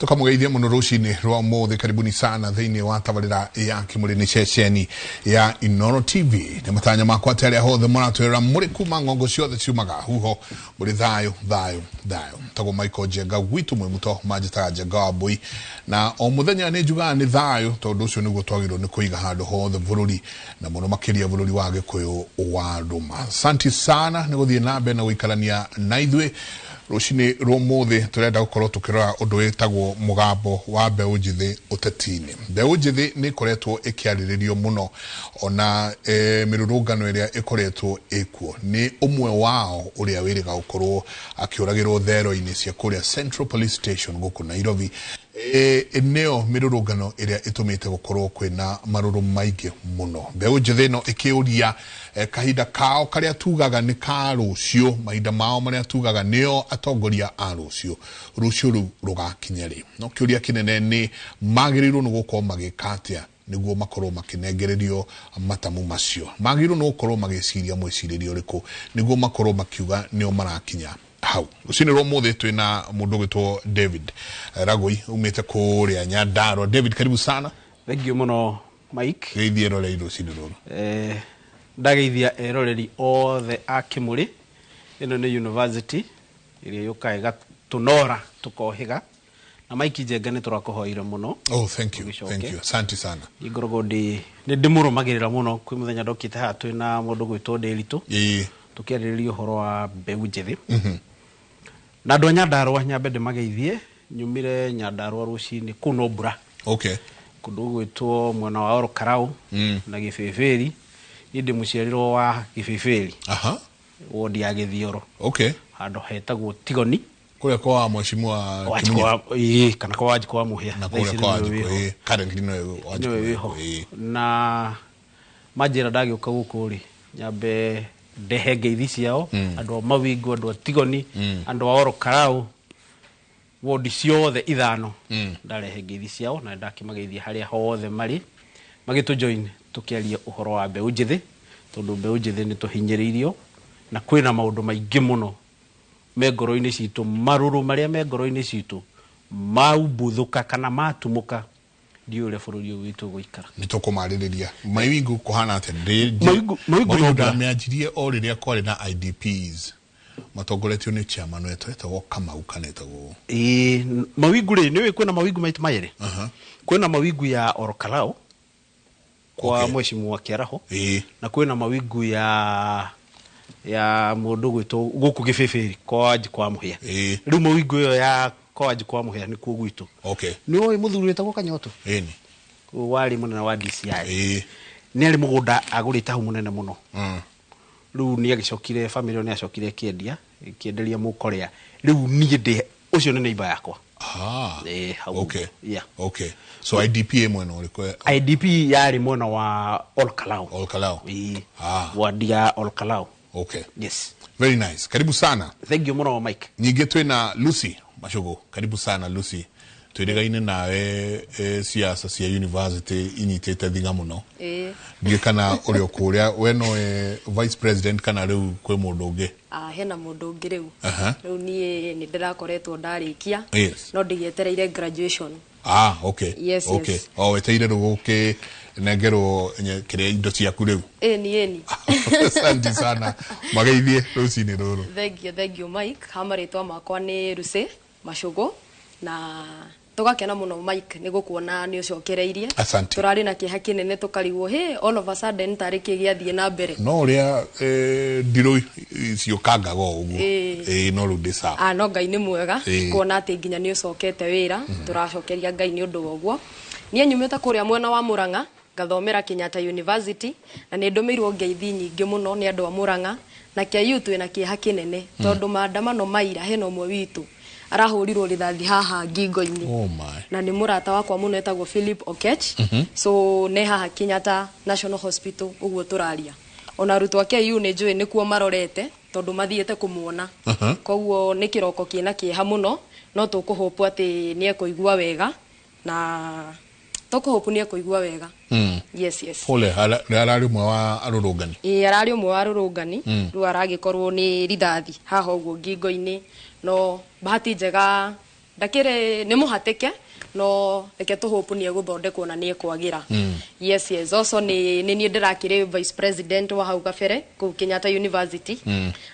Tukamugeithia muno rucini rwa umuthi. Karibuni sana thiini wa tabarira ya Kimuri, ni ceceni ya Inoro TV. Ni matanya makwa ati aria hothe muratwirora muri kuma ng'ongo ciothe ciumaga huho muri thayo thayo thayo. Tagwo Michael Njenga gwitu mwi muto manjitaga Njenga wa Mbui, na o muthenya ni njugaga ni thayo tondu ucio niguo twagĩrĩirwo nĩ kũiga handũ hothe bũrũri, na mũno makĩria bũrũri wa Gĩkũyũ wa Rũma. Asante sana nĩ gũthiĩ na mbere na gũikarania na ithuĩ rũcinĩ rwa ũmũthĩ. Tũrenda gũkorwo tũkĩrora ũndũ wĩtagwo mũgambo wa mbeũ njĩthĩ ũteti-inĩ. Mbeũ njĩthĩ nĩ ĩkoretwo ĩkĩarĩrĩrio mũno ona mĩrũrũngano ĩrĩa ĩkoretwo ĩkuo. Nĩ ũmwe wao ũrĩa wĩrĩga gũkorwo akĩũragĩrwo thero-inĩ cia kũrĩa Central Police Station gũkũ Nairobi. Nĩyo mĩrũrũngano ĩrĩa ĩtũmĩte gũkorwo kwĩna marũrũ maingĩ mũno, mbeũ njĩthĩ ĩno ĩkĩũria kahinda kao karĩa tugaga nĩ ka rũciũ, mahinda mao marĩa tugaga nĩo atongoria a rũciũ, rũciũ rũu rũgakinya rĩ? No kĩũria kĩnene nĩ magĩrĩirwo nĩ gũkorwo magĩka atĩa nĩguo makorwo makĩnengererio matamu macio? Magĩrĩirwo nĩ gũkorwo magĩciria mwĩcirĩrie ũrĩkũ nĩguo makorwo makiuga nĩo marakinya hau? Rũcinĩ rwa ũmũthĩ twĩna mũndũ ũgwĩtwo David Ragoi umĩte kũrĩa Nyandarua. David, karibu sana. Thank you mũno, Mike. Geithie eroreri rũcinĩ rũrũ. Ndageithia eroreri othe a Kĩmũrĩ. Ĩno nĩ university ĩrĩa yũkaga ĩgatũnora tũkohĩga, na Mike Njenga, nĩ tũrakũhoire mũno. Oh, thank you. Ũgĩcoke. Thank you, asante sana. Niĩ ngoragwo ndĩ nĩ ndĩmũrũmagĩrĩra mũno. Kwĩ mũthenya ndokĩte haha twĩna mũndũ gwĩtwo Ndĩritũ, tũkĩarĩrĩria ũhoro wa mbeũ njĩthĩ na andũ a Nyandarũa. Nyambe ndĩmageithie. Nyumire Nyandarũa rũcinĩ, kũu no mbura, kũndũ gwĩtwo mwena wa Orokarau na Gĩbĩbĩri. Niĩ ndĩ mũciarirwo wa Gĩbĩbĩri, wodi ya Gĩthioro, handũ hetagwo Tigoni. Kũrĩa kwa mheshimiwa Wanjikũ Kimunya. Ĩĩ, kana kwa Wanjikũ wa Mũhĩa. Na Thaa ici kũrĩa kwa nĩwe Wanjikũ wĩho. Currently nĩwe Wanjikũ Nĩwe wĩho. Na manjĩra ndagĩũka gũkũ rĩ, nyambe ndehe ngeithi ciao, andũ a Mawingu, andũ a Tigoni, andũ a Orokarau, wodi ciothe ithano. Ndarehe ngeithi ciao na ndakĩmageithia harĩa hothe marĩ magĩtũ join tũkĩaria ũhoro wa mbeũ njĩthĩ, tondũ mbeũ njĩthĩ nĩ tũhinyĩrĩirio na kwĩna maũndũ maingĩ mũno me ngoro-inĩ citũ. Marũrũ marĩa me ngoro-inĩ citũ maumbuthũka kana matumũka, ndiũĩ ũrĩa bũrũri ũyũ witũ ũgũikara. Nĩ tũkũmarĩrĩria. Mawingu kũhana atĩa? Mawingu no Mawingu mbura. ndamĩanjirie o rĩrĩa kwarĩ na IDPs matongoretio nĩ chairman wetũ etagwo Kamau kana etagwo? Ĩĩ, Mawingu rĩ, nĩũĩ kwĩna mawingu maita mayĩrĩ. Kwĩna mawingu ya Orokarau kwa mheshimiwa Kĩaraho, na kwĩna mawingu ya mũndũ gwĩtwo gũkũ Gĩbĩbĩri kwa Wanjikũ wa Mũhĩa. Rĩu mawingu ĩyo ya kwa Wanjikũ wa Mũhĩa nĩkuo gwitũ. Nĩũĩ mũthuri wĩtagwo Kanyoto? Ĩni. Warĩ mũnene wa DCI? Nĩ arĩ mũgũnda agũrĩte hau mũnene mũno. Rĩu nĩ agĩcokire, family ĩyo nĩ acokire ĩkĩendia, ĩkĩenderia mũkorea. Rĩu niĩ ndĩ ũcio nĩ neighbor yakwa. Ĩĩ, hau. Yeah. Okay, so IDP ĩ mwena ũrĩkũ? IDP yarĩ mwena wa Olkalau. Olkalau. Ĩĩ. Wadi ya Olkalau. Yes. Very nice, karibu sana. Thank you mũno, Mike. Ningĩ twĩna Lucy Macugu. Karibu sana, Lucy. Twĩrĩgaine nawe siasa cia university inyitĩte thiga mũno. Ndiĩ kana ũrĩ o kũrĩa we nowe vice president kana rĩu kwĩ mũndũ ũngĩ? Ah, hena mũndũ ũngĩ rĩu. Rĩu niĩ nĩ ndĩrakoretwo ndarĩkia, no ndĩgĩetereire graduation. Ah, okay. Yes. Yes. O weteire rĩu ũkĩnengerwo kĩrĩa indo ciaku rĩu. Ĩni, ĩni. Asante sana, mageithie rũcinĩ rũrũ. Thank you, thank you, Mike. Ha marĩtwa makwa nĩ Lucy Macugu, na tũgakena mũno, Mike, nĩ gũkuona nĩ ũcokereirie. Asante. Tũrarĩ na kĩeha kĩnene, tũkarigwo hĩ, all of a sudden tarĩ kĩ gĩathiĩ na mbere? No ũrĩa ndirũ ciũkangaga o ũguo. Ĩĩ, no rĩu ndĩ sawa. Ah, no Ngai nĩ mwega kuona atĩ nginya nĩ ũcokete wĩra. Tũracokeria Ngai nĩ ũndũ wa ũguo. Niĩ nyumĩte kũrĩa mwena wa Mũrang'a, ngathomera Kenyatta University, na nĩ ndũmĩirwo ngeithi nyingĩ mũno nĩ andũ a Mũrang'a na KU. Twĩna kĩeha kĩnene tondũ maandamano maira hena ũmwe witũ arahũrirwo rithathi haha ngingo-inĩ. Oh my. Na nĩ mũrata wakwa mũno, etagwo Philip Okech. So ne haha Kenyatta National Hospital ũguo tũraria. Ona arutwo a KU nĩ njũĩ nĩkuo marorete tondũ mathiĩte kũmuona. Koguo nĩ kĩroko kĩna kĩeha mũno, no tũkũhope atĩ nĩ ekũigua wega, na tũkũhope nĩ ekũigua wega. Yes. Pole. Ararĩ ũmwe wa arũrũngani? Ĩĩ, ararĩ ũmwe wa arũrũngani. Rĩu aragĩkorwo nĩ rithathi haha ũguo ngingo-inĩ, no bahati njega Ndakĩrĩ nĩ mũhatĩke, no reke tũhope nĩ egũthondekwo na nĩ ekwagira. Yes, also nĩ niĩ ndĩrakĩrĩ vice president wa hau kabere kũu Kenyatta University,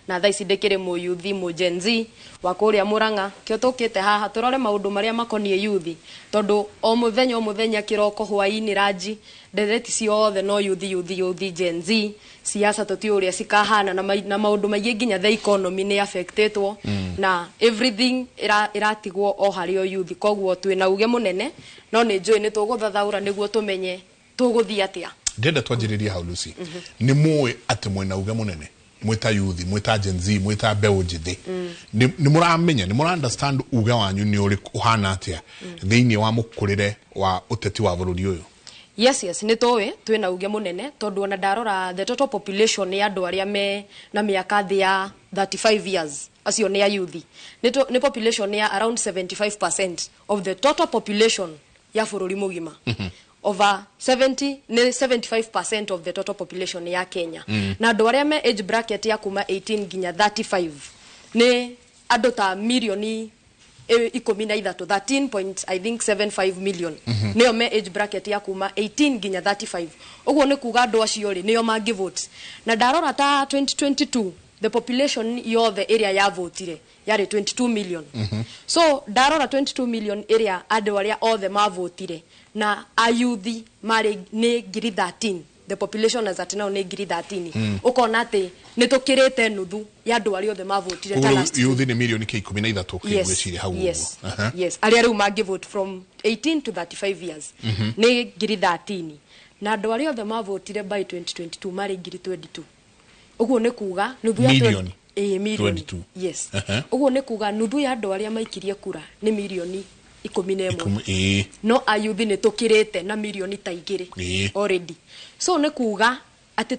na thaa ici ndĩkĩrĩ mũyuthi, mũ Gen Z wa kũrĩa Mũrang'a. Kĩo tũkĩte haha tũrore maũndũ marĩa makoniĩ yuthi, tondũ o mũthenya o mũthenya, kĩroko, hwaĩ-inĩ, ranji, ndereti ciothe no yuthi, yuthi, yuthi, Gen Z, siasa tũtiũĩ ũrĩa cikahana na, na maũndũ maingĩ, nginya the economy nĩ affectetwo na everything ĩratigwo o harĩ o yuthi. Koguo twĩna uge mũnene, no nĩ njũĩ nĩ tũgũthathaũra nĩguo tũmenye tũgũthiĩ atĩa. Ndĩrenda twanjĩrĩrie hau, Lucy. Nĩ mũĩ atĩ mwĩna uge mũnene, mwĩta yuthi, mwĩta Gen Z, mwĩta mbeũ njĩthĩ, nĩ mũramenya, nĩ mũra understand uge wanyu nĩ ũrĩkũ, ũhana atĩa thĩinĩ wa mũkũrĩre wa ũteti wa bũrũri ũyũ? Yes, nĩ tũĩ twĩna uge mũnene, tondũ ona ndarora the total population ya andũ arĩa me na mĩaka thĩ ya 35 years, acio nĩ ayuthi, nĩ population ya around 75% of the total population ya bũrũri mũgima. Over 70, nĩ 75% of the total population ya Kenya. Na andũ arĩa me age bracket ya kuma 18 nginya 35 nĩ andũ ta mirioni 13, 13 point I think 75 million, nĩo me age bracket ya kuma 18 nginya 35. Ũguo nĩ kuga andũ acio rĩ, nĩo mangĩvote. Na ndarora ta 2022, the population yothe ĩrĩa yavotire yarĩ 22 million. So ndarora 22 million ĩrĩa andũ arĩa othe mavotire na ayuthi marĩ nĩ ngiri 13, the population as at now nĩ ngiri 13, ũkona atĩ nĩ tũkĩrĩte nuthu ya andũ arĩa othe mavotire ta Koguo last. Yuthi nĩ mirioni ke 13 kĩngwĩciria hau ũguo. Yes. Yes, arĩa rĩu mangĩvote from 18 to 35 years nĩ ngiri 13, na andũ arĩa othe mavotire by 2022 marĩ ngiri 22. Ũguo nĩ kuga nuthu ya Mirioni ĩĩ, mirioni 22. Yes. Ũguo nĩ kuga nuthu ya andũ arĩa maikirie kura nĩ mirioni 11. Ĩĩ. No ayuthi nĩ tũkĩrĩte na mirioni ta 2 already. So nĩ kuga atĩ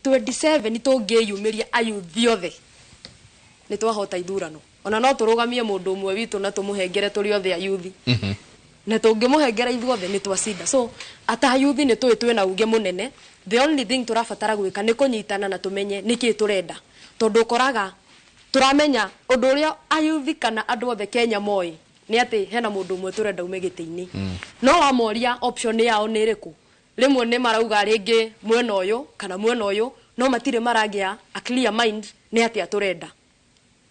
2027 tũngĩyumĩria ayuthi othe nĩ twahota ithurano. Ona no tũrũgamie mũndũ ũmwe witũ na tũmũhengere tũrĩ othe ayuthi, na tũngĩmũhengera ithuothe nĩ twacinda. So ata ayuthi nĩ tũĩ twĩna uge mũnene. The only thing tũrabatara gwĩka nĩ kũnyitana na tũmenye nĩkĩĩ tũrenda, tondũ ũkoraga tũramenya ũndũ ũrĩa ayuthi kana andũ othe Kenya moĩ nĩ atĩ hena mũndũ ũmwe tũrenda ume gĩtĩ-inĩ. No wamoria option yao nĩ ĩrĩkũ, rĩmwe nĩ marauga rĩngĩ mwena ũyũ kana mwena ũyũ, no matirĩ maragĩa a clear mind nĩ atĩa tũrenda,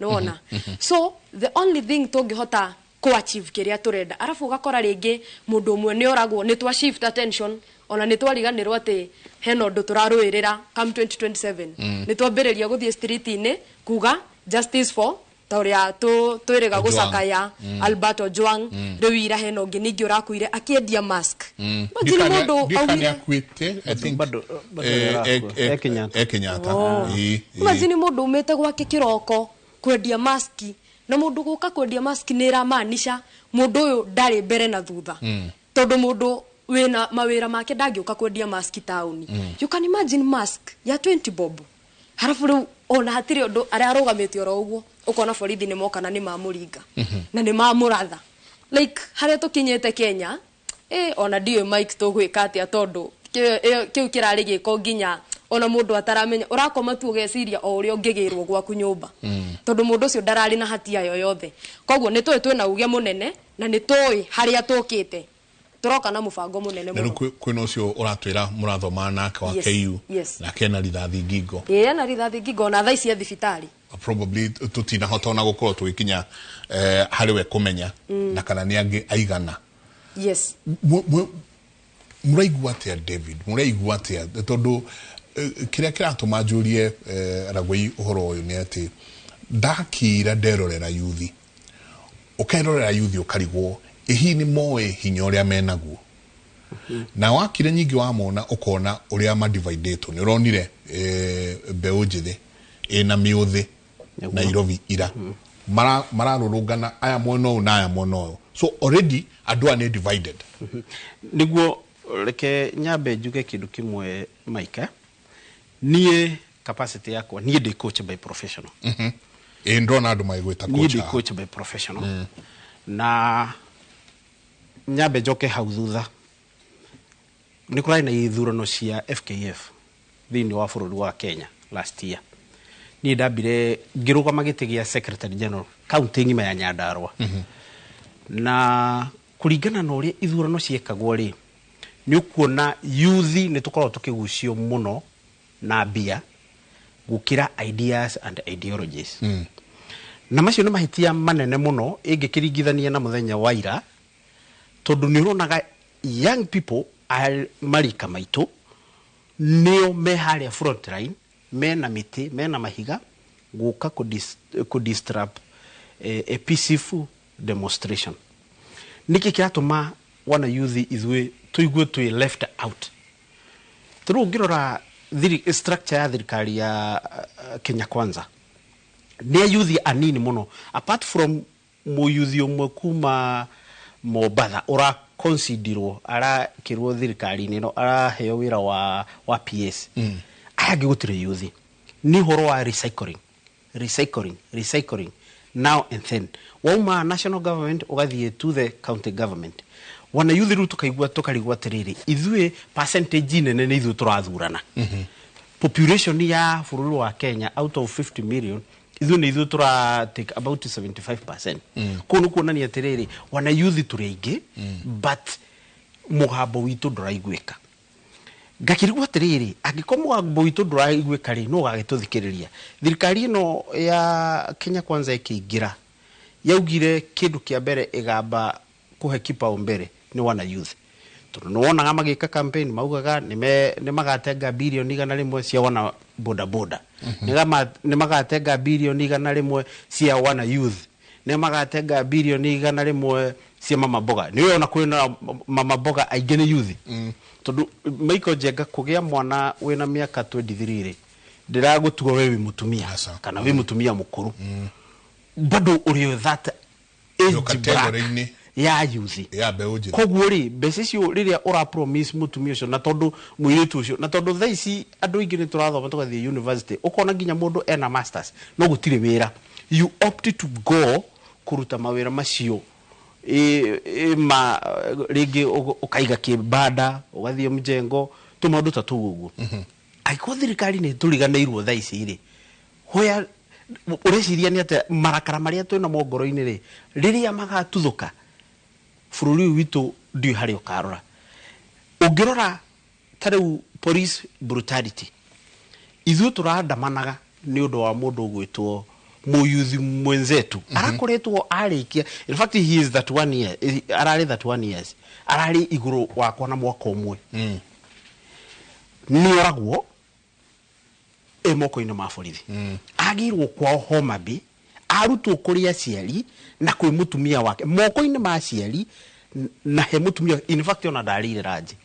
nĩwona? So the only thing tũngĩhota kũ achieve kĩrĩa tũrenda, arabu ũgakora rĩngĩ mũndũ ũmwe nĩ oragwo, nĩ twa shift attention, ona nĩ twariganĩrwo atĩ hena ũndũ tũrarũĩrĩra. Come 2027 nĩ twambĩrĩria gũthiĩ street-inĩ kuga justice for, ta ũrĩa twĩrĩga Ojwang. gũcakaya Albert Ojwang. Rĩu ira hena ũngĩ ningĩ ũrakuire akĩendia mask. Imagine mũndũ Ndikane aumire akuĩte, I think. Bado nĩarakua. E Kenyatta. E Kenyatta. Ĩĩ, ĩĩ. Imagine mũndũ umĩte gwake kĩroko kwendia maski, na mũndũ gũka kwendia maski nĩ ĩramaanisha mũndũ ũyũ ndarĩ mbere na thutha, tondũ mũndũ wĩna mawĩra make ndangĩũka kwendia maski taũni. You can imagine, mask ya 20 bob, harabu rĩu ona hatirĩ ũndũ, arĩa arũgamĩte oro ũguo, ũkona borithi nĩ moka na nĩ mamũringa na nĩ mamũratha. Like harĩa tũkinyĩte Kenya, ona ndiũĩ Mike tũgwĩka atĩa, tondũ kĩu kĩrarĩ gĩko nginya ona mũndũ ataramenya. Ũrakoma tu ũgeciria o ũrĩa ũngĩgĩrwo gwaku nyũmba, tondũ mũndũ ũcio ndararĩ na hatia yoyothe. Koguo nĩ tũĩ twĩna uge mũnene na nĩ tũĩ harĩa tũkĩte, tũroka na mũbango mũnene Na rĩu mũno. Kwĩna ũcio ũratwĩra mũrathoma nake wa Yes, KU, nake ena rithathi ngingo. Ĩĩ, ena rithathi ngingo, ona thaa ici e thibitarĩ. Probably tũtinahota ona gũkorwo tũgĩkinya harĩ we kũmenya na kana nĩ angĩ aigana. Mũraigua atĩa, David? Mũraigua atĩa? Tondũ kĩrĩa kĩratũma njũrie Ragũi ũhoro ũyũ nĩ atĩ ndakira nderorera yuthi, ũkerorera yuthi ũkarigwo ĩ hihi nĩ moĩ hinya ũrĩa menaguo, na wakire nyingĩ wamona ũkona ũrĩa madividĩtwo. Nĩ ũronire mbeũ njĩthĩ ĩna mĩũthĩ Nairobi ira mararũrũngana, aya mwena ũyũ na aya mwena ũyũ, so already andũ aya nĩ divided. Nĩguo reke nyambe njuge kĩndũ kĩmwe, Mike. Niĩ capacity yakwa, niĩ ndĩ coach by professional. Ĩ, ndona andũ magĩgwĩta Niĩ coach ndĩ haha. coach by professional, na nyambe njoke hau thutha. Nĩ kũrarĩ na ithurano cia FKF thĩinĩ wa bũrũri wa Kenya last year. Niĩ ndambire ngĩrũgama gĩtĩ gĩa secretary general kaunti ng'ima ya Nyandarua. Na kũringana na ũrĩa ithurano ciekagwo rĩ, nĩ ũkuona yuthi nĩ tũkoragwo tũkĩgucio mũno na mbia gũkĩra ideas and ideologies. Na macio nĩ mahĩtia manene mũno ĩngĩkĩringithania na mũthenya wa ira, tondũ nĩ ũronaga young people a marika maitũ nĩo me harĩa front line, mena mĩtĩ, mena mahiga, gũka kũ disrupt a peaceful demonstration. Nĩkĩ kĩratũma wana youth ithuĩ tũigue twĩ left out? Tũrĩu ũngĩrora structure ya thirikari ya Kenya Kwanza, nĩ ayuthi anini mũno, apart from mũyuthi ũmwe kuma Mombatha ũraconsidirwo, arakĩrwo thirikari-inĩ ĩno, araheo wĩra wa PS. Aya angĩ gũtirĩ yuthi. Nĩ ũhoro wa recycling, recycling, recycling now and then. Wauma national government, ũgathiĩ to the county government. Wana yuthi rĩu tũkaigua tũkarigwo atĩrĩrĩ, ithuĩ percentage nene nĩ ithuĩ tũrathurana. Population ya bũrũri wa Kenya, out of 50 million, ithuĩ nĩ ithuĩ tũra take about 75%. Kũu nĩ kuonania atĩrĩrĩ, wana yuthi tũrĩ aingĩ, but mũgambo witũ ndũraiguĩka. Ngakĩrigwo atĩrĩrĩ, angĩkorwo mũgambo witũ ndũraiguĩka rĩ, nũ ũgagĩtũthikĩrĩria? Thirikari ĩno ya Kenya Kwanza ĩkĩingĩra, yaugire kĩndũ kĩa mbere ĩgamba kũhe kipaumbele nĩ wana youth, tondũ nĩ wonaga magĩka campaign maugaga nĩ magatenga birioni 100 cia wana bodaboda, nĩ magatenga birioni 100 cia wana youth, nĩ magatenga birioni 100 cia mama mboga. Nĩ ũyona kwĩna mama mboga aingĩ nĩ youth, tondũ Michael Njenga, kũgĩa mwana wĩna mĩaka 23 rĩ, ndĩragũtua we wĩ mũtumia. Aca. Kana wĩ mũtumia mũkũrũ, bado ũrĩ that age category-inĩ. bracket ya youth. Ya mbeũ njĩthĩ. Koguo rĩ, mbeca icio rĩrĩa ũra promise mũtumia ũcio, na tondũ mũirĩtu ũcio, na tondũ thaa ici andũ aingĩ nĩ tũrathoma, tũgathiĩ university, ũkona nginya mũndũ ena masters no gũtirĩ wĩra, you opt to go kũruta mawĩra macio ma rĩngĩ ũkaiga kĩbanda, ũgathiĩ mjengo, tũmaũndũ ta tũu ũguo. Angĩkorwo thirikari nĩ tũriganĩirwo thaa ici rĩ, where ũreciria nĩ atĩa marakara marĩa twĩnamo ngoro-inĩ rĩ, rĩrĩa magatuthũka bũrũri ũyũ witũ, ndiũĩ harĩa ũkarora. Ũngĩrora ta rĩu police brutality, ithuĩ tũrandamanaga nĩ ũndũ wa mũndũ ũgwĩtwo mũyuthi mwenzetu arakoretwo arĩkia, in fact he is that one year, ararĩ that one years, ararĩ igũrũ wakwa na mwaka ũmwe, nĩ oragwo ĩ moko-inĩ ma borithi. Agĩirwo kwao Homa Bay, arutwo kũrĩ aciari na kwĩ mũtumia wake, moko-inĩ ma aciari na he mũtumia. In fact ona ndarĩire ranji,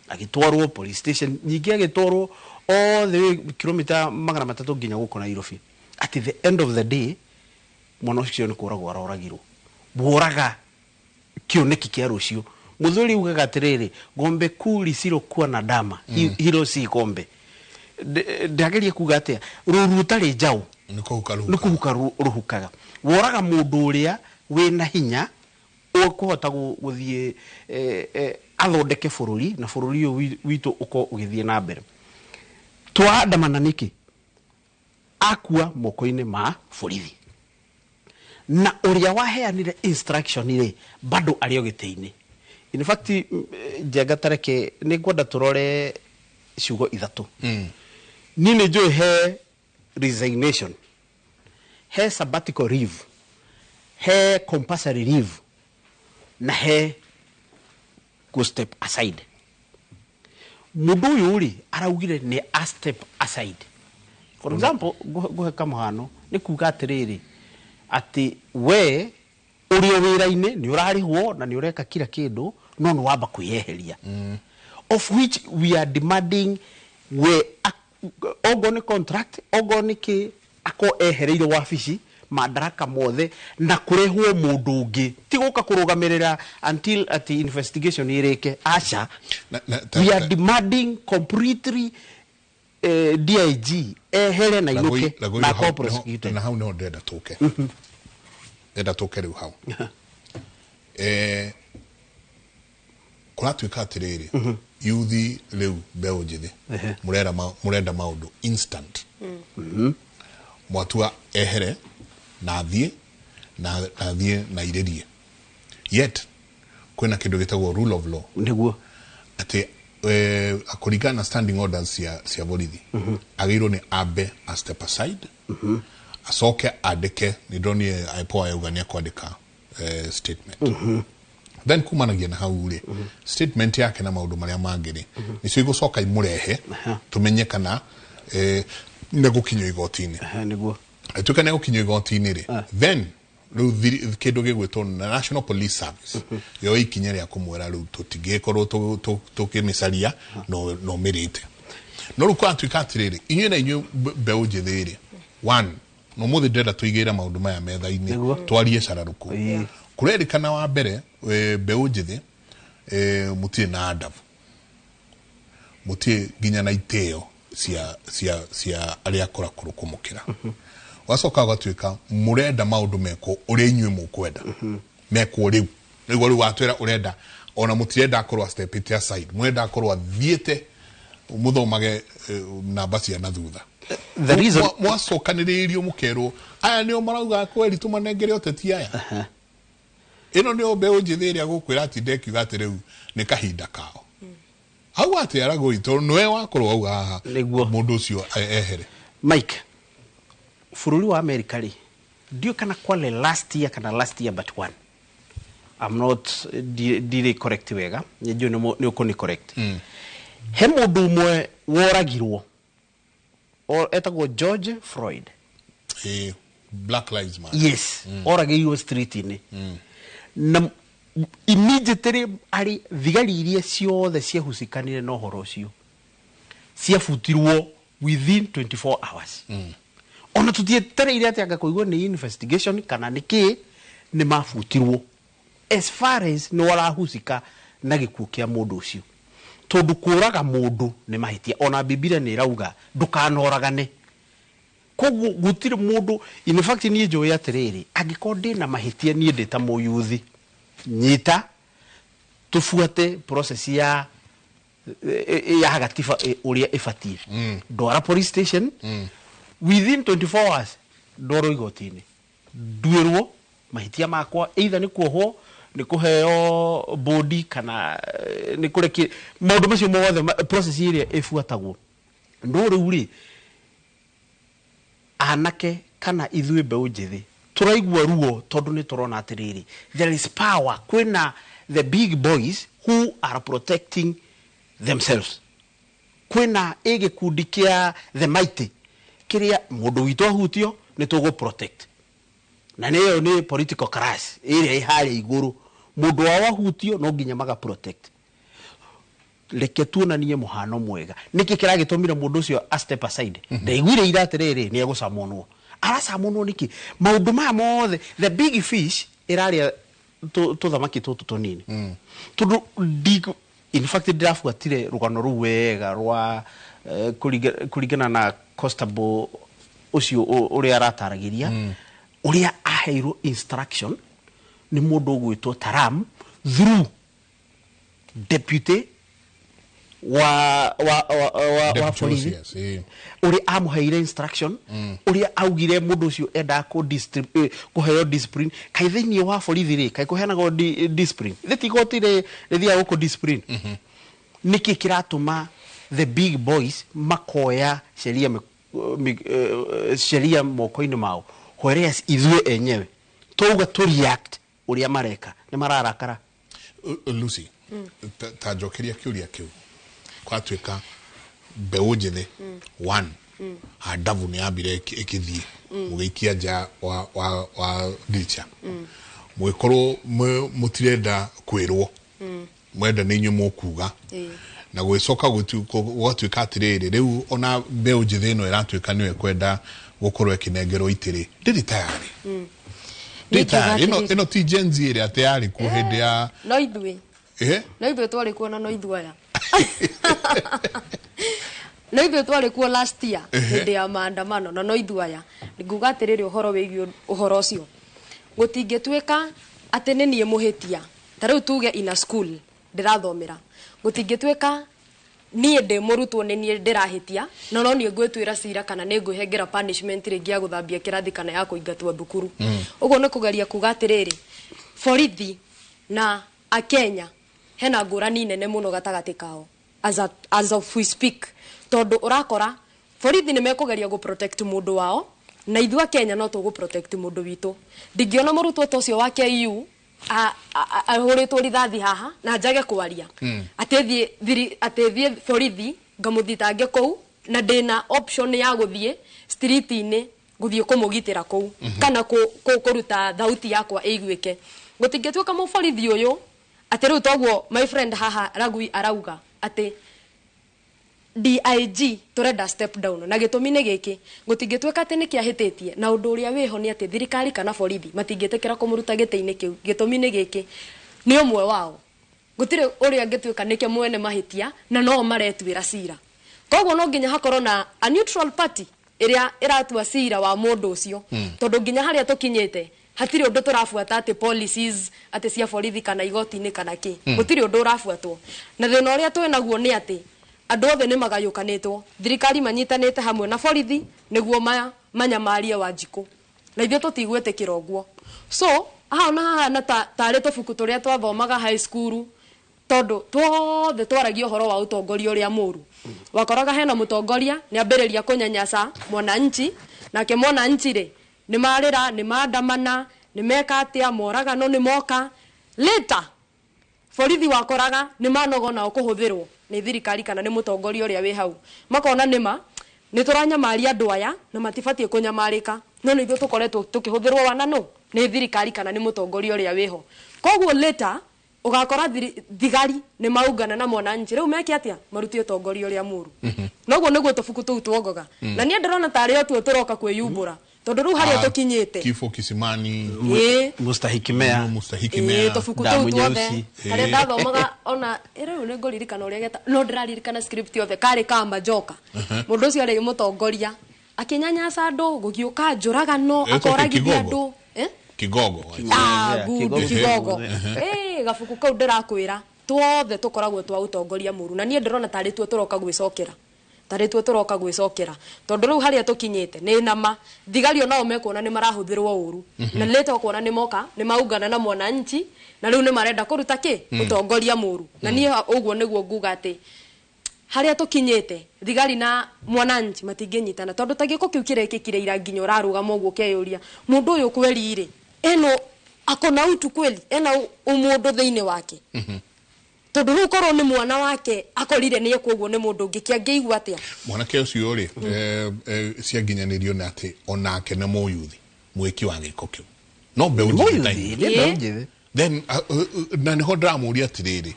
agĩtwarwo police station, ningĩ agĩtwarwo all the way kilomita 300 nginya gũkũ Nairobi. At the end of the day mwana ũcio nĩ kũragwo aroragirwo. Woraga kĩoneki kĩa rũciũ. Mũthuri ugaga atĩrĩrĩ, ng'ombe kuu lisilokuwa na dama, hilo si ng'ombe. Ndageria kuga atĩa, rũru rũtarĩ njaũ nĩ kũhuka nĩ rũhuka. Kũhuka rũhukaga. Woraga mũndũ ũrĩa wĩna hinya ũkũhota gũthiĩ athondeke bũrũri, na bũrũri ũyũ witũ ũkorwo ũgĩthiĩ na mbere. Twaandamana nĩkĩ? Akua moko-inĩ ma borithi, na ũrĩa waheanire instruction rĩ, bado arĩ o gĩtĩ-inĩ. In fact, Njenga, tareke nĩ ngwenda tũrore ciugo ithatũ. Niĩ nĩ njũĩ he resignation, he sabbatical leave, he compulsory leave, na he go step aside. Mũndũ ũyũ rĩ, araugire nĩ a step aside. For example, ngũhe kamũhano, nĩ kuga atĩrĩrĩ, atĩ we ũrĩ o wĩra-inĩ, nĩ ũrarĩhwo na nĩ ũreka kila kĩndũ, no nĩ wamba kwĩyeheria, of which we are demanding we ogo nĩ contract, ogo nĩ kĩ, akorwo ehereire wabici madaraka mothe na kũrehwo mũndũ ũngĩ, ti gũka kũrũgamĩrĩra until ati investigation ĩrĩke, aca. We are demanding completely DIG ehere na inuke na akorwo prosecuted. Na hau niho ndĩrenda tũke, ndĩrenda tũke rĩu hau. Kũratuĩka atĩrĩrĩ, yuthi rĩu, mbeũ njĩthĩ, mũrenda maũndũ instant. Mwatua ehere na athiĩ na athiĩ na irĩrie. Yet kwĩna kĩndũ gĩtagwo rule of law. Nĩguo. Atĩ kũringana na standing orders cia borithi, agĩrĩirwo nĩ ambe a step aside, acoke andĩke. Nĩ ndonire IPOA yauga nĩ ekwandĩka statement. Then kumanagia na hau rĩ, statement yake na maũndũ marĩa mangĩ rĩ, nĩcio igũcoka imũrehe tũmenye kana nĩ gũkinyio igoti-inĩ. Nĩguo. Atuĩka nĩ gũkinyio igoti-inĩ rĩ, then rĩu kĩndũ gĩgwĩtwo National Police Service yoe ikinya rĩa kũmwĩra rĩu tũtingĩkorwo tũkĩmĩcaria no mĩrĩte. No rĩu kũratuĩka atĩrĩrĩ, inyuĩ na inyuĩ mbeũ njĩthĩ rĩ, one no mũthĩ ndĩrenda tũigĩrĩre maũndũ maya metha-inĩ. Twarie cararũkũ. Kũrerĩkana wa mbere, mbeũ njĩthĩ, mũtirĩ na adabu, mũtirĩ nginya na itĩo cia arĩa akũrakũrũ kũmũkĩra. Ũgacoka ũgatuĩka mũrenda maũndũ mekwo ũrĩa inyuĩ mũkwenda mekwo. Rĩu nĩguo rĩu watwĩra ũrenda ona mũtirenda akorwo a step it aside, mũrenda akorwo athiĩte mũthomage namba cia na thutha. The reason Mwacokanĩrĩirio mũkerwo aya nĩo marauga kweri tũmanengere ũteti aya. Ĩno nĩo mbeũ njĩthĩ ĩrĩa gũkwĩra atĩ ndekiuga atĩ rĩu nĩ kahinda kao hau atĩ aragũi tondũ nĩwe wakorwo auga haha. Nĩguo. Mũndũ ũcio ehere. Mike, bũrũri wa America rĩ, ndiũĩ kana kwale last year kana last year but one, I'm not ndirĩ correct wega, nĩ njũĩ nĩ ũkũni correct. He mũndũ ũmwe woragirwo etagwo George Floyd. Black Lives Matter. Yes, oragĩirwo street-inĩ na immediately arĩ thigari iria ciothe ciahucikanire na ũhoro ũcio ciabutirwo within 24 hours. Ona tutietereire atĩ anga kũigua nĩ investigation kana nĩ kĩ, nĩ mabutirwo as far as nĩ warahucika na gĩkuũ kĩa mũndũ ũcio, tondũ kũraga mũndũ nĩ mahĩtia. Ona Bibilia nĩ ĩrauga ndũkanoragane. Koguo gũtirĩ mũndũ, in fact niĩ njũĩ atĩrĩrĩ, angĩkorwo ndĩna mahĩtia niĩ ndĩ ta mũyuthi, nyita tũbuate process ya gatiba ũrĩa ĩbatiĩ, ndwara police station, within 24 hours ndwarwo igoti-inĩ, nduĩrwo mahĩtia makwa, either nĩ kuohwo, nĩ kũheo bodi, kana nĩ kũrekia, maũndũ macio mothe process ĩrĩa ĩbuatagwo. No rĩu rĩ, anake kana ithuĩ mbeũ njĩthĩ tũraigua ruo tondũ nĩ tũrona atĩrĩrĩ, there is power, kwĩna the big boys who are protecting themselves, kwĩna ĩ gĩkundi kĩa the mighty kĩrĩa mũndũ witũ ahutio nĩ tũgũ protect, na nĩyo nĩ political class ĩrĩa ĩ harĩa igũrũ. Mũndũ wao ahutio no nginya maga protect. Reke tuonanie mũhano mwega. Nĩkĩ kĩragĩtũmire mũndũ ũcio a step aside? Ndaiguire ira atĩrĩrĩ, nĩ egũcamonwo. Aracamonwo nĩkĩ? Maũndũ maya mothe, the big fish ĩrarĩa tũthamaki tũtũ tũnini. Tondũ in fact ndĩrabuatire rũgano rũu wega rwa kũringana na constable ũcio ũrĩa arataragĩria ũrĩa aheirwo instruction nĩ mũndũ ũgwĩtwo Taram through deputy wa Deputy borithi. OCS, eh. Ũrĩa amũheire instruction, ũrĩa augire mũndũ ũcio endaga kũheo discipline. Kaĩ thĩinĩ wa borithi rĩ, kaĩ kũheanagwo discipline? Thĩ igoti rĩ rĩthiaga gũkũ discipline. Nĩkĩ kĩratũma the big boys makoya sheria sheria moko-inĩ mao, whereas ithuĩ enyewe twauga tũ react ũrĩa mareka nĩ mararakara? Lucy, ta njokeria kĩũria kĩu. Kwatuĩka mbeũ njĩthĩ one handabu nĩ yambire ĩkĩthiĩ mũgĩikia nja wa ndirica, mũgĩkorwo mũtirenda kwĩrwo, mwenda nĩ inyuĩ mũkuga. Na gwĩcoka gũgatuĩka atĩrĩrĩ, rĩu ona mbeũ njĩthĩ ĩno ĩratuĩka nĩyo ĩkwenda gũkorwo ĩkĩnengerwo itĩrĩ, ndĩrĩ tayari, ndĩrĩ Nĩ ngiuga tayari. Ĩno atĩrĩrĩ. ĩno ti Gen Z ĩrĩa atĩ yarĩ kuo hĩndĩ ya No ithuĩ Ehe. no ithuĩ twarĩ kuo, na no ithuĩ aya, no ithuĩ twarĩ kuo last year hĩndĩ ya maandamano, na no ithuĩ aya. Nguga atĩrĩrĩ, ũhoro wĩgiĩ ũhoro ũcio, gũtingĩtuĩka atĩ nĩ niĩ mũhĩtia. Ta rĩu tuge ina school ndĩrathomera, gũtingĩtuĩka niĩ ndĩ mũrutwo nĩ niĩ ndĩrahĩtia, no niĩ ngwĩtuĩra cira kana nĩ ngwĩhengera punishment rĩngĩ ya gũthambia kĩrathi kana ya kũingatwo thukuru. Ũguo nĩ kũgeria kuga atĩrĩrĩ, borithi Na akenya hena ngũrani nene mũno gatagatĩ kao as of we speak, tondũ ũrakora borithi nĩ mekũgeria gũ protect mũndũ wao na ithuĩ akenya no tũgũ protect mũndũ witũ. Ndingĩona mũrutwo ta ũcio wa KU ahũrĩtwo rithathi haha na njage kwaria atĩ thiĩ borithi ngamũthitange kũu, na ndĩna option ya gũthiĩ street-inĩ gũthiĩ kũmũgitĩra kũu kana kũruta thauti yakwa ĩiguĩke. Gũtingĩtuĩka mũborithi ũyũ atĩ rĩu toguo my friend haha Ragui arauga atĩ DIG turenda step down, na gĩtũmi nĩ gĩkĩ, gũtingĩtuĩka atĩ nĩ kĩahĩtĩtie, na ũndũ ũrĩa wĩho nĩ atĩ thirikari kana borithi matingĩtĩkĩra kũmũruta gĩtĩ-inĩ kĩu. Gĩtũmi nĩ gĩkĩ, nĩ ũmwe wao, gũtirĩ ũrĩa angĩtuĩka nĩke mwene mahĩtia na no maretuĩra cira. Koguo no nginya hakorwo na a neutral party ĩrĩa ĩratua cira wa mũndũ ũcio, tondũ nginya harĩa tũkinyĩte hatirĩ ũndũ tũrabuata atĩ policies atĩ cia borithi kana igoti-inĩ kana kĩ, gũtirĩ ũndũ ũrabuatwo. Na thĩna ũrĩa twĩ naguo nĩ atĩ andũ othe nĩ magayũkanĩtwo, thirikari manyitanĩte hamwe na borithi nĩguo manyamarie Wanjikũ, na ithuĩ tũtigwĩtĩkĩra ũguo. So haha na haha na tarĩ tũbuku tũrĩa twathomaga high school, tondũ twothe twaragia ũhoro wa ũtongoria ũrĩa mũru. Wakoraga hena mũtongoria nĩ ambĩrĩria kũnyanyasa mwananchi, nake mwananchi rĩ nĩ marĩra, nĩ maandamana, nĩ meka atĩa, moragano nĩ moka. Later borithi wakoraga nĩ manogona kũhũthĩrwo nĩ thirikari kana nĩ mũtongoria ũrĩa wĩ hau, makona nĩma nĩ tũranyamaria andũ aya na matibatiĩ kũnyamarĩka, no nĩ ithuĩ tũkoretwo tũkĩhũthĩrwo wananũ nĩ thirikari kana nĩ mũtongoria ũrĩa wĩho. Koguo later ũgakora thigari nĩ maungana na mwananchi, rĩu meke atĩa, marutie ũtongoria ũrĩa mũru. Noguo nĩguo tũbuku tũu tuongoga. Na niĩ ndĩrona tarĩ o tuo tũroka kwĩyumbũra, tondũ rĩu harĩa tũkinyĩte Kifo Kisimani, Mustahiki Mea, Mustahiki Mea, tũbuku tũu tuothe harĩa ndathomaga, ona rĩu nĩ ngũririkana ũrĩa geta, no ndĩraririkana script yothe, karĩ ka Majoka. Mũndũ ũcio arĩ mũtongoria akĩnyanyasa andũ, gũgĩũka njũragano, akoragithia andũ. Kigogo. Good, Kigogo. Gabuku kau ndĩrakwĩra tuothe tũkoragwo twa ũtongoria mũru, na niĩ ndĩrona tarĩ tuo tũroka gwĩcokera, tarĩ tuo tũroka gwĩcokera, tondũ rĩu harĩa tũkinyĩte nĩ nama thigari onao mekuona nĩ marahũthĩrwo ũru, na later ũkuona nĩ moka nĩ maungana na mwananchi, na rĩu nĩ marenda kũruta kĩ ũtongoria mũru. Na niĩ ũguo nĩguo nguga atĩ harĩa tũkinyĩte thigari na mwananchi matingĩnyitana, tondũ ta gĩko kĩu kĩrekĩkire ira nginya ũrarũgama ũguo ũkeyũria mũndũ ũyũ kweli rĩ eno akona utu kweli, ena ũmũndũ thĩinĩ wake, tondũ rĩu korwo nĩ mwana wake akorire nĩ ekwo ũguo nĩ mũndũ ũngĩ kĩangĩigua atĩa? Mwanake ũcio rĩ cianginyanĩrio nĩ atĩ onake nĩ mũyuthi mwĩki wa gĩko kĩu, no mbeũ njĩthĩ. Then na nĩho ndĩramũria atĩrĩrĩ,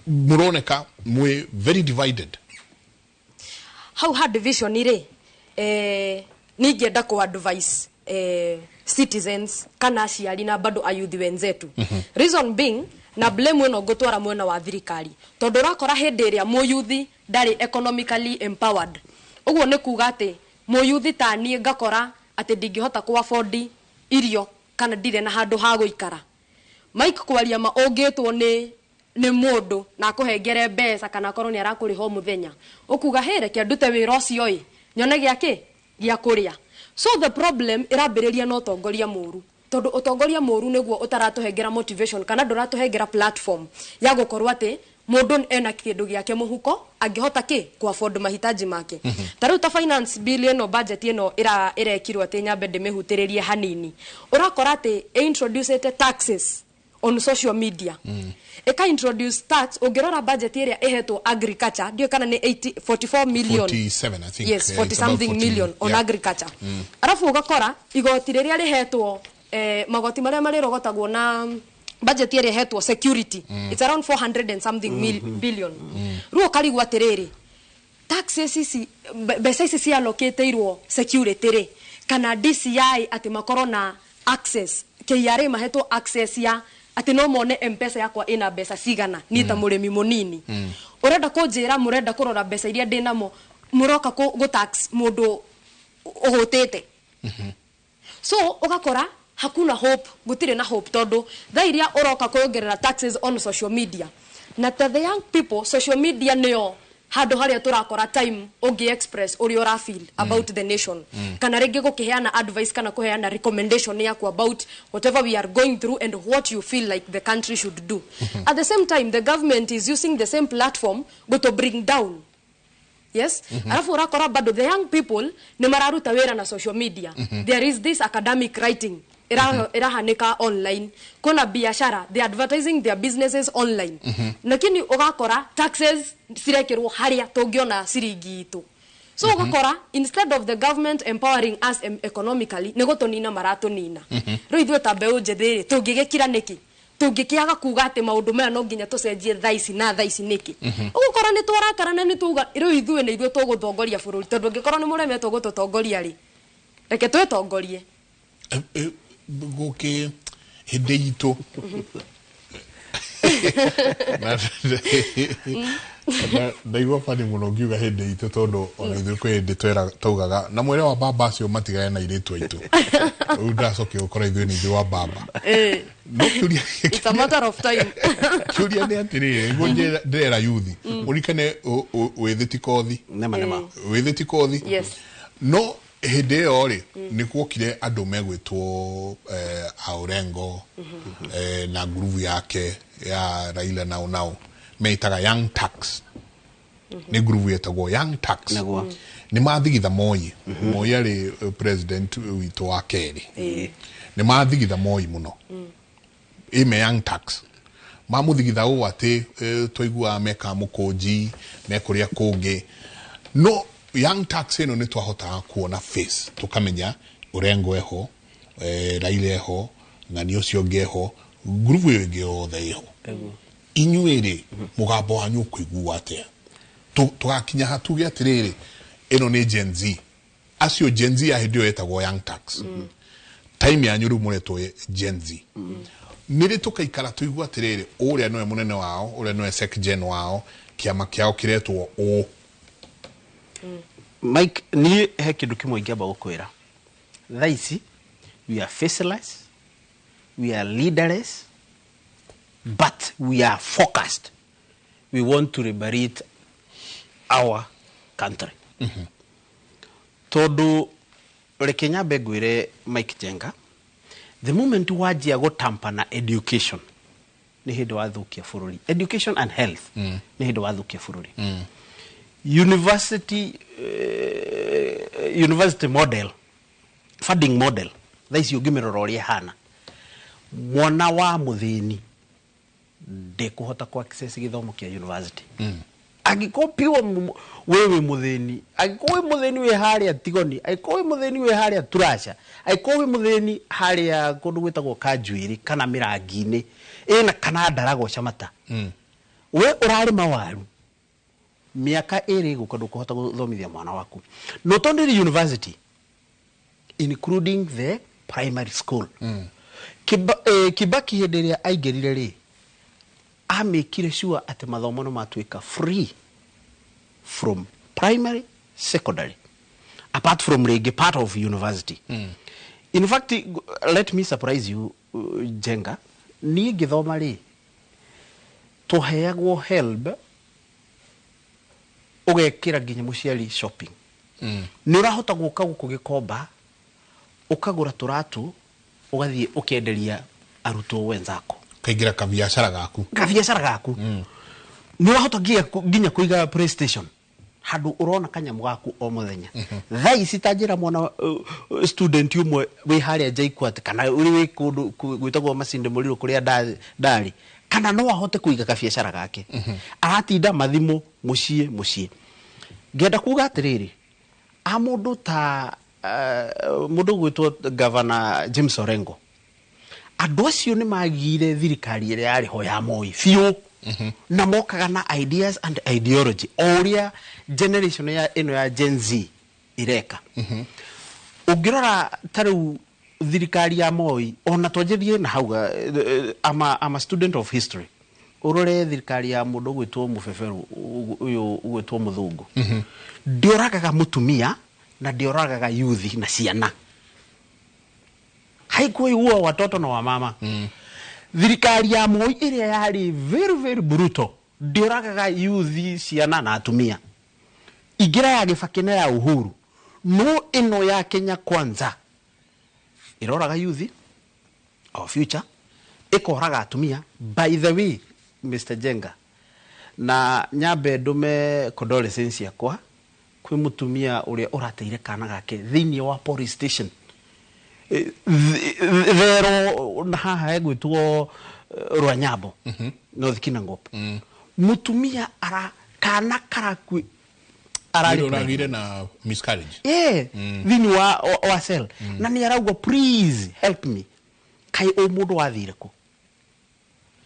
mũroneka mwĩ very divided hau ha division rĩ. Ningĩenda kũ advise citizens kana aciari na bado ayuthi wenzetu. Reason being, na blame ĩno ngũtwara mwena wa thirikari, tondũ ũrakora hĩndĩ ĩrĩa mũyuthi ndarĩ economically empowered, ũguo nĩ kuga atĩ mũyuthi ta niĩ ngakora atĩ ndingĩhota kũ afford irio kana ndirĩ na handũ ha gũikara. Mike kwaria ma ũngĩtwo nĩ mũndũ na akũhengere mbeca kana akorwo nĩ arakũrĩha o mũthenya, ũkuga hĩ reke ndute wĩra ũcio ĩ nyone gĩa kĩ gĩa kũrĩa. So the problem ĩrambĩrĩria na ũtongoria mũru, tondũ ũtongoria mũru nĩguo ũtaratũhengera motivation kana ndũratũhengera platform ya gũkorwo atĩ mũndũ ena kĩndũ gĩake mũhuko angĩhota kĩ ku afford mahitaji make. Ta rĩu ta finance bill ĩno, budget ĩno ĩrekirwo atĩ nyambe ndĩmĩhutĩrĩrie hanini, ũrakora atĩ ĩintroducete taxes on social media. Eka introduce tax, ũngĩrora budget ĩrĩa ĩhetwo agriculture, ndiũĩ kana nĩ 80, 44 million. 47 I think. Yes, 40 something 40, million on agriculture. Arafu ũgakora igoti rĩrĩa rĩhetwo, magoti marĩa marĩrogotagwo na budget ĩrĩa ĩhetwo security, it's around 400 and something billion. Rĩu ũkarigwo atĩrĩrĩ, taxes ici, mbeca ici cialocatĩirwo security rĩ, kana DCI atĩ makorwo na access, KRA mahetwo access ya atĩ no mone M-Pesa yakwa ĩna mbeca cigana niĩ ta mũrĩmi mũnini. Ũrenda kũnjĩra mũrenda kũrora mbeca iria ndĩnamo, mũroka gũ tax mũndũ ũhũtĩte. So ũgakora hakuna hope, gũtirĩ na hope, tondũ thaa iria ũroka kuongerera taxes on social media, na ta the young people social media nĩyo Handũ harĩa tũrakora time ũngĩ express ũrĩa ũra feel about the nation, kana rĩngĩ gũkĩheana advice kana kũheana recommendation yaku about whatever we are going through and what you feel like the country should do. At the same time, the government is using the same platform to bring down. Yes. Alafu urakora bado the young people nĩ mararuta wĩra na social media. There is this academic writing irahanika online. Kuna biashara, they advertising their businesses online, lakini ugakora taxes cirekirwo haria tungiona ciringi itu. So ugakora instead of the government empowering us economically, nĩ gũtũnina maratũnina. Rĩu ithuĩ ta mbeũ njĩthĩ rĩ, tũngĩgĩkira nĩkĩ? Tũngĩkĩaga kuga atĩ maũndũ maya no nginya tũcenjie thaa ici na thaa ici nĩkĩ? Ũgũkora nĩ twarakara na nĩ tuga rĩu ithuĩ nĩ ithuĩ tũgũtongoria bũrũri, tondũ angĩkorwo nĩ mũremetwo gũtũtongoria rĩ, reke twĩtongorie. Gũkĩ hĩndĩ itũ ndaigua bani mũno ngiuga hĩndĩ itũ, tondũ ona ithuĩ kwĩ hĩndĩ twaugaga na mwĩre wa baba acio matigane na airĩtu aitũ. Rĩu ndacokia gũkora ithuĩ nĩ ithuĩ wa baba. No kĩũria It's a matter of time. Kĩũria nĩ atĩrĩrĩ, nĩguo ndĩrera yuthi mũrikane wĩthĩ ti kothi. Nema nema. Wĩthĩ ti kothi. Yes. No hĩndĩ ĩyo rĩ, nĩ kuokire andũ megwĩtwo Aurengo na ngurubu yake ya Raila nao nao meitaga Young Turks. Nĩ ngurubu yetagwo Young Turks. Nĩguo. Nĩ mathigitha Moi. Moi arĩ president witũ wa kerĩ. Nĩ mathigitha Moi mũno. Ime Young Turks mamuthigitha ũũ atĩ twaiguaga meka mũkũnji mekũrĩa kũngĩ, no Young Turks ĩno nĩ twahotaga kuona face, tũkamenya Orengo eho, Raila eho, ng'ani ũcio ũngĩ eho, ngurubu ĩyo ĩngĩ yothe ĩho. Inyuĩ rĩ, mũgambo wanyu ũkũigua atĩa? Tũgakinya ha tuge atĩrĩrĩ, ĩno nĩ Gen Z? Acio Gen Z ya hĩndĩ ĩyo yetagwo Young Turks, time yanyu rĩu mũretwo Gen Z. Nĩ rĩ tũkaikara tũigua atĩrĩrĩ, ũrĩa nĩwe mũnene wao, ũrĩa nĩwe secgen wao, kĩama kĩao kĩretwo ũũ? Mike, niĩ he kĩndũ kĩmwe ingĩamba gũkwĩra thaa ici: we are faceless, we are leaderless, but we are focused. We want to liberate our country. Tondũ reke nyambe ngwĩre, Mike Jenga, the moment wanjia gũtampa na education, nĩ hĩndĩ wathũkia bũrũri. Education and health, nĩ hĩndĩ wathũkia bũrũri. University model, funding model thaa ici ũngĩmĩrora ũrĩa ĩhana, mwana wa mũthĩni ndekũhota ku access gĩthomo kĩa university. Angĩkorwo piwa we wĩ mũthĩni, angĩkorwo wĩ mũthĩni wĩ harĩa Tigoni, angĩkorwo wĩ mũthĩni wĩ harĩa Turasha, angĩkorwo wĩ mũthĩni harĩa kũndũ gwĩtagwo Kanjuĩrĩ kana Mĩrangi-inĩ ĩna kana Ndaragwa Camata, we ũrarĩma waru, mĩaka ĩrĩ ĩgũka ndũkũhota gũthomithia mwana waku. Not only the university, including the primary school. Kibaki hĩndĩ ĩrĩa aingĩrire rĩ, amĩkire sure atĩ mathomo nĩ matuĩka free from primary, secondary, apart from rĩngĩ part of university. In fact, let me surprise you, Jenga, niĩ ngĩthoma rĩ, tũheagwo HELB, ũgekĩra nginya mũciari shopping. Nĩ ũrahota gũka gũkũ Gĩkomba, ũkagũra tũratũ, ũgathiĩ ũkenderia arutwo wenzako. Kaingĩra kabiacara gaku. Kabiacara gaku. Nĩ ũrahota nginya kũiga PlayStation handũ ũrona kanyamũ gaku o mũthenya. Thaa ici ta njĩra mwana student ũmwe wĩ harĩa JKUAT kana ũrĩ wĩ kũndũ gwĩtagwo Masinde Muliro kũrĩa ndarĩ, kana no ahote kũiga kabiacara gake, aratinda mathimũ mũciĩ mũciĩ. Ngenda kuga atĩrĩrĩ, a mũndũ ta mũndũ gwĩtwo Governor James Orengo, andũ acio nĩ magire thirikari ĩrĩa yarĩ ho ya Moi biũ, na mokaga na ideas and ideology o ũrĩa generation ya ĩno ya Gen Z ĩreka. Ũngĩrora ta rĩu thirikari ya Moi, ona twanjĩrie na hau, I'm a student of history, ũrore thirikari ya mũndũ ũgwĩtwo mũbeberu ũyũ ũgwĩtwo mũthũngũ, ndĩoragaga mũtumia na ndĩoragaga yuthi na ciana, haikuwa watoto na wamama. Thirikari ya Moi ĩrĩa yarĩ very very brutal, Ndĩũragaga youth, ciana na atumia. Ingĩra ya Gĩbakĩ na ya Uhuru, no ĩno ya Kenya Kwanza ĩroraga youth, our future, ĩkoraga atumia. By the way, Mr Jenga, na nyambe ndume condolences ciakwa kwĩ mũtumia ũrĩa ũrateire kana gake thĩinĩ wa police station. Thero na haha egwĩtwo Rwanyambo, North Kinangop. Mũtumia ara kana karakui ararĩ Ũragire na miscarriage. Yeah, thĩinĩ wa cell, na nĩ arauga, "Please help me." Kai o mũndũ wathire kũ?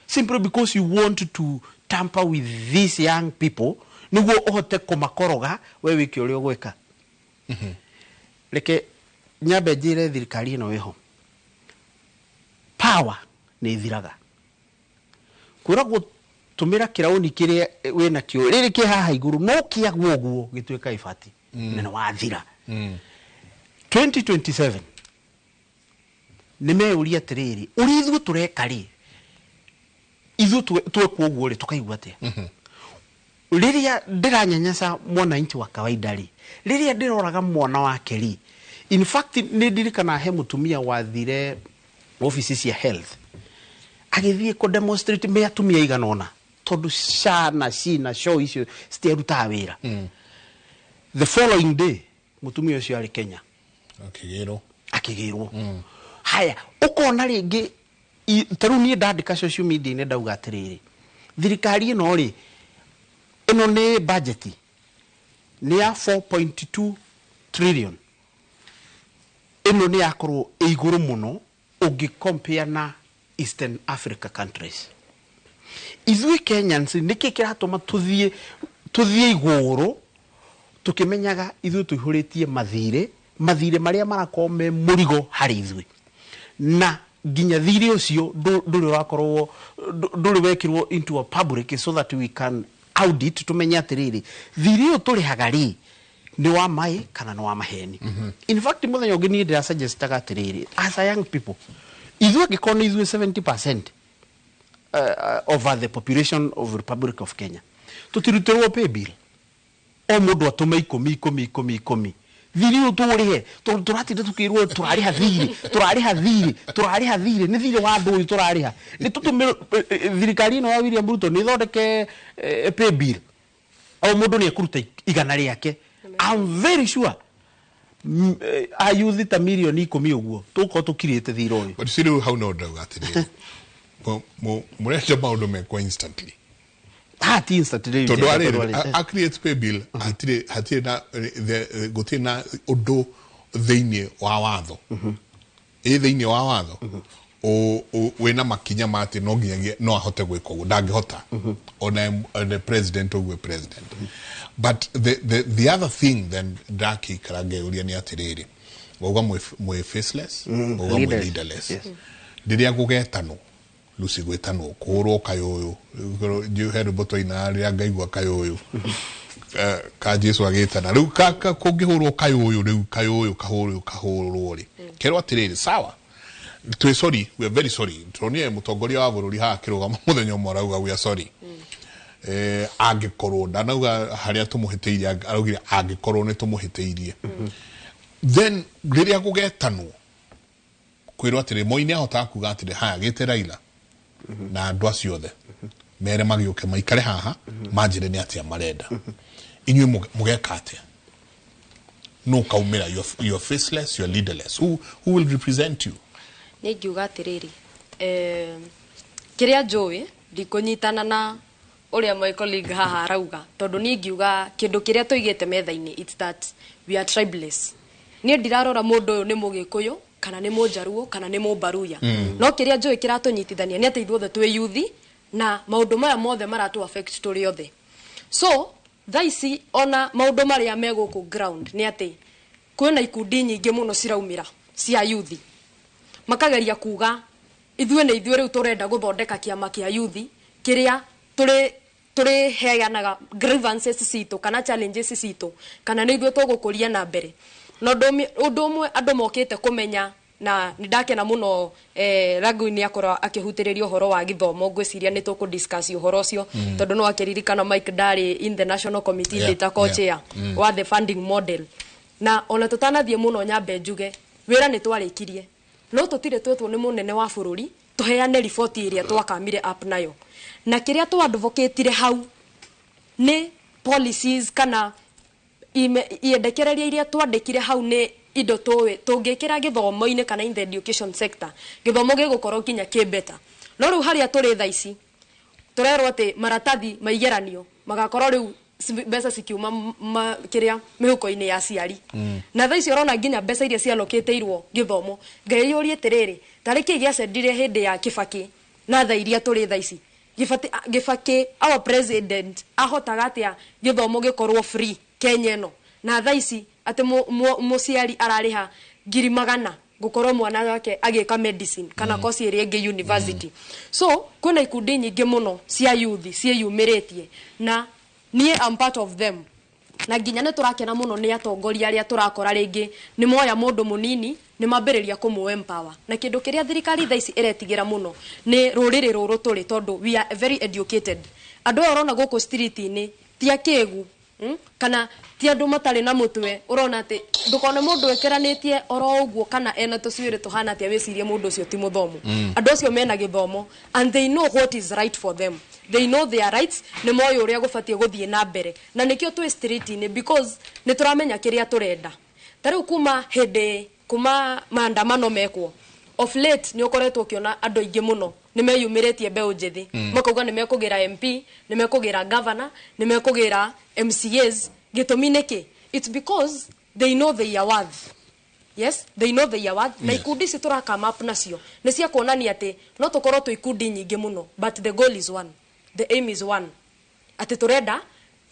Simply because you want to tamper with these young people nĩguo ũhote kũmakoroga, we wĩke ũrĩa ũgwĩka. Reke nyambe njĩre thirikari ĩno ĩho, power nĩ ĩthiraga. Kwĩragwo tũmĩra kĩraũni kĩrĩa wĩnakĩo rĩrĩ kĩ haha igũrũ, no kĩagwo ũguo gĩtuĩka ibati na nĩ wathira. 2027 nĩ meyũria atĩrĩrĩ, ũrĩa ithuĩ tũreka rĩ, ithuĩ twekwo ũguo rĩ, tũkaigua atĩa rĩrĩa ndĩranyanyaca mwananchi wa kawaida rĩ, rĩrĩa ndĩroraga mwana wake rĩ? In fact, nĩ ndirikana he mũtumia wathire ofici cia health agĩthiĩ kũ demonstrate me atumia igana ũna, tondũ SHA na SHI na SHO icio citiarutaga wĩra. The following day mũtumia ũcio arĩ Kenya. Akĩgĩrwo. Akĩgĩrwo. Haya, ũkona rĩngĩ ta rĩu niĩ ndandĩka social media-inĩ, ndauga atĩrĩrĩ, thirikari ĩno rĩ, ĩno nĩ budget nĩ ya 4.2 trillion, ĩno nĩ yakorwo ĩ igũrũ mũno ũngĩ compare na Eastern Africa countries. Ithuĩ Kenyans, nĩkĩ kĩratũma tũthiĩ igũrũ tũkĩmenyaga ithuĩ tũihũrĩtie mathirĩ, mathirĩ marĩa marakorwo me mũrigo harĩ ithuĩ, na nginya thirĩ ũcio ndũrĩ ũrakorwo ndũrĩ wekĩrwo into a public so that we can audit, tũmenye atĩrĩrĩ, thirĩ ũyũ tũrĩhaga rĩ, nĩ wa maĩ kana nĩ wa maheni? In fact, mũthenya ũngĩ niĩ ndĩrasuggestaga atĩrĩrĩ, as a young people, ithuĩ angĩkorwo nĩ ithuĩ 70% over the population of Republic of Kenya, tũtirutĩrwo pay bill, o mũndũ atũme 10 10 10 10, thirĩ ũyũ tũũrĩhe, tondũ tũratinda tũkĩrwo tũrarĩha thirĩ, tũrarĩha thirĩ, tũrarĩha thirĩ. Nĩ thirĩ wa andũ ũyũ tũrarĩha? Nĩ tũtũmĩrwo thirikari ĩno ya William Ruto nĩ ĩthondeke pay bill, o mũndũ nĩ ekũruta 100 rĩake. I'm very sure ayuthi ta mirioni 10 ũguo tũgũkorwo tũkirĩte thirĩ ũyũ. But si rĩu hau no ndauga atĩrĩrĩ, mũrenda maũndũ mekwo instantly. Ah, ti instant rĩu. Tondũ arĩrĩ a create pay bill, hatirĩ na gũtirĩ na ũndũ thĩinĩ wa watho, ĩ thĩinĩ wa watho wĩna makinya ma atĩ no nginyagia no ahote gwĩka ũguo. Ndangĩhota ona president ũguo president. But the other thing then ndakĩikara ngeyũria nĩ atĩrĩrĩ, wauga mwĩ faceless, wauga mwĩ leaders. Leaderless. Yes. Rĩrĩa gũgetanwo Lucy, gwĩtanwo kũhũrwo kayũyũ, he rwĩmbo twaina rĩrĩa ngaigua kayũyũ ka Jesu agĩtana rĩu kũngĩhũrwo kayũyũ rĩu, kayũyũ kahũrwo kahũrwo rĩ, kerwo atĩrĩrĩ, sawa, twĩ sorry, we are very sorry. Turonire mũtongoria wa bũrũri haha akĩrũgama mũthenya ũmwe arauga, "We are sorry." Angĩkorwo ndanauga harĩa tũmũhĩtĩirie, araugire angĩkorwo nĩ tũmũhĩtĩirie. Then rĩrĩa gũgetanwo kwĩrwo atĩrĩ, Moi nĩ ahotaga kuga atĩrĩ, haya, gĩte Raila na andũ acio othe, mere magĩũke maikare haha manjĩre nĩ atĩa marenda. Inyuĩ mũgeka atĩa? No kaumĩra you're faceless, you're leaderless. Who will represent you? Nĩ ingiuga atĩrĩrĩ, kĩrĩa njũĩ, ndikũnyitana na ũrĩa my colleague haha arauga, tondũ niĩ ingiuga kĩndũ kĩrĩa tũigĩte metha-inĩ, it's that we are tribeless. Niĩ ndirarora mũndũ ũyũ nĩ mũgĩkũyũ kana nĩ mũnjaruo kana nĩ mũmbaruya, no kĩrĩa njũĩ kĩratũnyitithania nĩ atĩ ithuothe twĩ yuthi na maũndũ maya mothe maratũ affect tũrĩ othe. So thaa ici ona maũndũ marĩa me gũkũ ground nĩ atĩ kwĩna ikundi nyingĩ mũno ciraumĩra cia yuthi, makageria kuga ithuĩ nĩ ithuĩ rĩu tũrenda gũthondeka kĩama kĩa yuthi kĩrĩa tũrĩ tũrĩheanaga grievances citũ kana challenges citũ, kana nĩ ithuĩ tũgũkũria na mbere. Na ũndũ ũmwe andũ mokĩte kũmenya Na nĩ ndakena mũno Ragui nĩ akorwo akĩhutĩrĩria ũhoro wa gĩthomo. Ngwĩciria nĩ tũkũ discuss ũhoro ũcio tondũ no akĩririkana Mike ndarĩ in the national committee ndĩ ta co-chair wa the funding model. Na ona tũtanathiĩ mũno, nyambe njuge wĩra nĩ twarĩkirie, no tũtirĩ twetwo nĩ mũnene wa bũrũri tũheane riboti ĩrĩa twakamire up nayo. Na kĩrĩa twadvocatire hau nĩ policies kana iendekereria iria twandĩkire hau nĩ indo tũĩ tũngĩkĩra gĩthomo-inĩ kana in the education sector, gĩthomo gĩgũkorwo nginya kĩ better. No rĩu harĩa tũrĩ thaa ici, tũrerwo atĩ maratathi ma igeranio magakorwo rĩu mbeca cikiuma kĩrĩa mĩhuko-inĩ ya aciari. Na thaa ici ũrona nginya mbeca iria cialokĩtĩirwo gĩthomo, ngeyũria atĩrĩrĩ, tarĩ kĩ gĩacendire hĩndĩ ya Kĩbakĩ na thaa iria tũrĩ thaa ici? Gĩbakĩ, our president, ahotaga atĩa gĩthomo gĩkorwo free Kenya ĩno, na thaa ici atĩ mũciari ararĩha 100,000 gũkorwo mwana wake agĩka medicine kana kosi ĩrĩa ĩngĩ university? So kwĩna ikundi nyingĩ mũno cia youth ciĩyumĩrĩtie, na niĩ am part of them. Na nginya nĩ tũrakena mũno nĩ atongoria arĩa tũrakora rĩngĩ nĩ moya mũndũ mũnini, nĩ mambĩrĩria kũmũ empower. Na kĩndũ kĩrĩa thirikari thaa ici ĩretigĩra mũno nĩ rũrĩrĩ rũrũ tũrĩ, tondũ we are very educated. Andũ aya ũrona gũkũ street-inĩ ti akĩgu, Kana ti andũ matarĩ na mũtwe. Ũrona atĩ ndũkone mũndũ ĩkĩranĩtie oro ũguo kana ena tũcuĩrĩ tũhana atĩa wĩcirie mũndũ ũcio ti mũthomu. Andũ acio mena gĩthomo and they know what is right for them, they know their rights, nĩ moĩ ũrĩa gũbatiĩ gũthiĩ na mbere. Na nĩkĩo twĩ street-inĩ, because nĩ tũramenya kĩrĩa tũrenda. Ta rĩu kuma hĩndĩ kuma maandamano mekwo of late, nĩ ũkoretwo ũkĩona andũ aingĩ mũno nĩ meyumĩrĩtie, mbeũ njĩthĩ, makauga nĩ mekũgĩra MP, nĩ mekũgĩra governor, nĩ mekũgĩra MCAs. Gĩtũmi nĩkĩ? It's because they know their worth. Yes, they know their worth. Na ikundi ici tũrakama up nacio nĩ cia kuonania atĩ no tũkorwo twĩ ikundi nyingĩ mũno, but the goal is one, the aim is one, atĩ tũrenda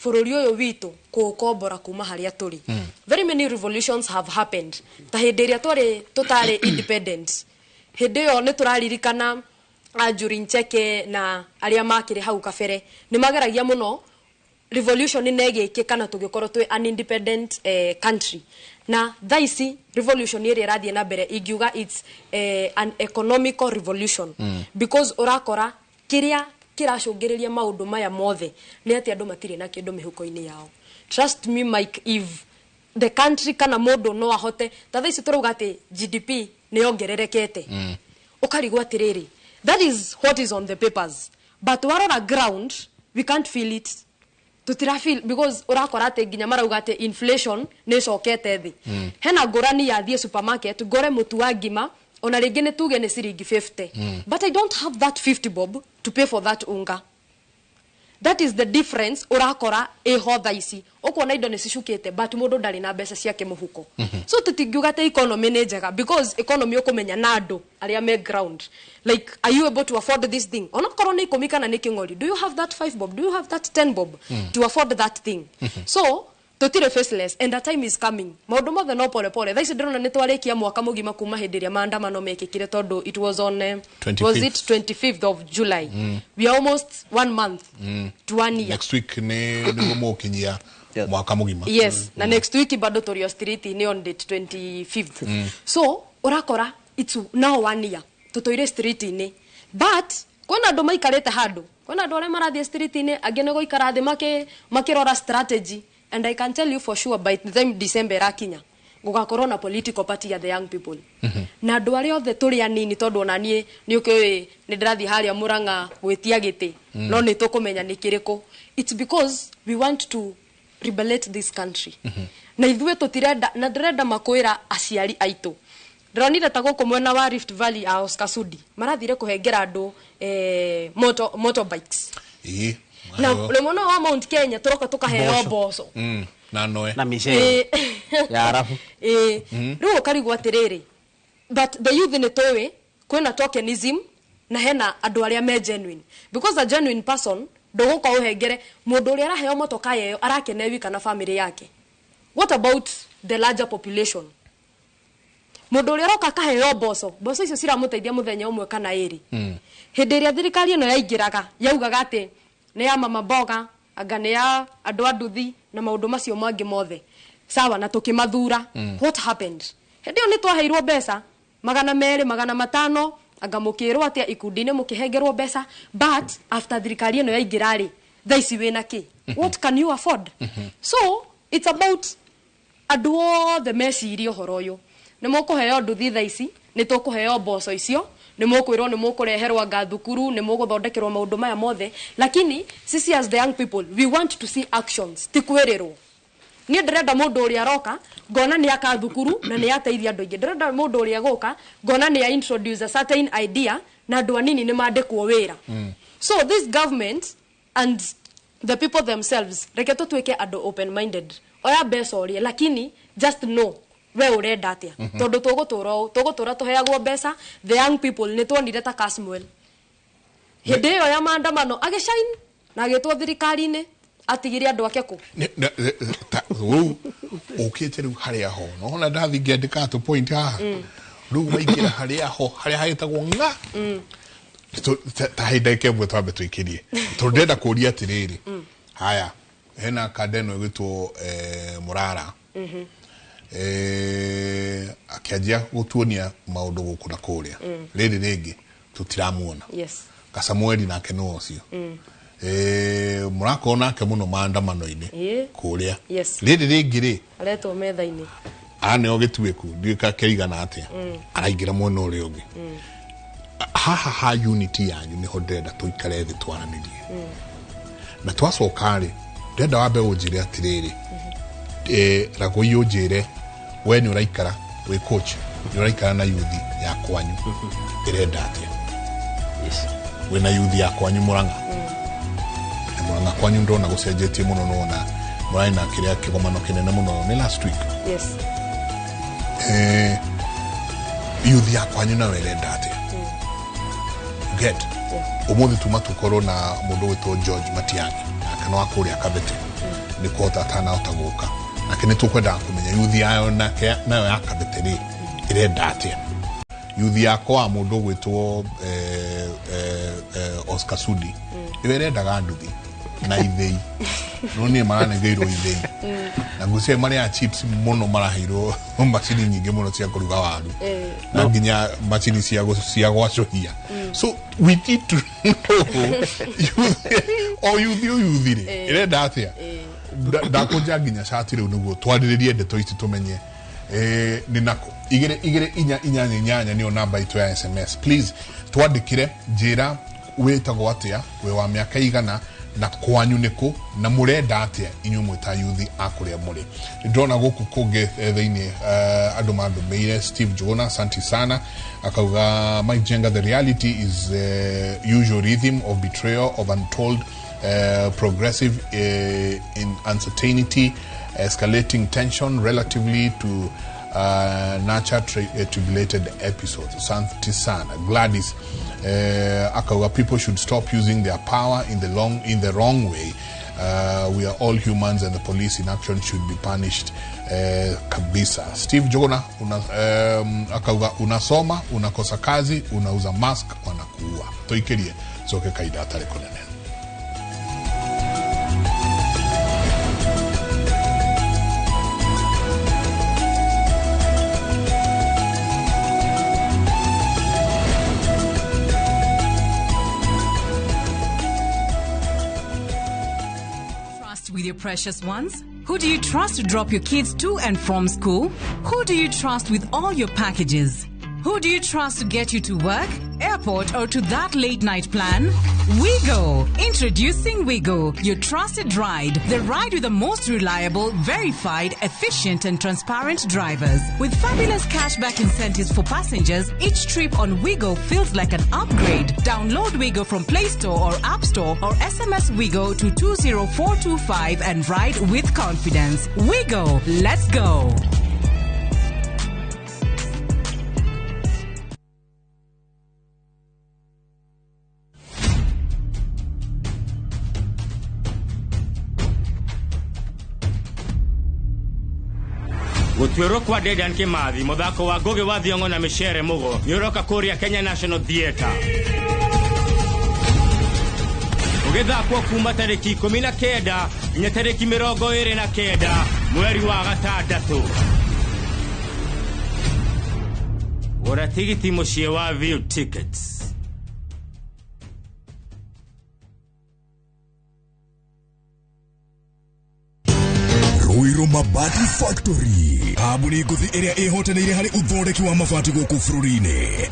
bũrũri ũyũ witũ kũũkombora kuma harĩa tũrĩ. Very many revolutions have happened. Ta hĩndĩ ĩrĩa twarĩ tũtarĩ independent, hĩndĩ ĩyo nĩ tũraririkana Njuri Ncheke na arĩa makĩrĩ hau kabere nĩ mageragia mũno revolution nĩ ĩgĩkĩka na tũgĩkorwo twĩ an independent country. Na thaa ici revolution ĩrĩa ĩrathiĩ na mbere, ingiuga it's an economical revolution, because ũrakora kĩrĩa kĩracũngĩrĩria maũndũ maya mothe nĩ atĩ andũ matirĩ na kĩndũ mĩhuko-inĩ yao. Trust me, Mike, if the country kana mũndũ no ahote, ta thaa ici tũrauga atĩ GDP nĩ yongererekete, ũkarigwo atĩrĩrĩ, that is what is on the papers, but warora ground, we can't feel it, tutira feel, because ũrakora atĩ nginya marauga atĩ inflation nĩ ĩcokete thĩ. Hena ngũrani ya thiĩ supermarket ngore mũtu wa ngima ona rĩngĩ nĩ tuge nĩ ciringi 50, but I don't have that 50 bob to pay for that unga. That is the difference ũrakora ĩho thaa ici. Ũkuona indo nĩ cicukĩte, but mũndũ ndarĩ na mbeca ciake mũhuko. So tũtingiuga atĩ economy nĩ njega, because economy ũkũmenya na andũ arĩa me ground, like, are you able to afford this thing? Onakorwo nĩ 10 kana nĩ kĩng'ori, do you have that 5 bob? Do you have that 10 bob to afford that thing? So tutire faceless, and a time is coming. Maũndũ mothe no pole pole. Thaa ici ndĩrona nĩ twarĩkia mwaka mũgima kuma hĩndĩ ĩrĩa maandamano mekĩkire, tondũ it was on was it 25th of July? We are almost one month to one year. Next week nĩ nĩguo mũgũkinyia mwaka mũgima. Yes, na next week bado tũrĩ o street nĩ on date 25th. So ũrakora it's now one year tũtũire street-inĩ, but kwĩna andũ maikarĩte handũ, kwĩna andũ arĩa marathiĩ street-inĩ, angĩ nĩ gũikara thĩ makĩrora strategy. And I can tell you for sure, by the time December ĩrakinya, gũgakorwo na political party ya the young people na andũ arĩa othe tũrĩ anini, tondũ ona niĩ nĩ ũkĩũĩ nĩ ndĩrathiĩ harĩa Mũrang'a gwĩtia gĩtĩ, no nĩ tũkũmenya nĩ kĩrĩkũ. It's because we want to rebellate this country, na ithuĩ tũtirenda, na ndĩrenda makwĩra aciari aitũ. Ndĩronire ta gũkũ mwena wa Rift Valley a Oscar Sudi marathire kũhengera andũ motorbikes. Na rĩmwe no wa Mount Kenya tũroka tũkaheo mboco. Na noe. Na micere ya arabu. Rĩu ũkarigwo atĩrĩrĩ, but the youth nĩ tũĩ kwĩna tokenism na hena andũ arĩa me genuine, because a genuine person ndũgũka ũhengere mũndũ ũrĩa araheo motoka ĩyo arakena wika na family yake. What about the larger population? Mũndũ ũrĩa aroka akaheo mboco, mboco icio ciramũteithia mũthenya ũmwe kana ĩrĩ. Hĩndĩ ĩrĩa thirikari ĩno yaingĩraga, yaugaga atĩ nĩ ya mama mboga, anga nĩ ya andũ a nduthi na maũndũ macio mangĩ mothe, sawa, na tũkĩmathura. What happened? Hĩndĩ ĩyo nĩ twaheirwo mbeca. 200 500 anga mũkĩrwo atĩa ikundi-inĩ mũkĩhengerwo mbeca, but after thirikari ĩno yaingĩra rĩ, thaa ici wĩna kĩ? What can you afford? So it's about andũ othe mecirie ũhoro ũyũ. Nĩ mũkũheo nduthi thaa ici, nĩ tũkũheo mboco icio, nĩ mũkwĩrwo nĩ mũkũreherwo anga thukuru, nĩ mũgũthondekerwo maũndũ maya mothe, lakini sisi as the young people we want to see actions, ti kwĩrĩrwo. Niĩ ndĩrenda mũndũ ũrĩa aroka ngona nĩ aka thukuru na nĩ ateithia andũ aingĩ. Ndĩrenda mũndũ ũrĩa egũka ngona nĩ a introduce a certain idea na andũ anini nĩ mandĩkwo wĩra. So this government and the people themselves, reke tũtuĩke andũ open minded. Oya mbeca ũrĩe, lakini just know we ũrenda atĩa, tondũ tũgũtũra ũũ, tũgũtũra tũheagwo mbeca. The young people nĩ tuonire ta Kasmuel hĩndĩ ĩyo ya maandamano agĩshine na agĩtwo thirikari-inĩ, atigire andũ ake kũ. Rĩu ũkĩte rĩu harĩa ho nona ndathi ngĩandĩka tũ point haha rĩu waingĩra harĩa ho harĩa hagĩtagwo ng'a. Ta hĩndĩ ndagĩka ĩmwe twambe tũikĩrie, tondũ ndĩrenda kũria atĩrĩrĩ, haya hena kanda ĩno ĩgwĩtwo Mũrara, akĩanjia gũtuonia maũndũ gũkũ na kũrĩa, rĩrĩ rĩngĩ tũtiramuona. Kasamueli nake nĩ ũcio mũrakorwo nake mũno maandamano-inĩ kũrĩa. Rĩrĩ rĩngĩ rĩ aretwo metha-inĩ, aneo gĩtuĩku ndiũĩ kĩigana atĩa, araingĩra mwena ũrĩa ũngĩ. Haha ha unity yanyu nĩho ndĩrenda tũikare thĩ twaranĩrie, na twacoka rĩ, ndĩrenda wambe ũnjĩre atĩrĩrĩ, Ragũi, ũnjĩre we nĩ ũraikara wĩ coach, nĩ ũraikara na yuthi ya kwanyu ĩrenda atĩa? Wĩna yuthi ya kwanyu Mũrang'a, na Mũrang'a kwanyu ndona gũcenjetie mũno, nona mũrarĩ na kĩrĩa kĩgomano kĩnene mũno nĩ last week. Yuthi ya kwanyu nayo ĩrenda atĩa? Get ũmũthĩ tuma tũkorwo na mũndũ wĩtwo George Matiang'i, nake no akũrĩa Kabete nĩ kũhota atanahota gũka, nake nĩ tũkwendaga kũmenya yuthi yayo nake nayo ya Kabete rĩ ĩrenda atĩa. Yuthi yakwa mũndũ ũgwĩtwo Oscar Sudi ĩyo ĩrendaga nduthi na ithĩi, no niĩ maranengeirwo ithĩi na ngwĩciria marĩa chips mũno, maraheirwo macini nyingĩ mũno cia kũruga waru na nginya macini cia gwacũhia. So we need to know o yuthi o yuthi rĩ ĩrenda atĩa. Ndakũnja nginya cati rĩu nĩguo twarĩrĩrie ndeto ici, tũmenye nĩ nako. 22488 nĩyo namba itũ ya SMS. Please twandĩkĩre, njĩra wĩtagwo atĩa, wĩ wa mĩaka igana, na kwanyu nĩkũ, na mũrenda atĩa inyuĩ mwĩ ta yuthi a kũrĩa mũrĩ. Nĩ ndĩrona gũkũ kũngĩ thĩinĩ andũ mandũmĩire. Steve Jona, asante sana, akauga, "Mike Jenga, the reality is usual rhythm of betrayal of untold progressive in uncertainty, escalating tension relatively to nurture tribulated episodes." Asante sana. Gladys akauga, "People should stop using their power in the wrong way. We are all humans and the police in action should be punished kabisa." Steve Jogona una, akauga, "Unasoma, unakosa kazi, unauza mask, wanakuua." Toikerie coke kaida atarĩ kũnene. Trust with your precious ones? Who do you trust to drop your kids to and from school? Who do you trust with all your packages? Who do you trust to get you to work, airport, or to that late night plan? Wigo! Introducing Wigo, your trusted ride. The ride with the most reliable, verified, efficient, and transparent drivers. With fabulous cashback incentives for passengers, each trip on Wigo feels like an upgrade. Download Wigo from Play Store or App Store or SMS Wigo to 20425 and ride with confidence. Wigo, let's go! Gũtuĩrwo kwa Dedan Kimathi, mũthako wa Ngũgĩ wa Thiong'o na Micere Mũgo nĩ ũroka kũrĩa Kenya National Theatre, ũgĩthakwo kuma tarĩki 19 nginya tarĩki 29 mweri wa gatandatũ. Gũra. Gũra tigiti mũciĩ wa View Tickets. Ruiru Mabati Factory, kambuni ngũthi ĩrĩa ĩhotanĩire harĩ ũthondeki wa mabati gũkũ bũrũri-inĩ.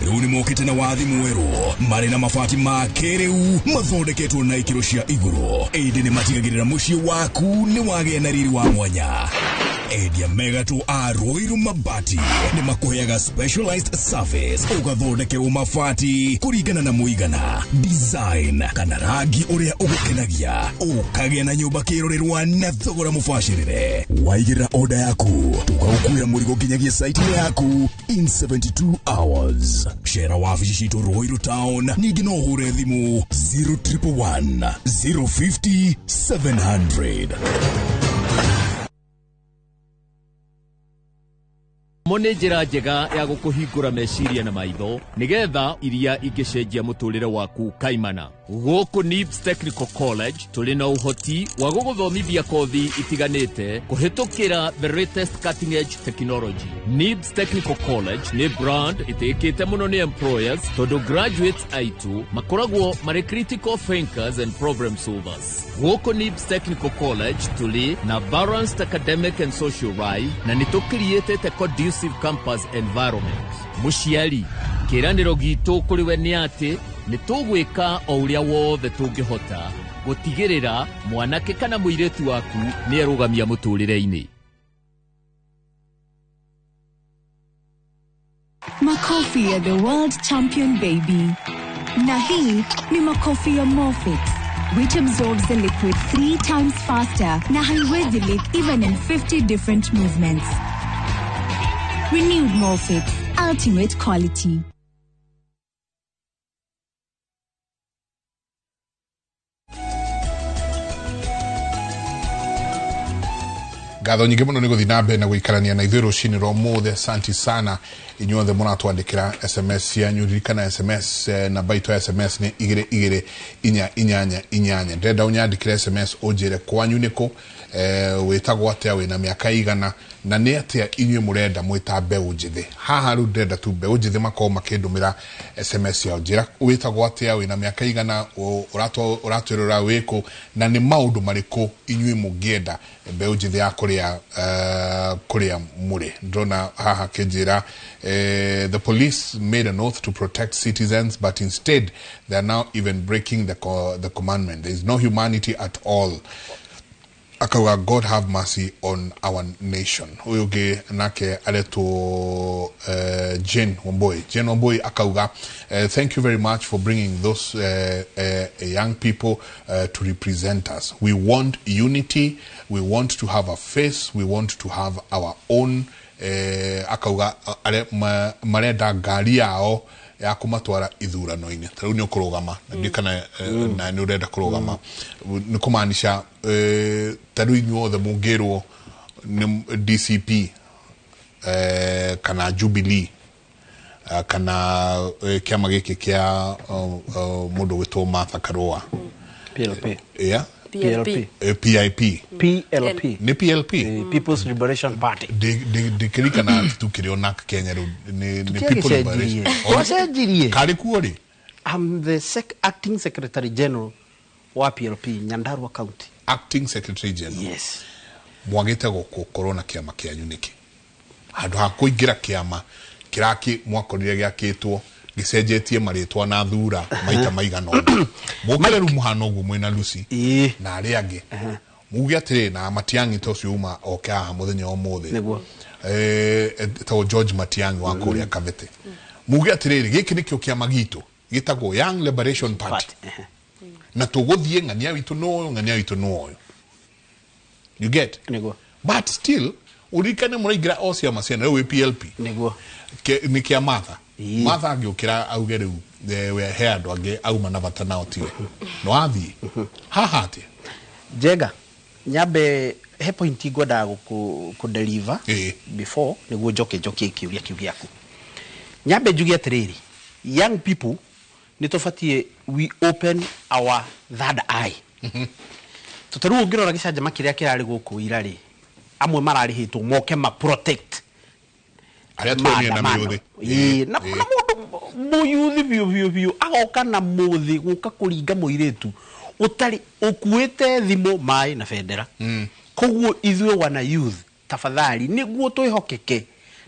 Rĩu nĩ mokĩte na wathi mwerũ marĩ na mabati ma kĩrĩu mathondeketwo na ikĩro cia igũrũ, ĩndĩ nĩ matigagĩrĩra mũciĩ waku nĩ wagĩa na riri wa mwanya. Endia megatũ a Ruiru Mabati nĩ makũheaga specialized service, ũgathondekerwo mabati kũringana na mũigana, design kana rangi ũrĩa ũgũkenagia, ũkagĩa na nyũmba kĩrorerwa na thogora mũbacĩrĩre. Waigĩrĩra oda yaku tũgagũkuĩra mũrigo nginyagia site yaku in 72 hours. Cera wabici citũ Ruiru Town, ningĩ no ũhũre thimũ 0111 050 700. Mo nĩ njĩra njega ya gũkũhingũra meciria na maitho nĩgetha iria ingĩcenjia mũtũrĩre waku kaimana. Gũkũ NIBS Technical College tũrĩ na ũhoti wa gũgũthomithia kothi itiganĩte kũhĩtũkĩra the latest cutting edge technology. NIBS Technical College nĩ brand ĩtĩkĩte mũno nĩ employers tondũ graduates aitũ makoragwo marĩ critical thinkers and problem solvers. Gũkũ NIBS Technical College tũrĩ na balanced academic and social life na nĩ tũkiriĩtĩte conducive campus environment. Mũciari, kĩĩranĩro gitũ kũrĩ we nĩ atĩ nĩ tũgwĩka o ũrĩa wothe tũngĩhota gũtigĩrĩra mwanake kana mũirĩtu waku nĩ erũgamia mũtũrĩre-inĩ. Makofi ya the world champion baby. Na hii ni makofi ya Morfix, which absorbs the liquid 3 times faster na haiwezi leak even in 50 different movements. Renewed Morfix, ultimate quality. Ngatho nyingĩ mũno nĩ gũthiĩ na mbere na gũikarania na ithuĩ rũcinĩ rwa ũmũthĩ. Asanti sana inyuothe mũratwandĩkĩra SMS cianyu. Ririkana SMS, namba itũ ya SMS nĩ 2 2 4 8 8. Ndĩrenda ũnyandĩkĩre SMS ũnjĩre kwanyu nĩkũ, wĩtagwo atĩa, wĩna mĩaka igana, na nĩ atĩa inyuĩ mũrenda mwĩta mbeũ njĩthĩ. Haha rĩu ndĩrenda tu mbeũ njĩthĩ makorwo makĩndũmĩra SMS yao. Njĩra wĩtagwo atĩa, wĩna mĩaka igana, ũratwĩrora wĩkũ, na nĩ maũndũ marĩkũ inyuĩ mũngĩenda mbeũ njĩthĩ ya kũrĩa mũrĩ. Ndĩrona haha kĩnjĩra, the police made an oath to protect citizens, but instead they are now even breaking the commandment. There is no humanity at all. Akauga God have mercy on our nation. Ũyũ ũngĩ nake aretwo Jane Wambui. Jane Wambui akauga, thank you very much for bringing those young people to represent us. We want unity, we want to have a face, we want to have our own. Akauga marenda ngari yao ya kũmatwara ithurano-inĩ. Ta rĩu nĩ ũkũrũgama na ndiũ kana na nĩ ũrenda kũrũgama, nĩ kũmaanisha ta rĩu inyuothe mũngĩrwo nĩ DCP kana Jubilee kana kĩama gĩkĩ kĩa mũndũ ũgwĩtwo Martha Karua. PLP. Yeah? PLP. PIP. PLP. Nĩ PLP? People's Liberation Party. Ndikĩririkana tukĩrĩ o NARC Kenya rĩu nĩ People Liberation. Twacenjirie. Karĩ kuo rĩ? I'm the acting secretary general wa PLP Nyandarua County. Acting secretary general. Yes. Mwagĩte gũkorwo na kĩama kĩanyu nĩkĩ? Handũ ha kũingĩra kĩama kĩraki mwakorire gĩakĩtwo gĩcenjetie marĩtwa na thura maita maigana ũna. Mũkĩre rĩu mũhana ũguo mwĩna Lucy na arĩa angĩ. Muge atĩrĩ na Matiang'i ta ũcio uma oke haha mũthenya wa ũmũthĩ. Nĩguo. Etagwo George Matiang'i wa kũrĩa Kabete. Muge atĩrĩrĩ, gĩkĩ nĩkĩo kĩama gitũ gĩtagwo Young Liberation Party. Na tũgũthiĩ ng'ania witũ nĩ ũyũ, ng'ania witũ nĩ ũyũ. You get? Nĩguo. But still ũririkane mũraingĩra o ciama ciana rĩu wĩ PLP. Nĩguo. Nĩ kĩa Martha. Martha angĩũkĩra auge rĩu he andũ angĩ auma na bata nao tiwe. No athiĩ. Haha atĩa? Njega, nyambe he point ngwendaga kũ deliver before nĩguo njoke njokie kĩũria kĩu gĩaku. Nyambe njuge atĩrĩrĩ, young people nĩ tũbatiĩ we open our third eye. Tondũ rĩu ũngĩrora gĩcanjama kĩrĩa kĩrarĩ gũkũ ira rĩ, amwe mararĩhĩtwo moke ma protect Arĩa tuonire na maandamano. mĩũthĩ. Ĩĩ, na na mũndũ mũyuthi biũ biũ biũ agoka na mũthĩ gũka kũringa mũirĩtu ũtarĩ ũkuĩte thimũ, maĩ na bendera. Koguo ithuĩ wana youth, tafadhali, nĩguo twĩhokeke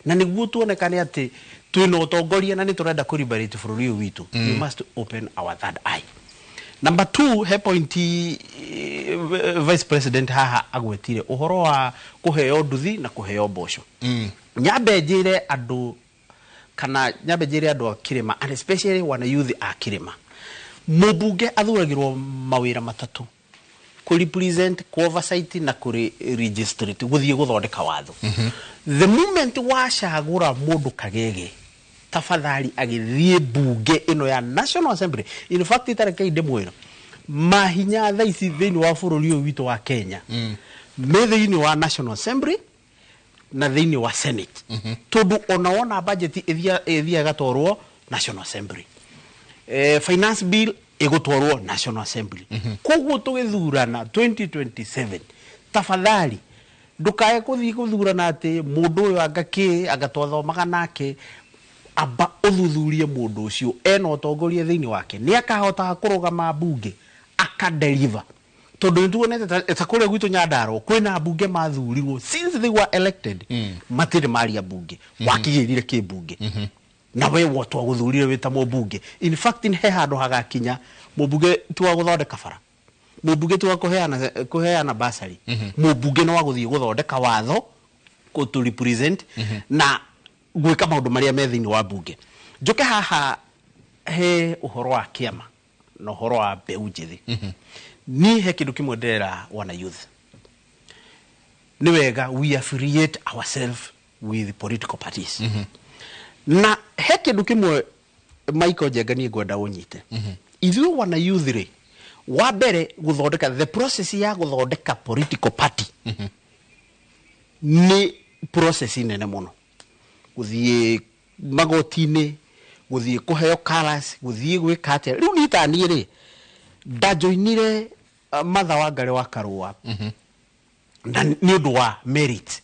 na nĩguo tuonekane atĩ twĩna ũtongoria na nĩ tũrenda kũ liberate bũrũri ũyũ witũ, we must open our third eye. Number two, he point vice president haha agwetire ũhoro wa kũheo nduthi na kũheo mboco. Nyambe njĩre andũ, kana nyambe njĩre andũ a kĩrĩma, and especially wana youth a kĩrĩma, mũmbunge athuragĩrwo mawĩra matatũ: kũ represent, kũ oversight na kũ legislate, gũthiĩ gũthondeka watho. The moment wacagũra mũndũ kagege, tafadhali agĩthiĩ mbunge ĩno ya National Assembly, in fact itarekei ndĩmwĩra, mahinya thaa ici thĩinĩ wa bũrũri ũyũ witũ wa Kenya me thĩinĩ wa National Assembly na thĩinĩ wa Senate, tondũ ona wona budget ĩthiaga ĩgatwarwo National Assembly, finance bill ĩgũtwarwo National Assembly. Koguo tũgĩthurana 2027, tafadhali ndũkae kũthiĩ gũthurana atĩ mũndũ ũyũ anga kĩ anga twathomaga nake. Amba ũthuthurie mũndũ ũcio ena ũtongoria thĩinĩ wake, nĩ akahotaga kũrũgama mbunge akadeliver, tondũ nĩ tuonete ta kũrĩa gwitũ Nyandarua kwĩna mbunge mathurirwo, since they were elected matirĩ maria mbunge. Wakĩgĩrire kĩ mbunge na we twagũthurire wĩ ta mũmbunge? In fact, he handũ hagakinya mũmbunge ti wa gũthondeka bara, mũmbunge ti wa kũheana basari, mũmbunge nĩ wa gũthiĩ gũthondeka watho, to represent na gwĩka maũndũ marĩa me thĩinĩ wa mbunge. Njoke haha he ũhoro wa kĩama na ũhoro wa mbeũ njĩthĩ. Niĩ he kĩndũ kĩmwe ndĩrera wana youth: nĩ wega we affiliate ourselves with political parties. Na he kĩndũ kĩmwe, Michael Njenga, niĩ ngwenda ũnyite. Ithuĩ wana youth rĩ, wa mbere gũthondeka the process ya gũthondeka political party nĩ process nene mũno, gũthiĩ magoti-inĩ, gũthiĩ kũheo colours, gũthiĩ gwĩka atĩa. Rĩu niĩ ta niĩ rĩ, ndajoinire Martha Wangari wa Karũa na nĩ ũndũ wa merit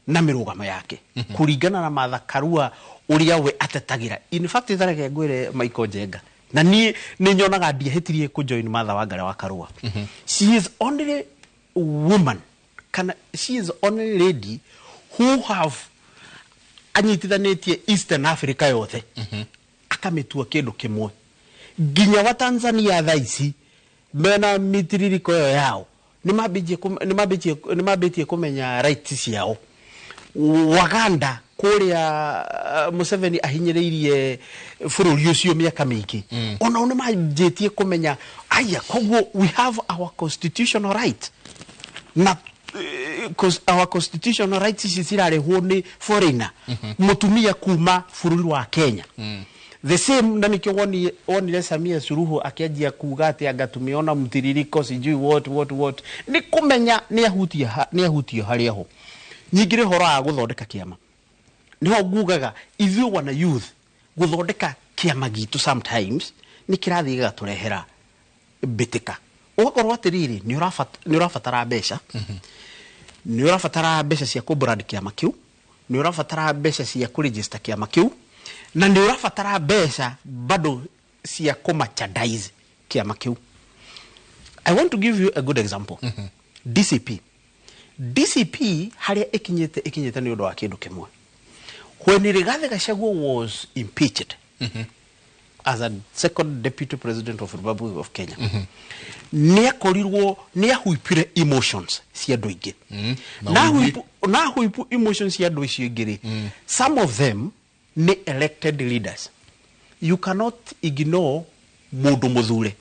na mĩrũgamo yake, kũringana na Martha Karua ũrĩa we atetagĩra. In fact, tareke ngwĩre, Michael Njenga, na niĩ nĩ nyonaga ndiahĩtirie kũjoin Martha Wangari wa Karua. She is only woman, kana she is only lady who have anyitithanĩtie Eastern Africa yothe, akamĩtua kĩndũ kĩmwe, nginya wa Tanzania thaa ici mena mitiririko ĩyo yao nĩ mambĩtie kũmenya rights ciao. Waganda kũrĩa Museveni ahinyĩrĩirie bũrũri ũcio mĩaka mĩingĩ, onao nĩ manjĩtie kũmenya aya. Koguo we have our constitutional right na our constitutional rights ici cirarĩhwo nĩ foreigner, mũtumia kuma bũrũri wa Kenya. The same na nikio wonire Samia Suluhu akĩanjia kuga atĩ anga tumeona mtiririko, sijui what what what, nĩ kũmenya nĩ ahutio harĩa ho. Nyingĩ ũhoro wa gũthondeka kĩama, niho ngugaga ithuĩ wana youth gũthondeka kĩama gitũ sometimes nĩ kĩrathiĩ gĩgatũrehera mbĩtĩka, ũgakorwo atĩrĩrĩ, nĩ ũrabatara mbeca, nĩ ũrabatara mbeca cia kũ-brand kĩama kĩu, nĩ ũrabatara mbeca cia kũ-register kĩama kĩu, na nĩ ũrabatara mbeca bado cia kũ-merchandise kĩama kĩu. I want to give you a good example. DCP, DCP harĩa ĩkinyĩte, ĩkinyĩte nĩ ũndũ wa kĩndũ kĩmwe. When Rigathi Gachagua was impeached as a second deputy president of Republic of Kenya, nĩ akorirwo nĩ ahuipire emotions cia andũ aingĩ. Na Na ũingĩ. na ahuipu emotions cia andũ icio ingĩ rĩ, some of them nĩ elected leaders. You cannot ignore mũndũ mũthure.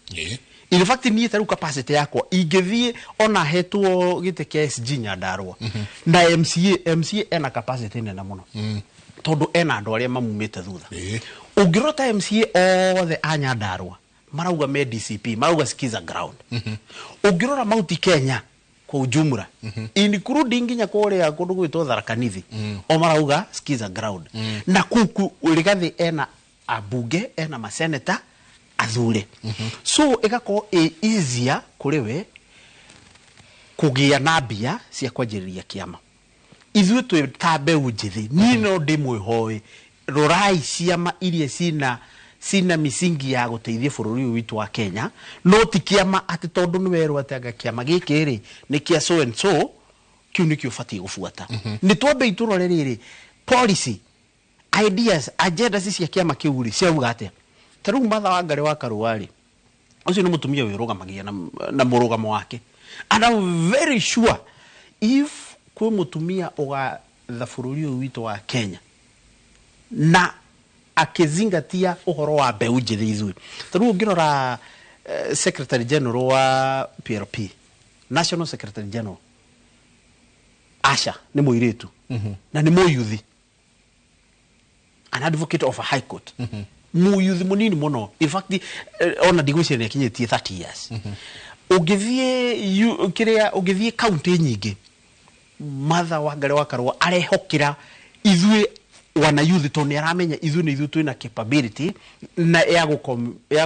In fact, niĩ ta rĩu capacity yakwa, ingĩthiĩ ona hetwo gĩtĩ kĩa SG Nyandarua na MCA, MCA ena capacity nene mũno, tondũ ena andũ arĩa mamumĩte thutha. Ũngĩrora ta MCA othe a Nyandarua marauga me DCP, marauga skiza ground. Ũngĩrora Mount Kenya kwa ujumla, including nginya kũrĩa kũndũ gwĩtwo Tharaka Nithi, o marauga skiza ground. Na kũu Rigathi ena ambunge, ena maseneta athure, so ĩgakorwo ĩ easier kũrĩ we kũgĩa na mbia cia kwanjĩrĩria kĩama. Ithuĩ twĩ ta mbeũ njĩthĩ, niĩ no ndĩmwĩhoe, rorai ciama iria cina misingi ya gũteithia bũrũri ũyũ witũ wa Kenya, no ti kĩama atĩ tondũ nĩ werwo atĩ anga kĩama gĩkĩ rĩ nĩ kĩa so and so, kĩu nĩkĩo ũbatiĩ gũbuata. Nĩ twambei tũrore rĩrĩ, policy, ideas, agenda cia kĩama kĩu rĩ ciauga atĩa. Ta rĩu Martha Wangari wa Karũa rĩ, ũcio nĩ mũtumia wĩrũgamagia na mũrũgamo wake, and I'm very sure if kwĩ mũtumia ũgatha bũrũri ũyũ witũ wa Kenya na akĩzingatia ũhoro wa mbeũ njĩthĩ ithuĩ. Ta rĩu ũngĩrora secretary general wa PLP, national secretary general Asha, nĩ mũirĩtu na nĩ mũyuthi, an advocate of a high court, mũyuthi mũnini mũno. In fact, ona ndigwĩciria nĩ akinyĩtie 30 years. Ũngĩthiĩ kĩrĩa, ũngĩthiĩ kaunti nyingĩ, Martha Wangari wa Karũa arehokera ithuĩ wana youth, tondũ nĩ aramenya ithuĩ nĩ ithuĩ twĩna capability na ya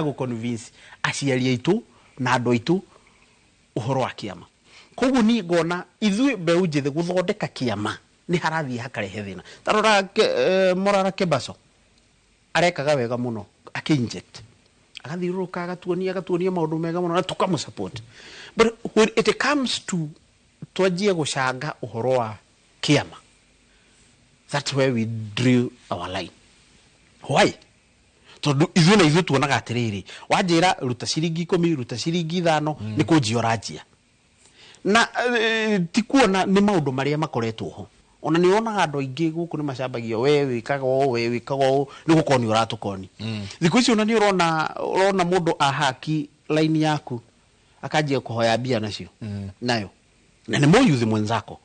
gũ convince aciari aitũ na andũ aitũ ũhoro wa kĩama. Koguo niĩ ngona ithuĩ mbeũ njĩthĩ gũthondeka kĩama nĩ harathiĩ hakarehe thĩna. Ta rora Morara Kebaso, arekaga wega mũno, akĩ-inject, agathiũrũrũka, agatuonia maũndũ mega mũno na tũkamũ support, but when it comes to twanjie gũcanga ũhoro wa kĩama, that's where we drew our line. Why? Tondũ ithuĩ na ithuĩ tuonaga atĩrĩrĩ, wanjĩra ruta ciringi 10, ruta ciringi 5, nĩ kũnjia ũranjia na ti kuona nĩ maũndũ marĩa makoretwo ho. Ona nĩ wonaga andũ aingĩ gũkũ nĩ macambagia, we wĩkaga ũũ, we wĩkaga ũũ, nĩ gũkoni ũratũkoni. Thikũ ici ona nĩ ũrona mũndũ ahaki line yaku, akanjia kũhoya mbia nacio nayo, na nĩ mũyuthi mwenzako.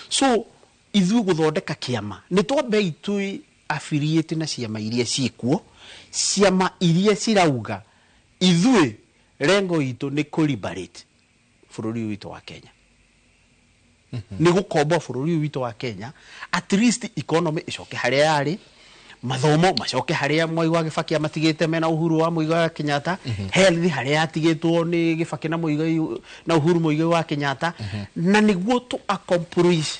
So ithuĩ gũthondeka kĩama, nĩ twambei twĩ affiliate na ciama iria ciĩkuo, ciama iria cirauga ithuĩ lengo itũ nĩ kũ liberate bũrũri ũyũ witũ wa Kenya, nĩ gũkomboa bũrũri ũyũ witũ wa Kenya, at least economy ĩcoke harĩa yarĩ, mathomo macoke harĩa Mwai wa Gĩbaki amatigĩte mena Uhuru wa Muigai wa Kenyatta, health harĩa yatigĩtwo nĩ Gĩbaki na Muigai na Uhuru Muigai wa Kenyatta, na nĩguo to accomplish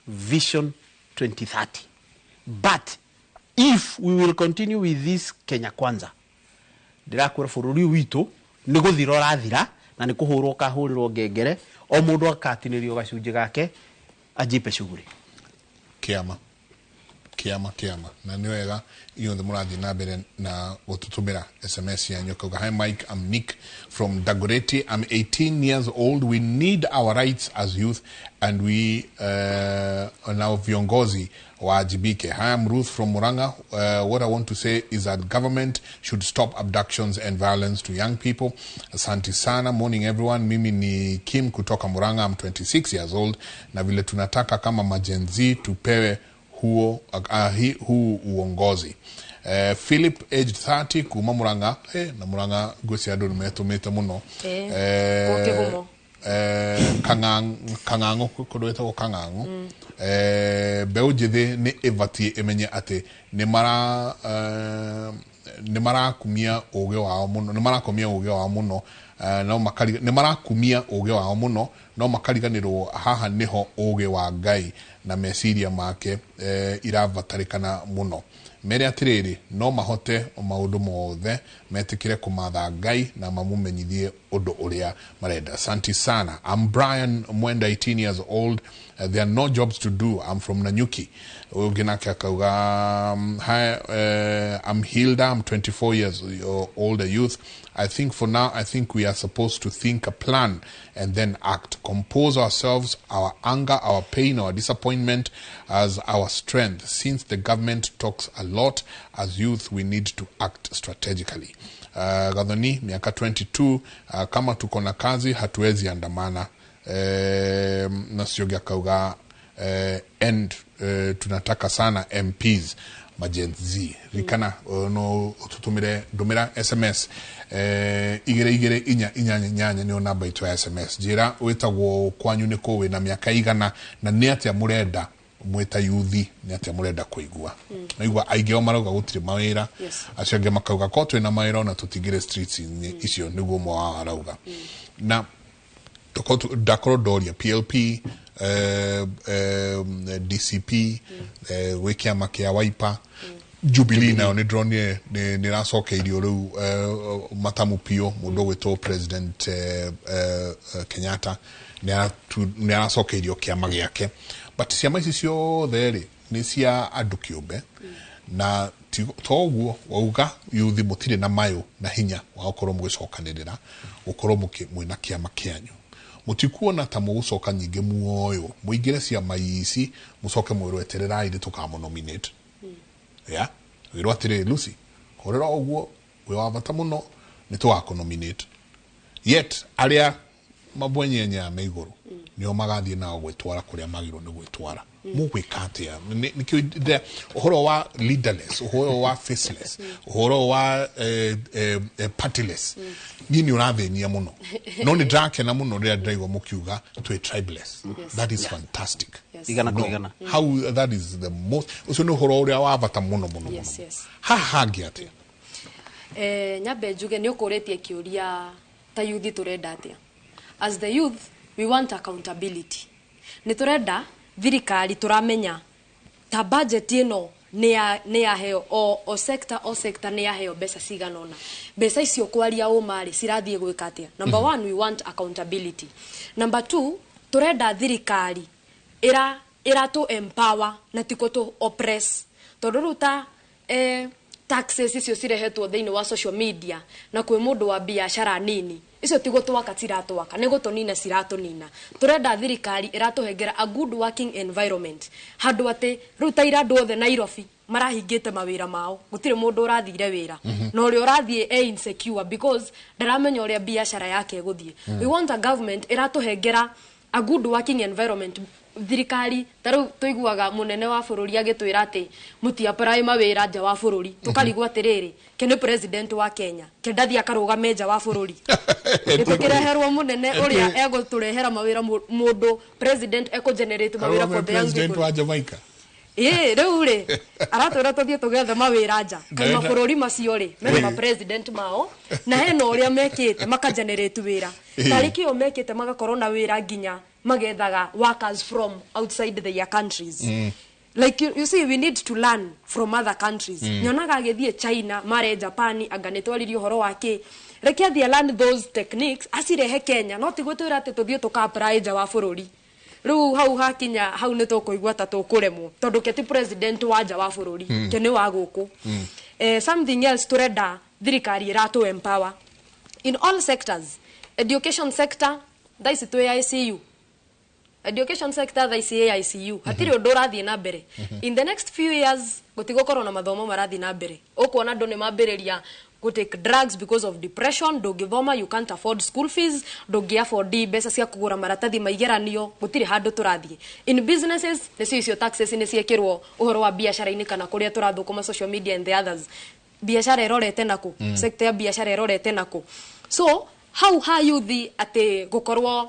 Vision 2030. But if we will continue with this Kenya Kwanza, ndĩrakwĩra bũrũri ũyũ witũ nĩ gũthira ũrathira, na nĩ kũhũrwo ũkahũrĩrwo ngengere, o mũndũ akatinĩrio gacunjĩ gake ajipe shughuli. Kĩama, kĩama, kĩama. Na nĩ wega inyuothe mũrathiĩ na mbere na gũtũtũmĩra SMS yanyu. Kauga, "Hi Mike, I'm Nick from Dagoretti. I'm 18 years old. We need our rights as youth and we now viongozi waajibike. Hi, I'm Ruth from Muranga. What I want to say is that government should stop abductions and violence to young people. Asante sana. Morning everyone. Mimi ni Kim kutoka Muranga. I'm 26 years old. Na vile tunataka kama ma-Gen Z tupewe huo huu uongozi." Philip, aged 30, kuma Muranga, na Muranga ngwĩciria andũ nĩ metũmĩte mũno. Gũkĩ Kĩhumo. Kang'ang'o, kũndũ gwĩtagwo Kang'ang'o. Mbeũ njĩthĩ nĩ ĩbatiĩ ĩmenye atĩ nĩ marakumia ũgĩ wao mũno, nĩ marakomia ũgĩ wao mũno, no nĩ marakumia ũgĩ wao mũno, no makariganĩrwo haha nĩho ũgĩ wa Ngai na meciria make irabatarĩkana mũno. Mere atĩrĩrĩ, no mahote maũndũ mothe metĩkĩre kũmatha Ngai na mamũmenyithie ũndũ ũrĩa marenda. Asante sana. I'm Brian Mwenda, 18 years old. There are no jobs to do. I'm from Nanyuki." Ũyũ ũngĩ nake akauga, "Hi, I'm Hilda. I'm 24 years old, a youth. I think for now, I think we are supposed to think a plan and then act. Compose ourselves, our anger, our pain, our disappointment as our strength. Since the government talks a lot, as youth, we need to act strategically." Gathoni, miaka 22, "Kama tuko na kazi hatuwezi andamana." Na Siogi akauga, "And tunataka sana MPs ma-Gen Z." Rikana no tutumire ndumira SMS, 22488 nĩyo namba itũ ya SMS. Njĩra wĩtagwo, kwanyu nĩ kũ, wĩna mĩaka igana, na nĩ atĩa mũrenda mwĩta yuthi, nĩ atĩa mũrenda kũigua. Naigua aingĩ ao marauga gũtirĩ mawĩra. Acio angĩ makauga ko twĩna mawĩra ona tũtingĩrĩ streets icio, nĩguo ũmwe wao arauga. Na ndakorwo ndoria PLP. DCP, gwĩ kĩama kĩa Wiper, Jubilee nayo nĩ ndĩronire nĩ ĩracokeirio rĩu matamu piũ. Mũndũ ũgwĩtwo President Kenyatta nĩ aracokeirio kĩama gĩake, but ciama ici ciothe rĩ nĩ cia andũ kĩũmbe, na to ũguo wauga yuthi mũtirĩ na mayũ na hinya wa gũkorwo mũgĩcokanĩrĩra gũkorwo mwĩna kĩama kĩanyu. Mũtikuona ta mũgũcoka nyingĩ muoyo mũingĩre ciama ici, mũcoke mwĩrwo etererai nĩ tũkamũnominate ya wĩrwo atĩrĩrĩ, Lucy, horera ũguo, wĩ wa bata mũno, nĩ tũgakũnominate, yet arĩa mabwenyenyaa me igũrũ nĩo magathiĩ nao gwĩtwara kũrĩa magĩrĩirwo nĩ gwĩtwara. Mũgwĩka atĩa? Nĩkĩo ũhoro wa leaderless, ũhoro wa faceless, ũhoro wa partyless, niĩ nĩ ũrathĩnia mũno, no nĩ ndĩrakena mũno rĩrĩa ndĩraigua mũkiuga twĩ tribeless. That is fantastic. Igana kwa igana. How that is the most, ũcio nĩ ũhoro ũrĩa wa bata mũno mũno mũno. Haha hangĩ atĩa? Nyambe njuge nĩ ũkũrĩtie kĩũria ta yuthi tũrenda atĩa. As the youth, we want accountability. Nĩ tũrenda thirikari tũramenya ta budget ĩno nĩ yaheo o sector, o sector nĩ yaheo mbeca cigana ũna, mbeca icio kwaria ũma rĩ cirathiĩ gwĩka atĩa. Number one, we want accountability. Number two, tũrenda thirikari ĩra tũ empower na ti tũ oppress, tondũ rĩu ta taxes icio cirehetwo thĩinĩ wa social media na kwĩ mũndũ wa biacara nini, icio ti gũtwaka ciratwaka, nĩ gũtũnina ciratũnina. Tũrenda thirikari ĩratũhengera a good working environment, handũ atĩ rĩu ta ira andũ othe Nairobi marahingĩte mawĩra mao, gũtirĩ mũndũ ũrathire wĩra, na ũrĩa ũrathiĩ e insecure because ndaramenya ũrĩa biacara yake ĩgũthiĩ. We want a government ĩratũhengera a good working environment. Thirikari ta rĩu tũiguaga mũnene wa bũrũri agĩtwĩra atĩ mũti apply mawĩra nja wa bũrũri, tũkarigwo atĩrĩrĩ, ke nĩ president wa Kenya, ke ndathiĩ akarũgame nja wa bũrũri? Nĩtũkĩreherwo mũnene ũrĩa egũtũrehera mawĩra, mũndũ president ekũ generate mawĩra for the young president people wa Jamaica. Ĩĩ, rĩu rĩ aratwĩra tũthiĩ tũgethe mawĩra nja. Kaĩ mabũrũri macio rĩ mena ma president mao na hena ũrĩa mekĩte maka generate wĩra, tarĩ kĩo mekĩte magakorwo na wĩra nginya magethaga workers from outside their countries. Like you see, we need to learn from other countries. Nyonaga agĩthiĩ China mare Japan, anga nĩ twaririe ũhoro wa kĩ, reke athiĩ learn those techniques acirehe Kenya, no ti gwĩtwĩra atĩ tũthiĩ tũka apply nja wa bũrũri. Rĩu hau hakinya hau nĩ tũkũigua ta tũkũremwo, tondũ ke ti president wa nja wa bũrũri, ke nĩ wa gũkũ. Something else, tũrenda thirikari ĩratũ empower in all sectors. Education sector, thaa ici twĩ ICU. Education sector thaa ici ĩ ICU, hatirĩ ũndũ ũrathiĩ na mbere. In the next few years gũtigũkorwo na mathomo marathiĩ na mbere. Ũkuona andũ nĩ mambĩrĩria go take drugs because of depression. Ndũngĩthoma, you can't afford school fees, ndũngĩ afford mbeca cia kũgũra maratathi ma igeranio. Gũtirĩ handũ tũrathiĩ. In businesses, nĩcio icio taxes nĩ ciĩkĩrwo ũhoro wa biacara-inĩ kana kũrĩa tũrathũkũma, social media and the others, biacara ĩrorete nakũ? Sector ya biacara ĩrorete nakũ? So hau ha yuthi atĩ gũkorwo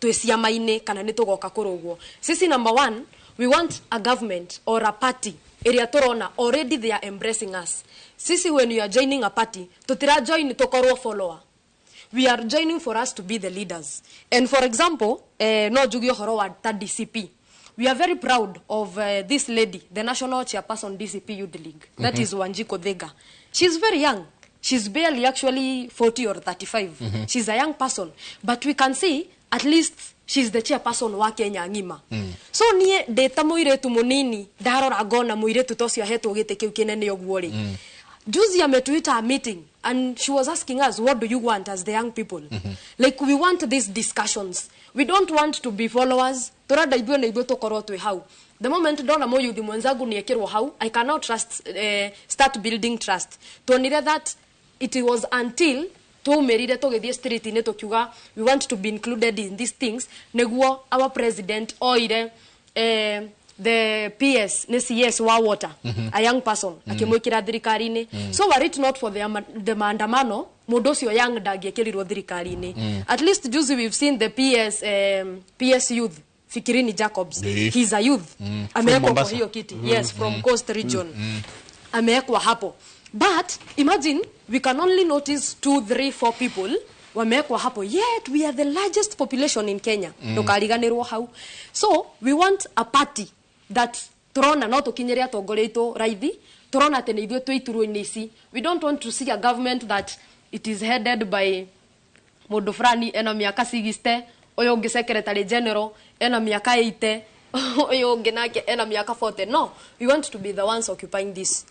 twĩ ciama-inĩ kana nĩ tũgoka kũrũgwo, sisi number one, we want a government or a party ĩrĩa tũrona already they are embracing us. Sisi, when you are joining a party, tutira join tukorwo follower, we are joining for us to be the leaders. And for example, no njuge ũhoro wa ta DCP. We are very proud of this lady, the national chairperson, DCP Youth League, that is Wanjiku Thiga. She's very young. She's barely actually 40 or 35. She's a young person, but we can see at least she's the chairperson wa Kenya ng'ima. So niĩ ndĩ ta mũirĩtu mũnini, ndarora ngona mũirĩtu ta ũcio ahetwo gĩtĩ kĩu kĩnene ũguo rĩ, juzi ametuita a meeting and she was asking us, "What do you want as the young people?" Like, we want these discussions. We don't want to be followers. Turenda ithuĩ na ithuĩ tũkorwo twĩ hau. The moment ndona mũyuthi mwenzangu nĩekĩrwo hau, I cannot trust, start building trust. Tuonire that it was until twaumĩrire tũgĩthiĩ street-inĩ tũkiuga we want to be included in these things nĩguo our president oire the PS, nĩ CS wa water, a young person, akĩmwĩkĩra thirikari-inĩ. So were it not for the maandamano, mũndũ ũcio young ndangĩekĩrirwo thirikari-inĩ. At least juzi we've seen the PS, PS youth, Fikirini Jacobs. He's a youth, amewekwa kwa Mombasa. hiyo kiti. Yes, from Coast Region amewekwa hapo. But imagine we can only notice two, three, four people. Wamewekwa hapo, yet we are the largest population in Kenya. Ndukariganirwo hau. So we want a party that turona no tukinyire atongoria aitũ raithi, turona atĩ nĩ ithuĩ twĩ iturwa-inĩ ici. We don't want to see a government that it is headed by mũndũ fulani ena mĩaka 60, ũyũ ũngĩ secretary general ena mĩaka 80, ũyũ ũngĩ nake ena mĩaka 40. No, we want to be the ones occupying these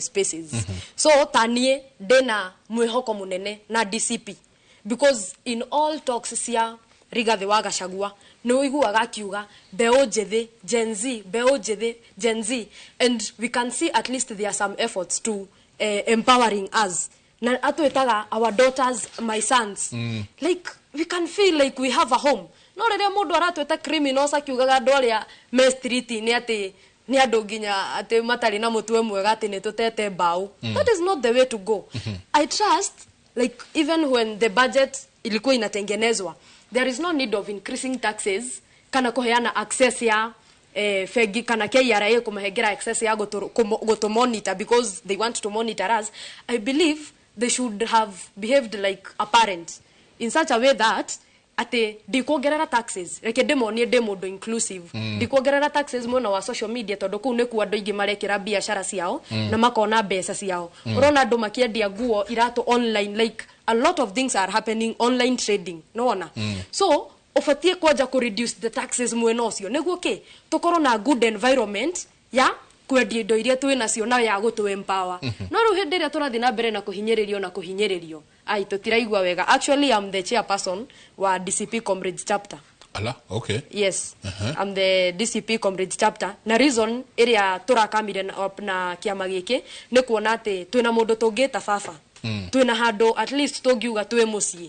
spaces. So ta niĩ ndĩna mwĩhoko mũnene na DCP, because in all talks cia Rigathi wa Gachagua nĩ ũiguaga akiuga mbeũ njĩthĩ, Gen Z, mbeũ njĩthĩ, Gen Z, and we can see at least there are some efforts to empowering us, na atwĩtaga our daughters, my sons. Like, we can feel like we have a home. No rĩrĩa mũndũ aratwĩta criminals, akiugaga andũ arĩa me street-inĩ atĩ nĩ andũ nginya atĩ matarĩ na mũtwe mwega, atĩ nĩ tũtete mbaũ, that is not the way to go. I trust, like, even when the budget ilikuwa inatengenezwa, there is no need of increasing taxes kana kuheana access ya bengi kana KRA kumahengera access ya gũtũ monitor because they want to monitor us. I believe they should have behaved like a parent in such a way that atĩ ndikuongerera taxes, reke ndĩmonie ndĩ mũndũ inclusive. Ndikuongerera taxes mwena wa social media, tondũ kũu nĩkuo andũ aingĩ marekĩra biacara ciao na makona mbeca ciao. Ũrona andũ makĩendia nguo, iratũ online. Like, a lot of things are happening online, trading, nĩwona? So ũbatiĩ kwanja kũ reduce the taxes mwena ũcio nĩguo kĩ tũkorwo na good environment ya kwendia indo iria twĩ nacio na ya gũtũ empower. No rĩu hĩndĩ ĩrĩa tũrathiĩ na mbere na kũhinyĩrĩrio na kũhinyĩrĩrio, ai, tũtiraigua wega. Actually, I'm the chairperson wa DCP Comrades chapter. Ala, okay. Yes. I'm the DCP Comrades chapter, na reason ĩrĩa tũrakamire na kĩama gĩkĩ nĩ kuona atĩ twĩna mũndũ tũngĩta baba, twĩna handũ at least tũngiuga twĩ mũciĩ.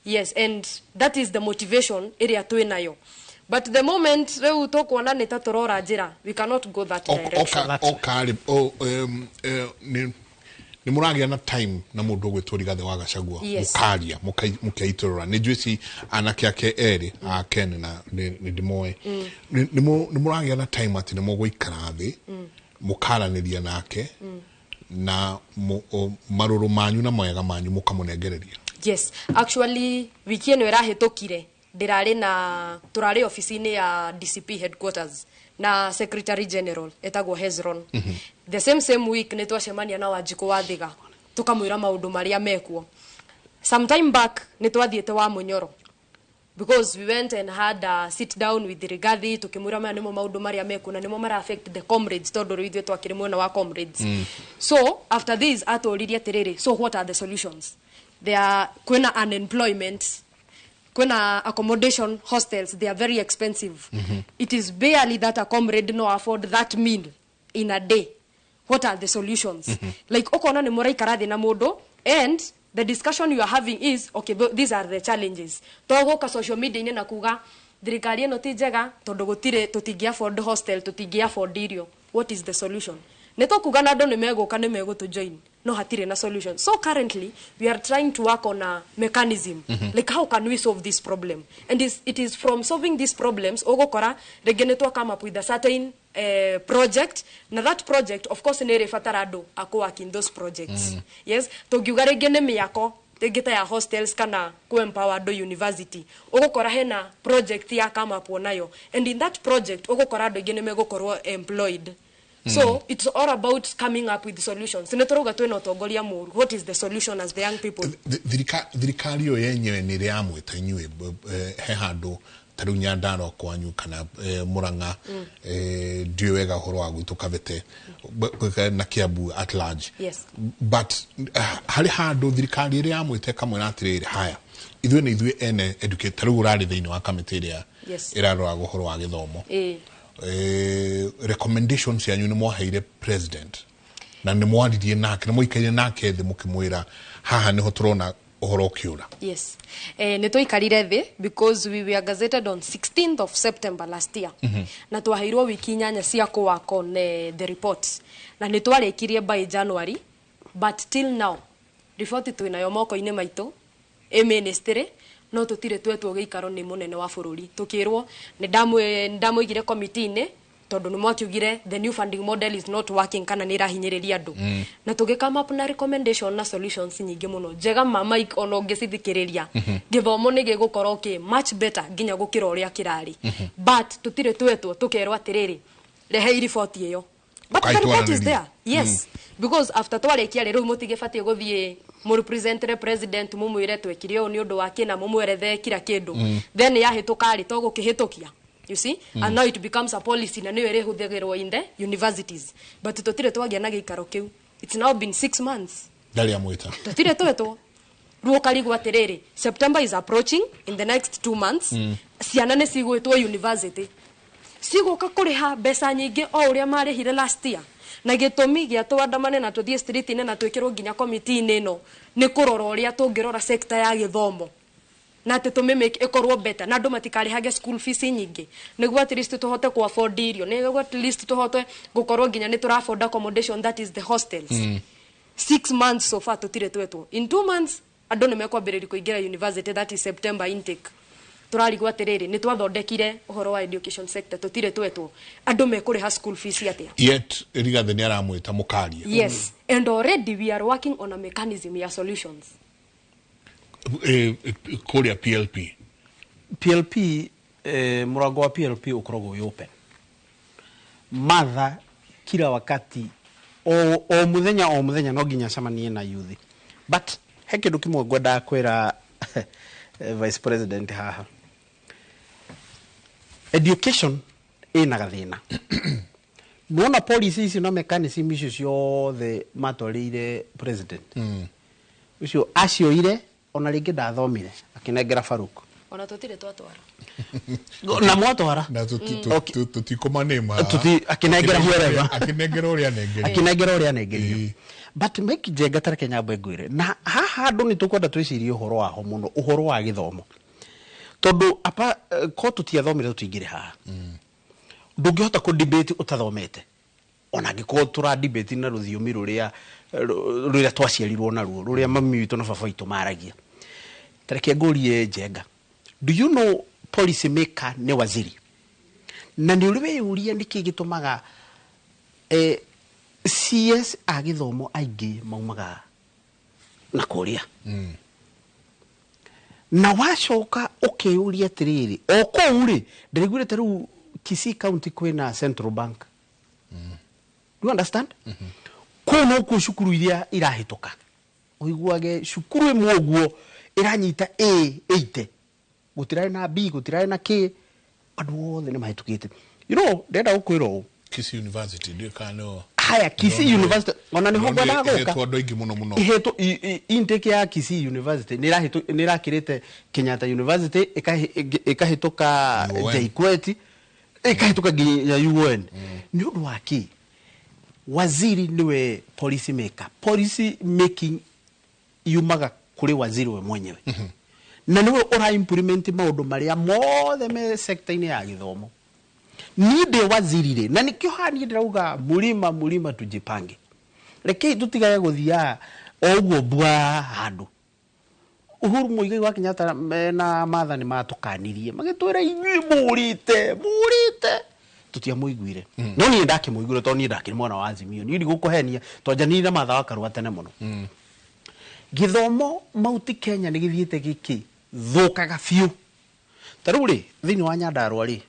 Yes, and that is the motivation ĩrĩa twĩ nayo, but the moment rĩu tũkuona nĩ ta tũrora njĩra, we cannot go that direction. Okarĩ nĩ mũragĩa na time na mũndũ ũgwĩtwo Rigathĩ wa Gachagua? Yes. Mũkaria, mũkeitũrũra? Nĩ njũĩ ci anake ake erĩ a Ken na nĩ ndĩmoĩ. Nĩ mũragĩa na time atĩ nĩ mũgũikara thĩ mũkaranĩria nake na marũrũ manyu na mawega manyu mũkamũnengereria? Yes, actually, wiki ĩno ĩrahĩtũkire ndĩrarĩ na tũrarĩ ofici-inĩ ya DCP headquarters na secretary general etagwo Hezron. The same same week nĩ twacemania na Wanjikũ wa Thiga, tũkamwĩra maũndũ marĩa mekuo. Sometime back nĩ twathiĩte wa Mũnyoro because we went and had a sit down with Rigathi, tukimwĩra maya nĩmo maũndũ marĩa mekuo na nĩmo mara affect the comrades, tondũ rĩu ithuĩ twakĩrĩ mwena wa comrades. So after this atũririe atĩrĩrĩ, "So what are the solutions there?" Are kwĩna unemployment, kwĩna accommodation, hostels, they are very expensive. It is barely that a comrade no afford that meal in a day. What are the solutions? Like, ukona nĩ mũraikara thĩ na mũndũ and the discussion you are having is, okay, but these are the challenges. Togũka social media inĩ na kuga thirikari ĩno ti njega tondũ gũtirĩ, tũtingĩ afford hostel, tũtingĩ afford irio. What is the solution? Nĩ tũkuga na andũ nĩ megũka, nĩ megũtũ join, no hatirĩ na solution. So currently we are trying to work on a mechanism, like, how can we solve this problem? And it is from solving these problems ũgũkora rĩngĩ nĩ twa come up with a certain project, na that project, of course, nĩ ĩrĩbatara andũ a kũ work in those projects. Yes, tũngiuga rĩngĩ nĩ mĩako rĩngĩ ta ya hostels kana ku empower andũ university, ũgũkora hena project ya come up nayo, and in that project ũgũkora andũ aingĩ nĩ megũkorwo employed. So it's all about coming up with solutions. Nĩ tũrauga twĩna ũtongoria mũru. What is the solution as the young people? Thirikari ĩyo yenyewe nĩ ĩrĩ yamwĩta inyuĩ he handũ ta rĩu Nyandarua kwanyu kana Murang'a? Ndiũĩ wega ũhoro wa gwitũ Kabete na Kiambu at large. Yes. But harĩ handũ thirikari ĩrĩa yamwĩte ĩkamwĩra atĩrĩrĩ, haya, ithuĩ nĩ ithuĩ ene educate, ta rĩu ũrarĩ thĩinĩ wa kamĩtĩ ĩrĩa ĩraroraga ũhoro wa gĩthomo, recommendations cianyu nĩ mwaheire president na nĩ mwaririe nake, nĩ mwaikaire nake thĩ mũkĩmwĩra haha nĩho tũrona ũhoro ũkĩũra? Yes, nĩ twaikarire thĩ because we were gazetted on 16th of September last year, na twaheirwo wiki 8 cia kũ work on the report, na nĩ twarĩkirie by January, but till now report twĩnayo moko-inĩ maitũ ĩ ministry, no tũtirĩ twetwo gĩikaro nĩ mũnene wa bũrũri. Tũkĩrwo nĩ ndamũigire committee-inĩ. Tondũ nĩ mwakiugire the new funding model is not working kana nĩ ĩrahinyĩrĩria andũ. Na tũgĩ come up na recommendation na solutions nyingĩ mũno njega ma Mike, ona ũngĩcithikĩrĩria gĩthomo nĩ gĩgũkorwo kĩ much better nginya gũkĩra ũrĩa kĩrarĩ. But tũtirĩ twetwo tũkerwo atĩrĩrĩ, rehei riboti ĩyo. But the report is there, yes, because after twarĩkia rĩ, rĩu mũtigĩbatiĩ gũthiĩ mũrepresentere president, mũmwĩre twekire ũũ nĩ ũndũ wa kĩna, mũmwerethe kira kĩndũ. Then yahĩtũka rĩ, to gũkĩhĩtũkia, you see, and now it becomes a policy na nĩyo ĩrĩhũthagĩrwo in the universities. But tũtirĩ twagĩa na gĩikaro kĩu. It's now been 6 months. Ndarĩ amwĩta. Tũtirĩ twetwo. Rĩu ũkarigwo atĩrĩrĩ, September is approaching in the next 2 months. Ciana nĩ cigwĩtwo university, cigũka kũrĩha mbeca nyingĩ o ũrĩa marĩhire last year. Na gĩtũmi gĩa twandamane na tũthiĩ street-inĩ na twĩkĩrwo nginya komiti-inĩ ĩno nĩ kũrora ũrĩa tũngĩrora sector ya gĩthomo na atĩ tũmĩmake ĩkorwo better na andũ matikarĩhage school fees nyingĩ, nĩguo at least tũhote ku afford irio, nĩguo at least tũhote gũkorwo nginya nĩ tũra afford accommodation, that is the hostels. 6 months so far tũtirĩ twetwo. In 2 months andũ nĩ mekwambĩrĩria kũingĩra university, that is September intake. Tũrarigwo atĩrĩrĩ, nĩ twathondekire ũhoro wa education sector, tũtirĩ twetwo, andũ mekũrĩha school fees atĩa? Yet Rigathi nĩ aramwĩta mũkaria. Yes, and already we are working on a mechanism ya solutions. Kũrĩa PLP. PLP, mũrango wa PLP ũkoragwo wĩ open. Martha kila wakati, o muthenya o muthenya, no nginya acemanie na youth. But he kĩndũ kĩmwe ngwendaga kwĩra vice president haha. Education ĩna gathĩna. Nĩwona policy icio na mechanism icio ciothe matwarĩire president ũcio, acioire ona rĩngĩ ndathomire, akĩnengera Faruk. Ona tũtirĩ twatwara. Na mwatwara. Na tũtikũmanĩma. Akĩnengera whoever. Akĩnengera ũrĩa anengerio. Akinengera ũrĩa anengerio. But Mike Njenga, tareke nyambe ngwĩre na haha andũ nĩ tũkwenda twĩcirie ũhoro waho mũno, ũhoro wa gĩthomo, tondũ apa ko tũtiathomire tũtingĩrĩ haha. Ndũngĩhota kũ debate ũtathomete, ona angĩkorwo tũra debate na rũthiomi rũrĩa rũrĩa twaciarirwo naruo, rũrĩa mami witũ na baba witũ maragia. Tareke ngũrie Njenga, do you know policy maker nĩ waziri? Na nĩ ũrĩ weyũria nĩkĩ gĩtũmaga CS a gĩthomo aingĩ maumaga na kũrĩa? Na wacoka ũkeyũria atĩrĩrĩ, o kũu rĩ, ndĩraiguire ta rĩu Kisii County kwĩna Central Bank. Do you understand? Kũu nokuo cukuru iria irahĩtũka, ũiguage cukuru ĩmwe ũguo ĩranyita A 80, gũtirarĩ na B, gũtirarĩ na K, andũ othe nĩ mahĩtũkĩte. Ndĩrenda gũkwĩra ũũ. Kisii University, ndiũĩ kana no Haya, Kisii University ona nĩho ngwendaga gũka. Ĩhetwo andũ aingĩ mũno mũno. Ihetwo intake ya Kisii University nĩ ĩrakĩrĩte Kenyatta University, ĩkahĩtũka UoN. JKUAT, ĩkahĩtũka nginya UoN. Nĩ ũndũ wa kĩ? Waziri nĩwe policy maker. Policy making yumaga kũrĩ waziri we mwenyewe, na nĩwe ũra implement maũndũ marĩa mothe me sector-inĩ ya gĩthomo. Niĩ ndĩ waziri rĩ, na nĩkĩo haha niĩ ndĩrauga mũrima mũrima tujipange, rekei tũtigage gũthiaga o ũguo mbua handũ. Uhuru Muigai wa Kenyatta na Martha nĩ matũkanirie, magĩtwĩra inyuĩ mũrĩte mũrĩte, tũtiamũiguire. No niĩ ndakĩmũiguire, tondũ niĩ ndakĩrĩ mwana wa Azimio. Niĩ ndigũkũhenia, twanjanire na Martha wa Karua tene mũno. Gĩthomo Mauti Kenya nĩ gĩthiĩte gĩkĩ thũkaga biũ. Ta rĩu rĩ, thĩinĩ wa Nyandarua rĩ,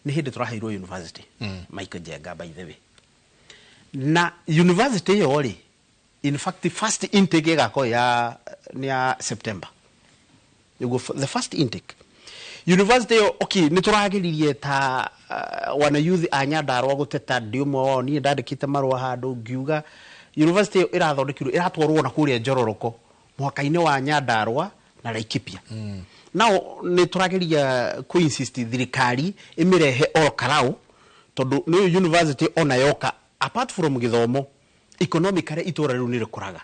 nĩ hĩndĩ tũraheirwo university, Michael Njenga, by the way. Na university ĩyo rĩ, in fact first intake ĩgakorwo ya nĩ ya September nĩguo the first intake university ĩyo. Okay, nĩ tũrageririe ta wana youth a Nyandarua gũteta, ndĩ ũmwe wao. Niĩ ndandĩkĩte marũa handũ ngiuga university ĩyo ĩrathondekirwo ĩratwarwo na kũrĩa Njororoko, mũhaka-inĩ wa Nyandarua na Laikipia. Nao nĩ tũrageria kũ insist thirikari ĩmĩrehe Ol Kalou, tondũ nĩ university ona yoka, apart from gĩthomo, economically itũra rĩu nĩ rĩkũraga.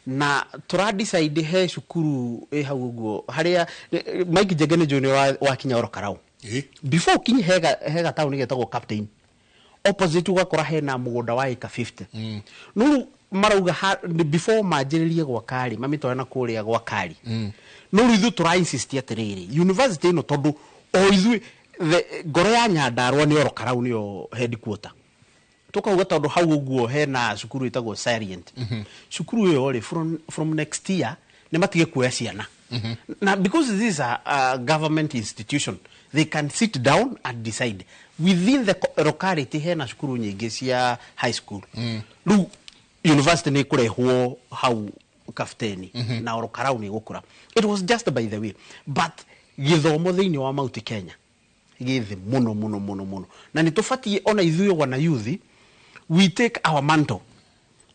Na tũra decide he cukuru ĩ hau ũguo harĩa Mike Njenge nĩ njũĩ nĩ wakinya Ol Kalou. Before ũkinye hega taũni getagwo Captain, opposite ũgakora hena mũgũnda wa ĩka 50. No rĩu marauga before manjĩrĩrie gwaka rĩ, mamĩtware na kũrĩa gwa Kari. No rĩu ithuĩ tũra insist atĩrĩrĩ, university ĩno, tondũ o ithuĩ Ngoro ya Nyandarua nĩ Orokarau nĩyo headquarter. Tukauga tondu hau ũguo hena cukuru ĩtagwo Salient. Cukuru ĩyo rĩ, from next year nĩ matige kuoya ciana. Na because this is a government institution, they can sit down and decide within the locality. Hena cukuru nyingĩ cia high school. Rĩu university nĩ ĩkũrehwo hau Kafteni na Orokarau nĩ ĩgũkũra. It was just by the way, but gĩthomo thĩinĩ wa Mount Kenya gĩ thĩ mũno mũno mũno mũno, na nĩ tũbatiĩ ona ithuĩ wana youth we take our mantle.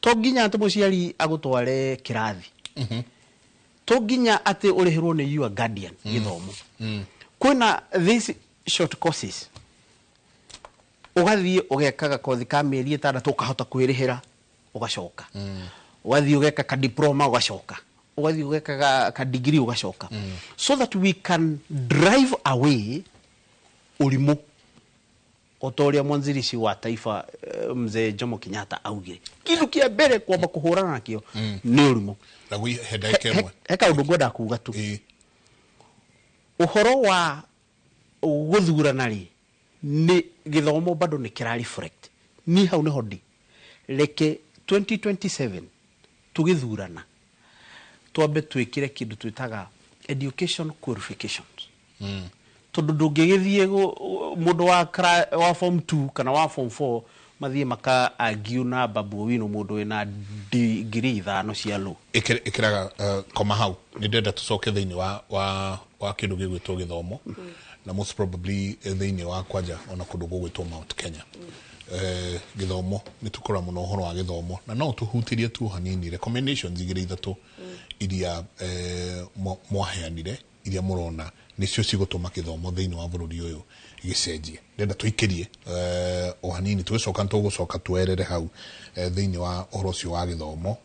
To nginya atĩ mũciari agũtware kĩrathi, to nginya atĩ ũrĩhĩrwo nĩ your guardian gĩthomo. Kwĩna these short courses, ũgathiĩ ũgeka gakothi ka mĩeri 6, ũkahota kwĩrĩhĩra, ũgacoka ũgathiĩ ũgeka ka diploma, ũgacoka ũgathiĩ ũgeka ka degree, ũgacoka, so that we can drive away ũrimũ o ta ũrĩa mwanzilishi wa taifa, mzee Jomo Kenyatta, augire kĩndũ kĩa mbere kwamba kũhũrana nakĩo nĩ ũrimũ. Na gwĩ he ndagĩka ĩmwe. He kaũndũ ngwendaga kuga tu. Ũhoro wa gũthurana rĩ, nĩ gĩthomo bado nĩ kĩra reflect. Ni hau nĩho ndĩ. Reke 2027 tũgĩthurana twambe twĩkĩre kĩndũ twĩtaga education qualifications, tondũ ndũngĩgĩthiĩ mũndũ wa form 2 kana wa form 4 mathiĩ maka argue na Babu Owino, mũndũ wĩna degree 5 cia law. Ĩkĩraga koma hau. Nĩ ndĩrenda tũcoke thĩinĩ wa kĩndũ gĩgwĩtwo gĩthomo, na most probably thĩinĩ wa kwanja ona kũndũ gũgwĩtwo Mount Kenya. Gĩthomo nĩ tũkora mũno ũhoro wa gĩthomo, na no tũhutirie tu hanini recommendations igĩrĩ ithatũ iria mwaheanire, iria mũrona nĩcio cigũtũma gĩthomo thĩinĩ wa bũrũri ũyũ gĩcenjie. Ndĩrenda tũikĩrie o hanini, tũgĩcoka nĩ tũgũcoka twerere hau thĩinĩ wa ũhoro ũcio wa gĩthomo.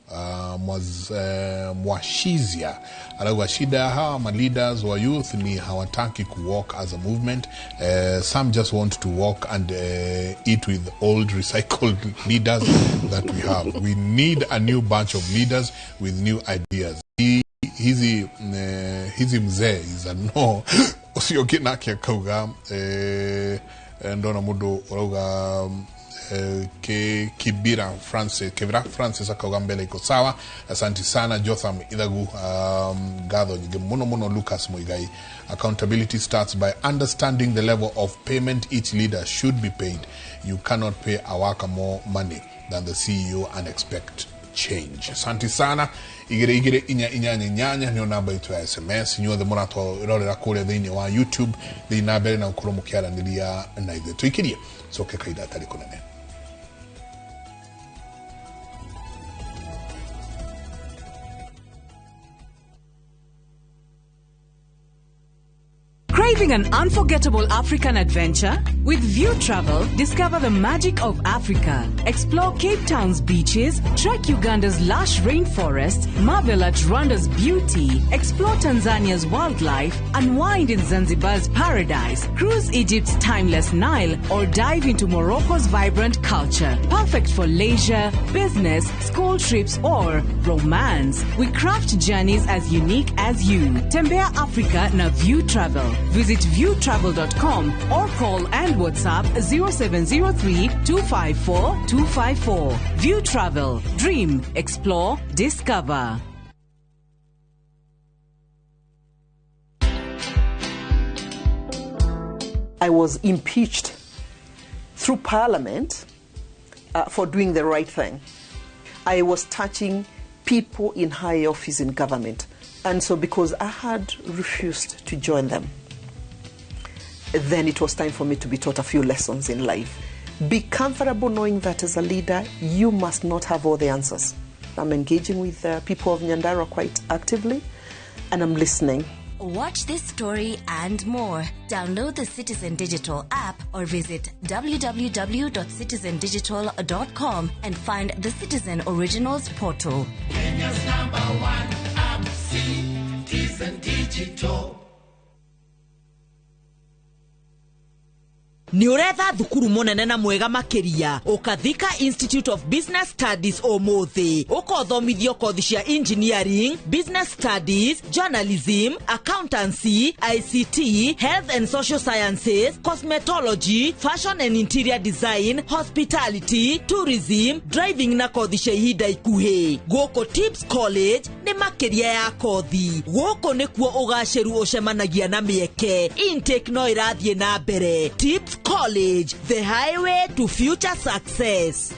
Mwashizia arauga shida ya hawa ma leaders wa youth ni hawataki ku work as a movement. Some just want to work and eat with old recycled leaders that we have. We need a new bunch of leaders with new ideas. Hizi mzee is a no. Ũcio ũngĩ nake akauga, ndona mũndũ ũrauga, Kibira Francis akauga mbele iko sawa, asante sana. Jotham Ithagu, ngatho nyingĩ mũno mũno. Lucas Muigai, accountability starts by understanding the level of payment each leader should be paid. You cannot pay a worker more money than the CEO and expect change. Asante sana. 22488 nĩyo namba itũ ya SMS. Inyuothe mũratũrorera kũrĩa thĩinĩ wa YouTube, thĩinĩ na mbere na gũkorwo mũkĩaranĩria na ithuĩ. Tũikĩrie coke kahinda atarĩ kũnene. Craving an unforgettable African adventure? With View Travel, discover the magic of Africa. Explore Cape Town's beaches, trek Uganda's lush rainforests, marvel at Rwanda's beauty, explore Tanzania's wildlife, unwind in Zanzibar's paradise, cruise Egypt's timeless Nile, or dive into Morocco's vibrant culture. Perfect for leisure, business, school trips, or romance. We craft journeys as unique as you. Tembea Africa na View Travel. Visit viewtravel.com or call and WhatsApp 0703 254 254. View Travel. Dream, explore, discover. I was impeached through Parliament for doing the right thing. I was touching people in high office in government. And so, because I had refused to join them, then it was time for me to be taught a few lessons in life. Be comfortable knowing that as a leader, you must not have all the answers. I'm engaging with the people of Nyandarua quite actively, and I'm listening. Watch this story and more. Download the Citizen Digital app or visit www.citizendigital.com and find the Citizen Originals portal. Kenya's number one app, Citizen Digital. Nĩ ũretha thukuru mũnene na mwega makĩria, ũka Thika Institute of Business Studies ũmũthĩ, ũkothomithio kothi cia engineering, business studies, journalism, accountancy, ICT, health and social sciences, cosmetology, fashion and interior design, hospitality, tourism, driving na kothi cia ihinda ikuhĩ. Gũkũ Tips College nĩ makĩria ya kothi. Gũkũ nĩkuo ũgacĩru ũcemanagia na mĩeke. Intake no ĩrathiĩ na mbere. Tips College, the highway to future success.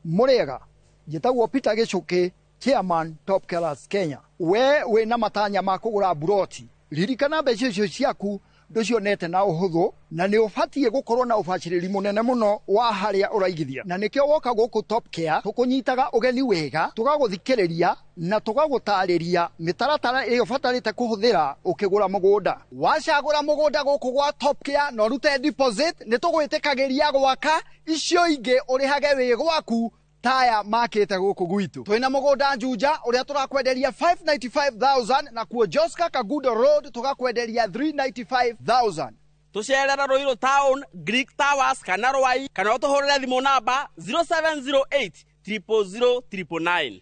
Murega, njĩtagwo Peter Gĩchũkĩ, chairman Top Killers Kenya. We wĩna matanya ma kũgũra buroti, ririkana mbeca icio ciaku ndũcionete na ũhũthũ, na nĩ ũbatiĩ gũkorwo na ũbacĩrĩri mũnene mũno wa harĩa ũraigithia, na nĩkĩo woka gũkũ Top Care tũkũnyitaga ũgeni wega, tũgagũthikĩrĩria na tũgagũtarĩria mĩtaratara ĩrĩa ũbatarĩte kũhũthĩra ũkĩgũra mũgũnda. Wacagũra mũgũnda gũkũ gwa Top Care na ũrute deposit, nĩ tũgwĩtĩkagĩria gwaka icio ingĩ ũrĩhage wĩ gwaku taya makĩte gũkũ gwitũ. Twĩna mũgũnda Juja ũrĩa tũrakwenderia 595,000, na kuo Joska Kagudo Road tũgakwenderia 395,000. Tũcerera Ruiru Town, Greek Towers kana Rwai, kana ũtũhũrĩre thimũ namba 0708 000 999.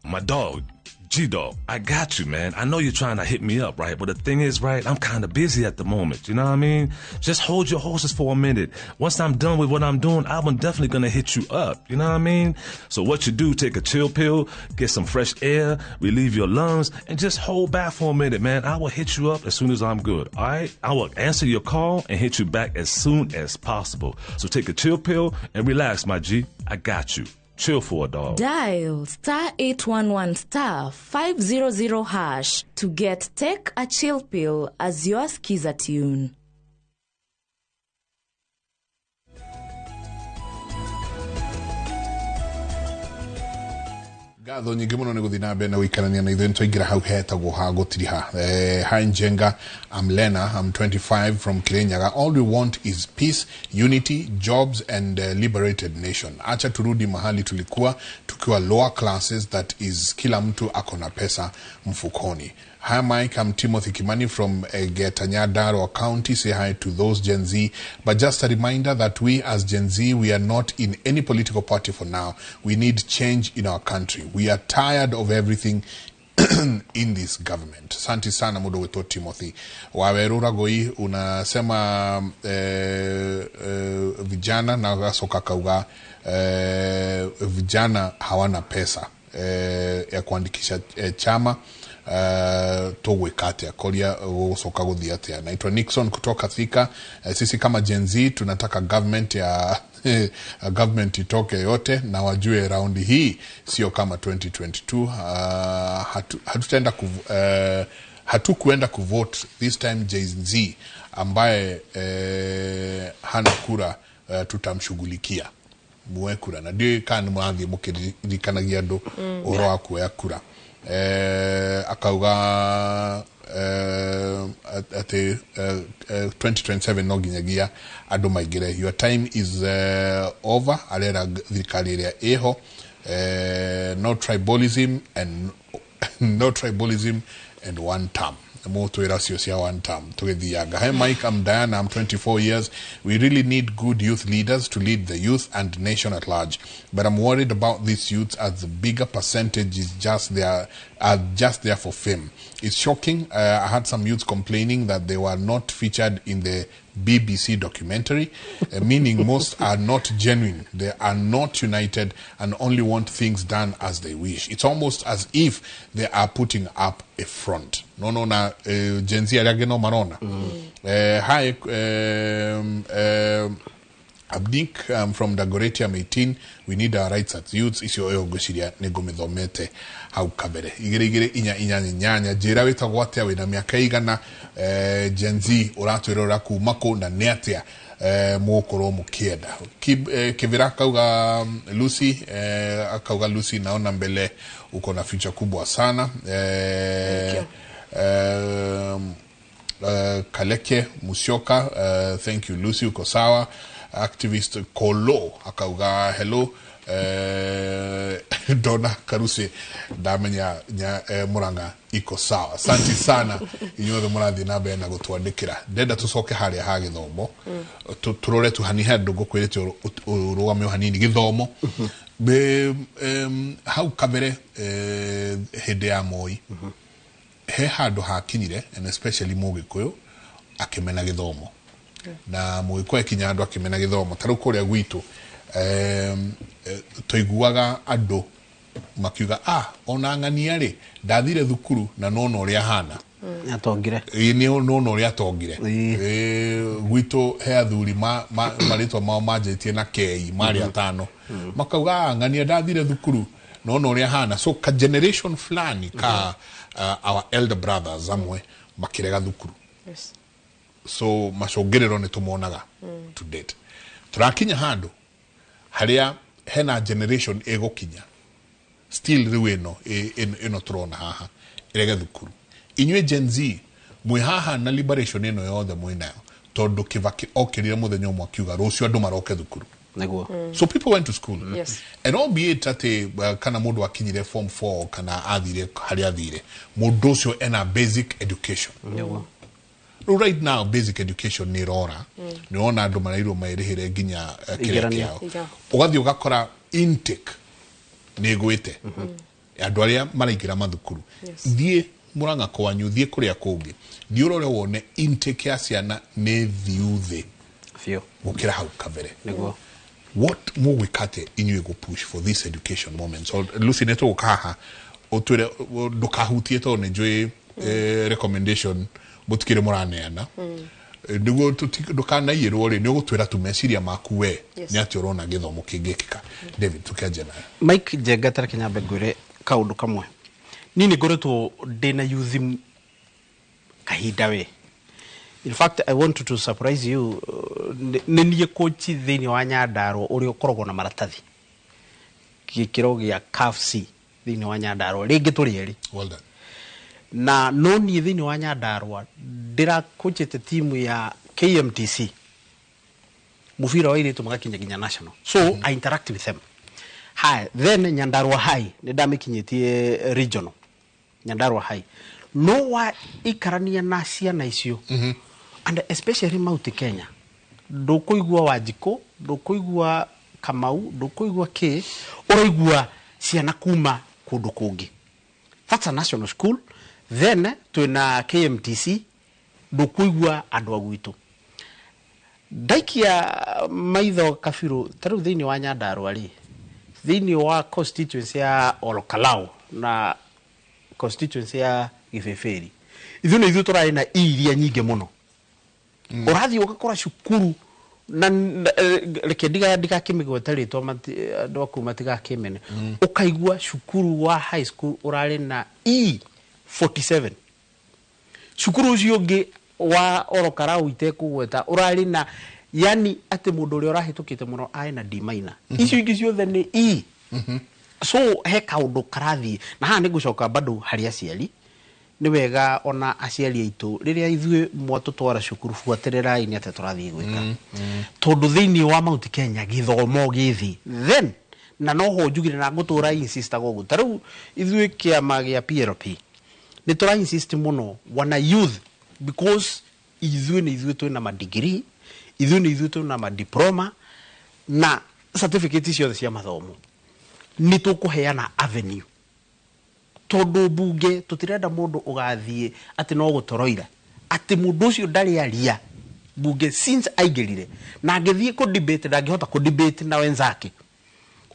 My dog, G-Dog, I got you, man. I know you're trying to hit me up, right? But the thing is, right, I'm kind of busy at the moment. You know what I mean? Just hold your horses for a minute. Once I'm done with what I'm doing, I'm definitely going to hit you up. You know what I mean? So what you do, take a chill pill, get some fresh air, relieve your lungs, and just hold back for a minute, man. I will hit you up as soon as I'm good, all right? I will answer your call and hit you back as soon as possible. So take a chill pill and relax, my G. I got you. Chill for a dog. Dial star 811 star 500 hash to get Take a Chill Pill as your skiza tune. Ngatho nyingĩ mũno nĩ gũthiĩ na mbere na gũikarania na ithuĩ. Nĩtwaingĩra hau hetagwo ha gũtiriha. Hi Njenga, I'm Lena, I'm 25 from Kirinyaga. All we want is peace, unity, jobs and liberated nation. Acha turudi mahali tulikuwa tukiwa lower classes, that is kila mtu ako na pesa mfukoni. Hi Mike, I'm Timothy Kimani from Getanyadarua County. Say hi to those Gen Z. But just a reminder that we as Gen Z, we are not in any political party for now. We need change in our country. We are tired of everything in this government. Asante sana mudo wetu Timothy. Wawerura goi unasema vijana na gasoka kauga vijana hawana pesa ya kuandikisha chama. Togwĩka atĩa koria gũcoka gũthiĩ atĩa. Naitwa Nixon kutoka Thika. Sisi kama Gen Z tunataka government ya government itoke yote na wajue raundi hii sio kama 2022. Hatutaenda hatukuenda kuvote this time. Gen Z ambaye hana kura tutamshughulikia. Muwe kura na ndio kana mwathi mukirikanagia andu ũhoro wa kuoya kura. Akauga ati 2027 no nginyagia andu maingire. Your time is over, arera thirikari ĩrĩa ĩho. No tribalism and no tribalism and one term. Mũtwĩra cio cia one term tũgĩthianga. Hi Mike, I'm Diana, I'm 24 years. We really need good youth leaders to lead the youth and nation at large, but I'm worried about these youths as the bigger percentage is just there, are just there for fame. It's shocking. I had some youths complaining that they were not featured in the BBC documentary, meaning most are not genuine. They are not united and only want things done as they wish. It's almost as if they are putting up a front. No, no, na Gen Z arĩa no marona. Hi, Abdik, I'm from Dagoretti, I'm 18. We need our rights as youths. Icio ĩyo ngwĩciria nĩ ngũmĩthomete hau kabere. 2 2 4 8 8. Njĩra wĩtagwo atĩa, wĩna mĩaka igana, Gen Z ũratwĩrora kuma kũ na nĩ atĩa mũgũkorwo mũkĩenda. Kivira akauga Lucy, akauga Lucy, naona mbele uko na future kubwa sana. Kaleke Musyoka, thank you Lucy, uko sawa. Activist Kolo akauga hello, Ndona Karusi ndamenya Murang'a iko sawa. Asante sana inyuothe mũrathiĩ na mbere na gũtwandĩkĩra. Ndenda tũcoke harĩa ha gĩthomo, tũrore tu hani handũ ngũkwĩrĩte ũrũgame o hanini gĩthomo. Hau kabere, hĩndĩ ya Moi, he handũ hakinyire, and especially Mũgĩkũyũ akĩmena gĩthomo, na Mũgĩkũyũ akinya handũ akĩmena gĩthomo. Ta rĩu kũrĩa gwitũ, tũiguaga andũ makiuga, "Ona ng'ania rĩ, ndathire thukuru na nona ũrĩa hana." Atongire. Ĩĩ, nĩ nona ũrĩa atongire. Gwitũ he athuri marĩtwa mao manjĩtie na kei marĩ atano, makauga, "Ng'ania ndathire thukuru nona ũrĩa hana." So ka generation fulani ka our elder brothers amwe makĩrega thukuru. So macũngĩrĩro nĩ tũmonaga to date. Tũrakinya handũ harĩa hena generation ĩgũkinya still rĩu ĩno ĩno tũrona haha ĩrege thukuru. Inyuĩ Gen Z mwĩ haha na liberation ĩno yothe mwĩ nayo, tondũ Kibaki okĩrire mũthenya ũmwe akiuga rũciũ andũ maroke thukuru. Nĩguo. So people went to school. And albeit atĩ kana mũndũ akinyire form 4 kana athire harĩa athire, mũndũ ũcio ena basic education. Rĩu right now basic education nĩ ĩrora. Nĩ wona andũ marairwo merĩhĩre nginya kĩrĩa Igeranio. kĩao. Ũgathiĩ ũgakora intake nĩ ĩgwĩte, andũ arĩa maraingĩra mathukuru. Thiĩ Mũrang'a kwanyu, thiĩ kũrĩa kũngĩ, thiĩ ũrore wone intake ya ciana nĩ thiu thĩ biũ gũkĩra hau kabere. Nĩguo. What mũgwĩka atĩa inyuĩ gũ push for this education moment? So Lucy, nĩ tũgũka haha ũtwĩre, ndũkahutie tondũ nĩ njũĩ recommendation mũtikĩrĩ mũraneana. Nĩguo ndũkanaiyĩrwo rĩ, nĩ ũgũtwĩra tu meciria maku we nĩ atĩ ũrona gĩthomo kĩngĩkĩka. David, tũkĩanjia nawe. Mike Njenga, tareke nyambe ngwĩre kaũndũ kamwe. Niĩ nĩ ngoretwo ndĩ na youth kahinda we. In fact, I want to surprise you, nĩ niĩ coach thĩinĩ wa Nyandarua ũrĩa ũkoragwo na maratathi gĩkĩro gĩa CAF C thĩinĩ wa Nyandarua, rĩngĩ tũrĩ erĩ. Well done. Na no niĩ thĩinĩ wa Nyandarua ndĩracoachĩte timu ya KMTC mũbira wa airĩtu magakinya nginya national, so I interact with them. Haya, then Nyandarua High nĩ ndamĩkinyĩtie regional, Nyandarua High. No wa ikarania na ciana icio, and especially Mount Kenya, ndũkũigua Wanjikũ, ndũkũigua Kamau, ndũkũigua kĩ, ũraigua ciana kuma kũndũ kũngĩ. That's a national school. Then twĩna KMTC, ndũkũigua andũ a gwitũ. Ndaikia maitho kabirũ ta rĩu thĩinĩ wa Nyandarua rĩ, thĩinĩ wa constituency ya Olokalao na constituency ya Gĩbĩbĩri, ithuĩ nĩ ithuĩ tũrarĩ na I iria nyingĩ mũno. Ũrathiĩ ũgakora cukuru na reke ndigakĩmĩgwete rĩtwa, andũ aku matigakĩmene. Ũkaigua cukuru wa high school ũrarĩ na E 47, cukuru ũcio ũngĩ wa Orokarau itekũgweta ũrarĩ na, yani atĩ mũndũ ũrĩa ũrahĩtũkĩte mũno arĩ na D minor, icio ingĩ ciothe nĩ E. So he kaũndũ karathiĩ na haha nĩ ngũcoka bado harĩ aciari. Nĩ wega ona aciari aitũ, rĩrĩa ithuĩ mwatũtwara cukuru, buatĩrĩrai nĩ atĩa tũrathiĩ gwĩka, tondũ thĩinĩ wa Mount Kenya gĩthomo gĩthĩ then na noho njugire na ngũtũra insistaga ũguo. Ta rĩu ithuĩ kĩama gĩa PLP nĩ tũra insist mũno wana youth, because ithuĩ nĩ ithuĩ twĩna madigiri, ithuĩ nĩ ithuĩ twĩna madiploma na certificate ciothe cia mathomo, nĩ tũkũheana avenue, tondũ mbunge tũtirenda mũndũ ũgathiĩ atĩ no gũtoroira, atĩ mũndũ ũcio ndarĩ aria mbunge since aingĩrire, na angĩthiĩ kũ debate ndangĩhota kũ debate na wenzake.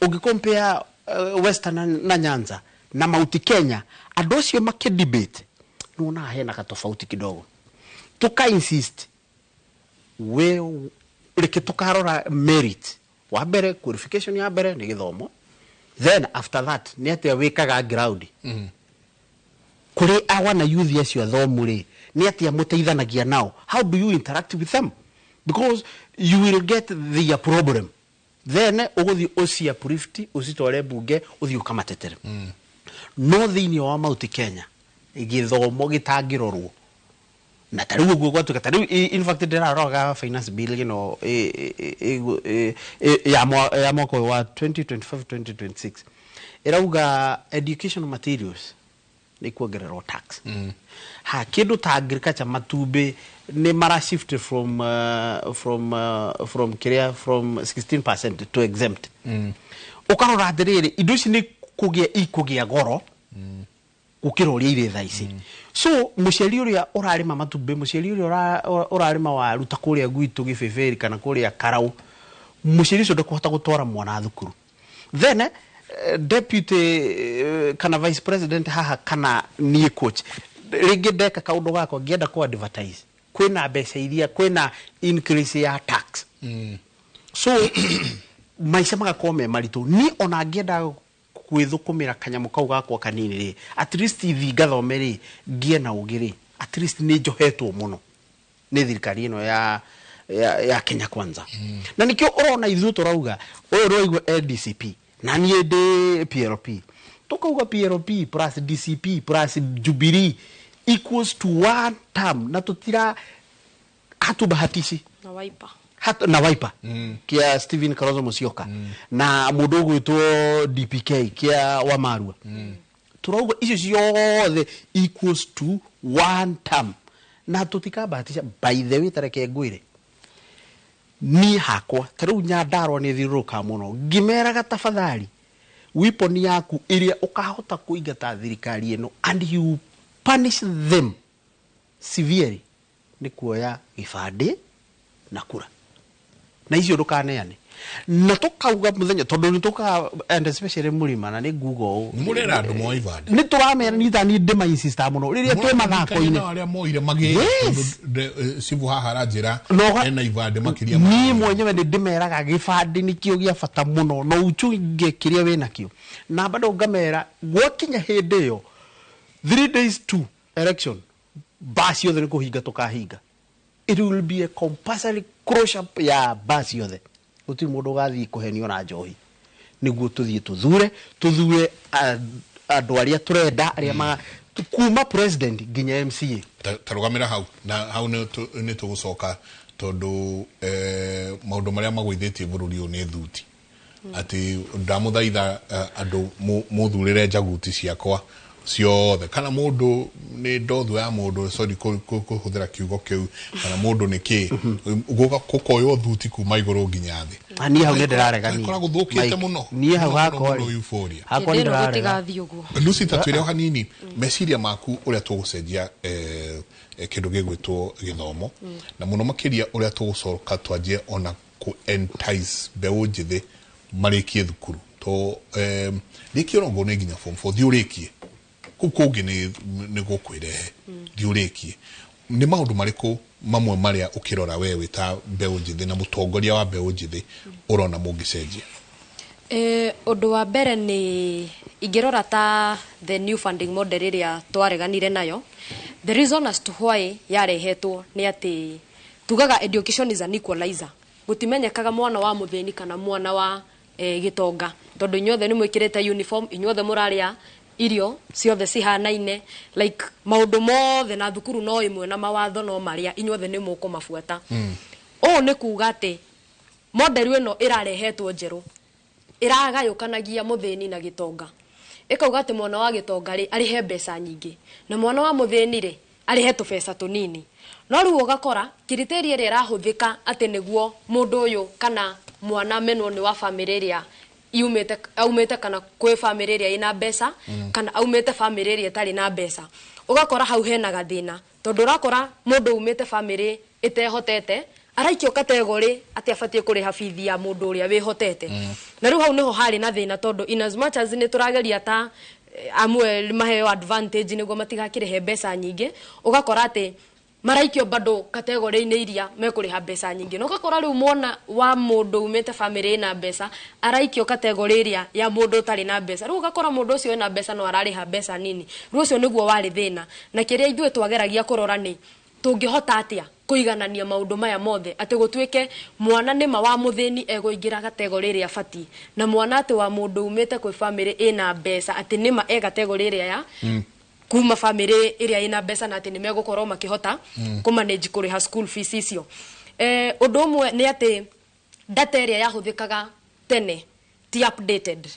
Ũngĩ compare Western na Nyanza na Mount Kenya, andũ acio makĩ debate nĩ wonaga hena katofauti kidogo. Tuka insist we reke tukarora merit wa mbere, qualification ya mbere nĩ gĩthomo, then after that nĩ atĩa wĩkaga ground kũrĩ awa na youth acio athomu rĩ, nĩ atĩa mũteithanagia nao, how do you interact with them, because you will get their problem, then ũgũthiĩ ũci uplift, ũcitware mbunge, ũthiĩ ũkamatetere. No thĩinĩ wa Mount Kenya gĩthomo gĩtangĩrorwo Na ta rĩu ũguo gwatuĩka ta rĩu in fact ndĩraroraga finance bill ĩno ya mwaka ũyũ wa 2025 2026, ĩrauga education materials nĩ kuongererwo tax. Ha kĩndũ ta agriculture, matumbĩ nĩ mara shift from kĩrĩa, from 16% to exempt. Ũkarora atĩrĩrĩ, indo ici nĩ kũgĩa ikũgĩa goro gũkĩra ũrĩa irĩ thaa ici. So mũciari ũrĩa ũrarĩma matumbĩ, mũciari ũrĩa ũrarĩma waru ta kũrĩa gwitũ Gĩbĩbĩri kana kũrĩa Karau, mũciari ũcio ndekũhota gũtwara mwana thukuru. Then deputy kana vice president haha kana niĩ coach rĩngĩ ndeka kaũndũ gakwa ngĩenda kũ advertise, kwĩna mbeca iria kwĩna increase ya tax. So maica magakorwo me maritũ. Ni ona ngĩenda gwĩthũkũmĩra kanyamũ kau gakwa kanini rĩ, at least ithi ngathome rĩ, ngĩe na ũgĩ rĩ, at least nĩ njohetwo mũno nĩ thirikari ĩno ya Kenya Kwanza. Na nikĩo ũrona ithuĩ tũrauga ũyũ ũraigua NDCP na niĩ ndĩ PLP, tũkauga PLP plus DCP plus Jubilee equals to one term, na tũtira hatubahatishi. Na Wiper. Na Wiper kia Stephen Kalonzo Musyoka na mũndũ ũgwĩtwo DPK kia Wamarua, turauga icio ciothe equals to one term na tũtikabahatisha. By the way, tareke ngwĩre, niĩ hakwa ta rĩu Nyandarua nĩ thiũrũrũkaga mũno ngĩmeraga, tafadhali, weapon yaku ĩrĩa ũkahota kũingata thirikari ĩno and you punish them severely nĩ kuoya gĩbandĩ na kura, na icio ndũkaneane. Na tũkauga mũthenya tondũ nĩ tũkaga, and especially mũrima, na nĩ nguga ũũ. Mũrera andũ moe ibandĩ? Nĩ tũramera nĩ tani ndĩ ma insista mũno rĩrĩa twĩ mathako-inĩ. Arĩa moire magĩ Yes. cibu haha aranjĩra ena ibandĩ makĩria. Niĩ mwenyewe nĩ ndĩmeraga gĩbandĩ nĩkĩo gĩa bata mũno, no uchunge kĩrĩa wĩ nakĩo, na bado ngamera gwakinya hĩndĩ ĩyo, 3 days to election, baa ciothe nĩ kũhinga tũkahinga. It will be a compulsory closure ya baa ciothe. Gũtirĩ mũndũ ũgathiĩ kũhenio na njohi, nĩguo tũthiĩ tũthure andũ arĩa tũrenda, arĩa ma kuma president nginya MCA. Tarũgamĩra hau, na hau nĩ tũgũcoka, tondũ maũndũ marĩa magũithĩtie bũrũri ũyũ nĩ thuti. Atĩ ndamũthaitha andũ mũthurĩre njaguti ciakwa ciothe, kana mũndũ nĩ ndothu ya mũndũ, sorry kũhũthĩra kiugo kĩu, kana mũndũ nĩ kĩ gũkoywo thuti kuma igũrũ nginya thĩ. Ah, niĩ hau nĩ ndĩrarega niĩ. Gũkoragwo gũthũkĩte Mike, mũno. Niĩ hau Mũno, hakwa mũno rĩ, euphoria. Hakwa nĩ Hĩndĩ ĩno ndĩrarega. gũtigathiĩ ũguo. Lucy, ta twĩre o hanini meciria maku ũrĩa tũgũcenjia kĩndũ gĩgwĩtwo gĩthomo, na mũno makĩria ũrĩa tũgũcoka twanjie ona kũ entice mbeũ njĩthĩ marĩkie thukuru, to rĩkia orongo nĩ nginya form 4, thiĩ ũrĩkie, kũu kũngĩ nĩ gũkwĩrehe, thiĩ ũrĩkie. Nĩ maũndũ marĩkũ mamwe marĩa ũkĩrora we wĩ ta mbeũ njĩthĩ na mũtongoria wa mbeũ njĩthĩ ũrona mũngĩcenjia? Ũndũ wa mbere nĩ ingĩrora ta the new funding model ĩrĩa twareganire nayo, the reason as to why yarehetwo nĩ atĩ tugaga education is an equalizer. Gũtimenyekaga mwana wa mũthĩni kana mwana wa gĩtonga, tondũ inyuothe nĩ mwĩkĩrĩte uniform, inyuothe mũrarĩa irio ciothe cihanaine, like maũndũ mothe na thukuru no ĩmwe na mawatho no marĩa inyuothe nĩ mũkũmabuata. Ũũ nĩ kuga atĩ model ĩno ĩrarehetwo njerũ ĩragayũkanagia mũthĩni na gĩtonga, ĩkauga atĩ mwana wa gĩtonga rĩ arĩhe mbeca nyingĩ na mwana wa mũthĩni rĩ arĩhe tũbeca tũnini. No rĩu ũgakora criteria ĩrĩa ĩrahũthĩka atĩ nĩguo mũndũ ũyũ kana mwana menwo nĩ wa bamĩrĩ ĩrĩa yumĩte aumĩte kana kwĩ bamĩrĩ ĩrĩa ĩna mbeca kana aumĩte bamĩrĩ ĩrĩa ĩtarĩ na mbeca, ũgakora hau hena gathĩna, tondũ ũrakora mũndũ umĩte bamĩrĩ ĩtehotete araikio category atĩ abatiĩ kũrĩha bithi ya mũndũ ũrĩa wĩhotete. Na rĩu hau nĩho harĩ na thĩna, tondũ in as much as nĩ tũrageria ta amwe maheo advantage nĩguo matigakĩrĩhe mbeca nyingĩ, ũgakora atĩ maraikio bado category-inĩ iria mekũrĩha mbeca nyingĩ, na ũgakora rĩu mwana wa mũndũ umĩte bamĩrĩ ĩna mbeca araikio category ĩrĩa ya mũndũ ũtarĩ na mbeca. Rĩu ũgakora mũndũ ũcio wĩna mbeca no ararĩha mbeca nini. Rĩu ũcio nĩguo warĩ thĩna, na kĩrĩa ithuĩ twageragia kũrora nĩ tũngĩhota atĩa kũiganania maũndũ maya mothe, atĩ gũtuĩke mwana nĩma wa mũthĩni egũingĩra category ĩrĩa abatiĩ, na mwana atĩ wa mũndũ umĩte kwĩ bamĩrĩ ĩna mbeca atĩ nĩma e category ĩrĩa ya Kuma family ĩrĩa ĩna mbeca na atĩ nĩ megũkorwo makĩhota kũmanage kũrĩha school fees icio. Ũndũ ũmwe nĩ atĩ data ĩrĩa yahũthĩkaga tene ti updated.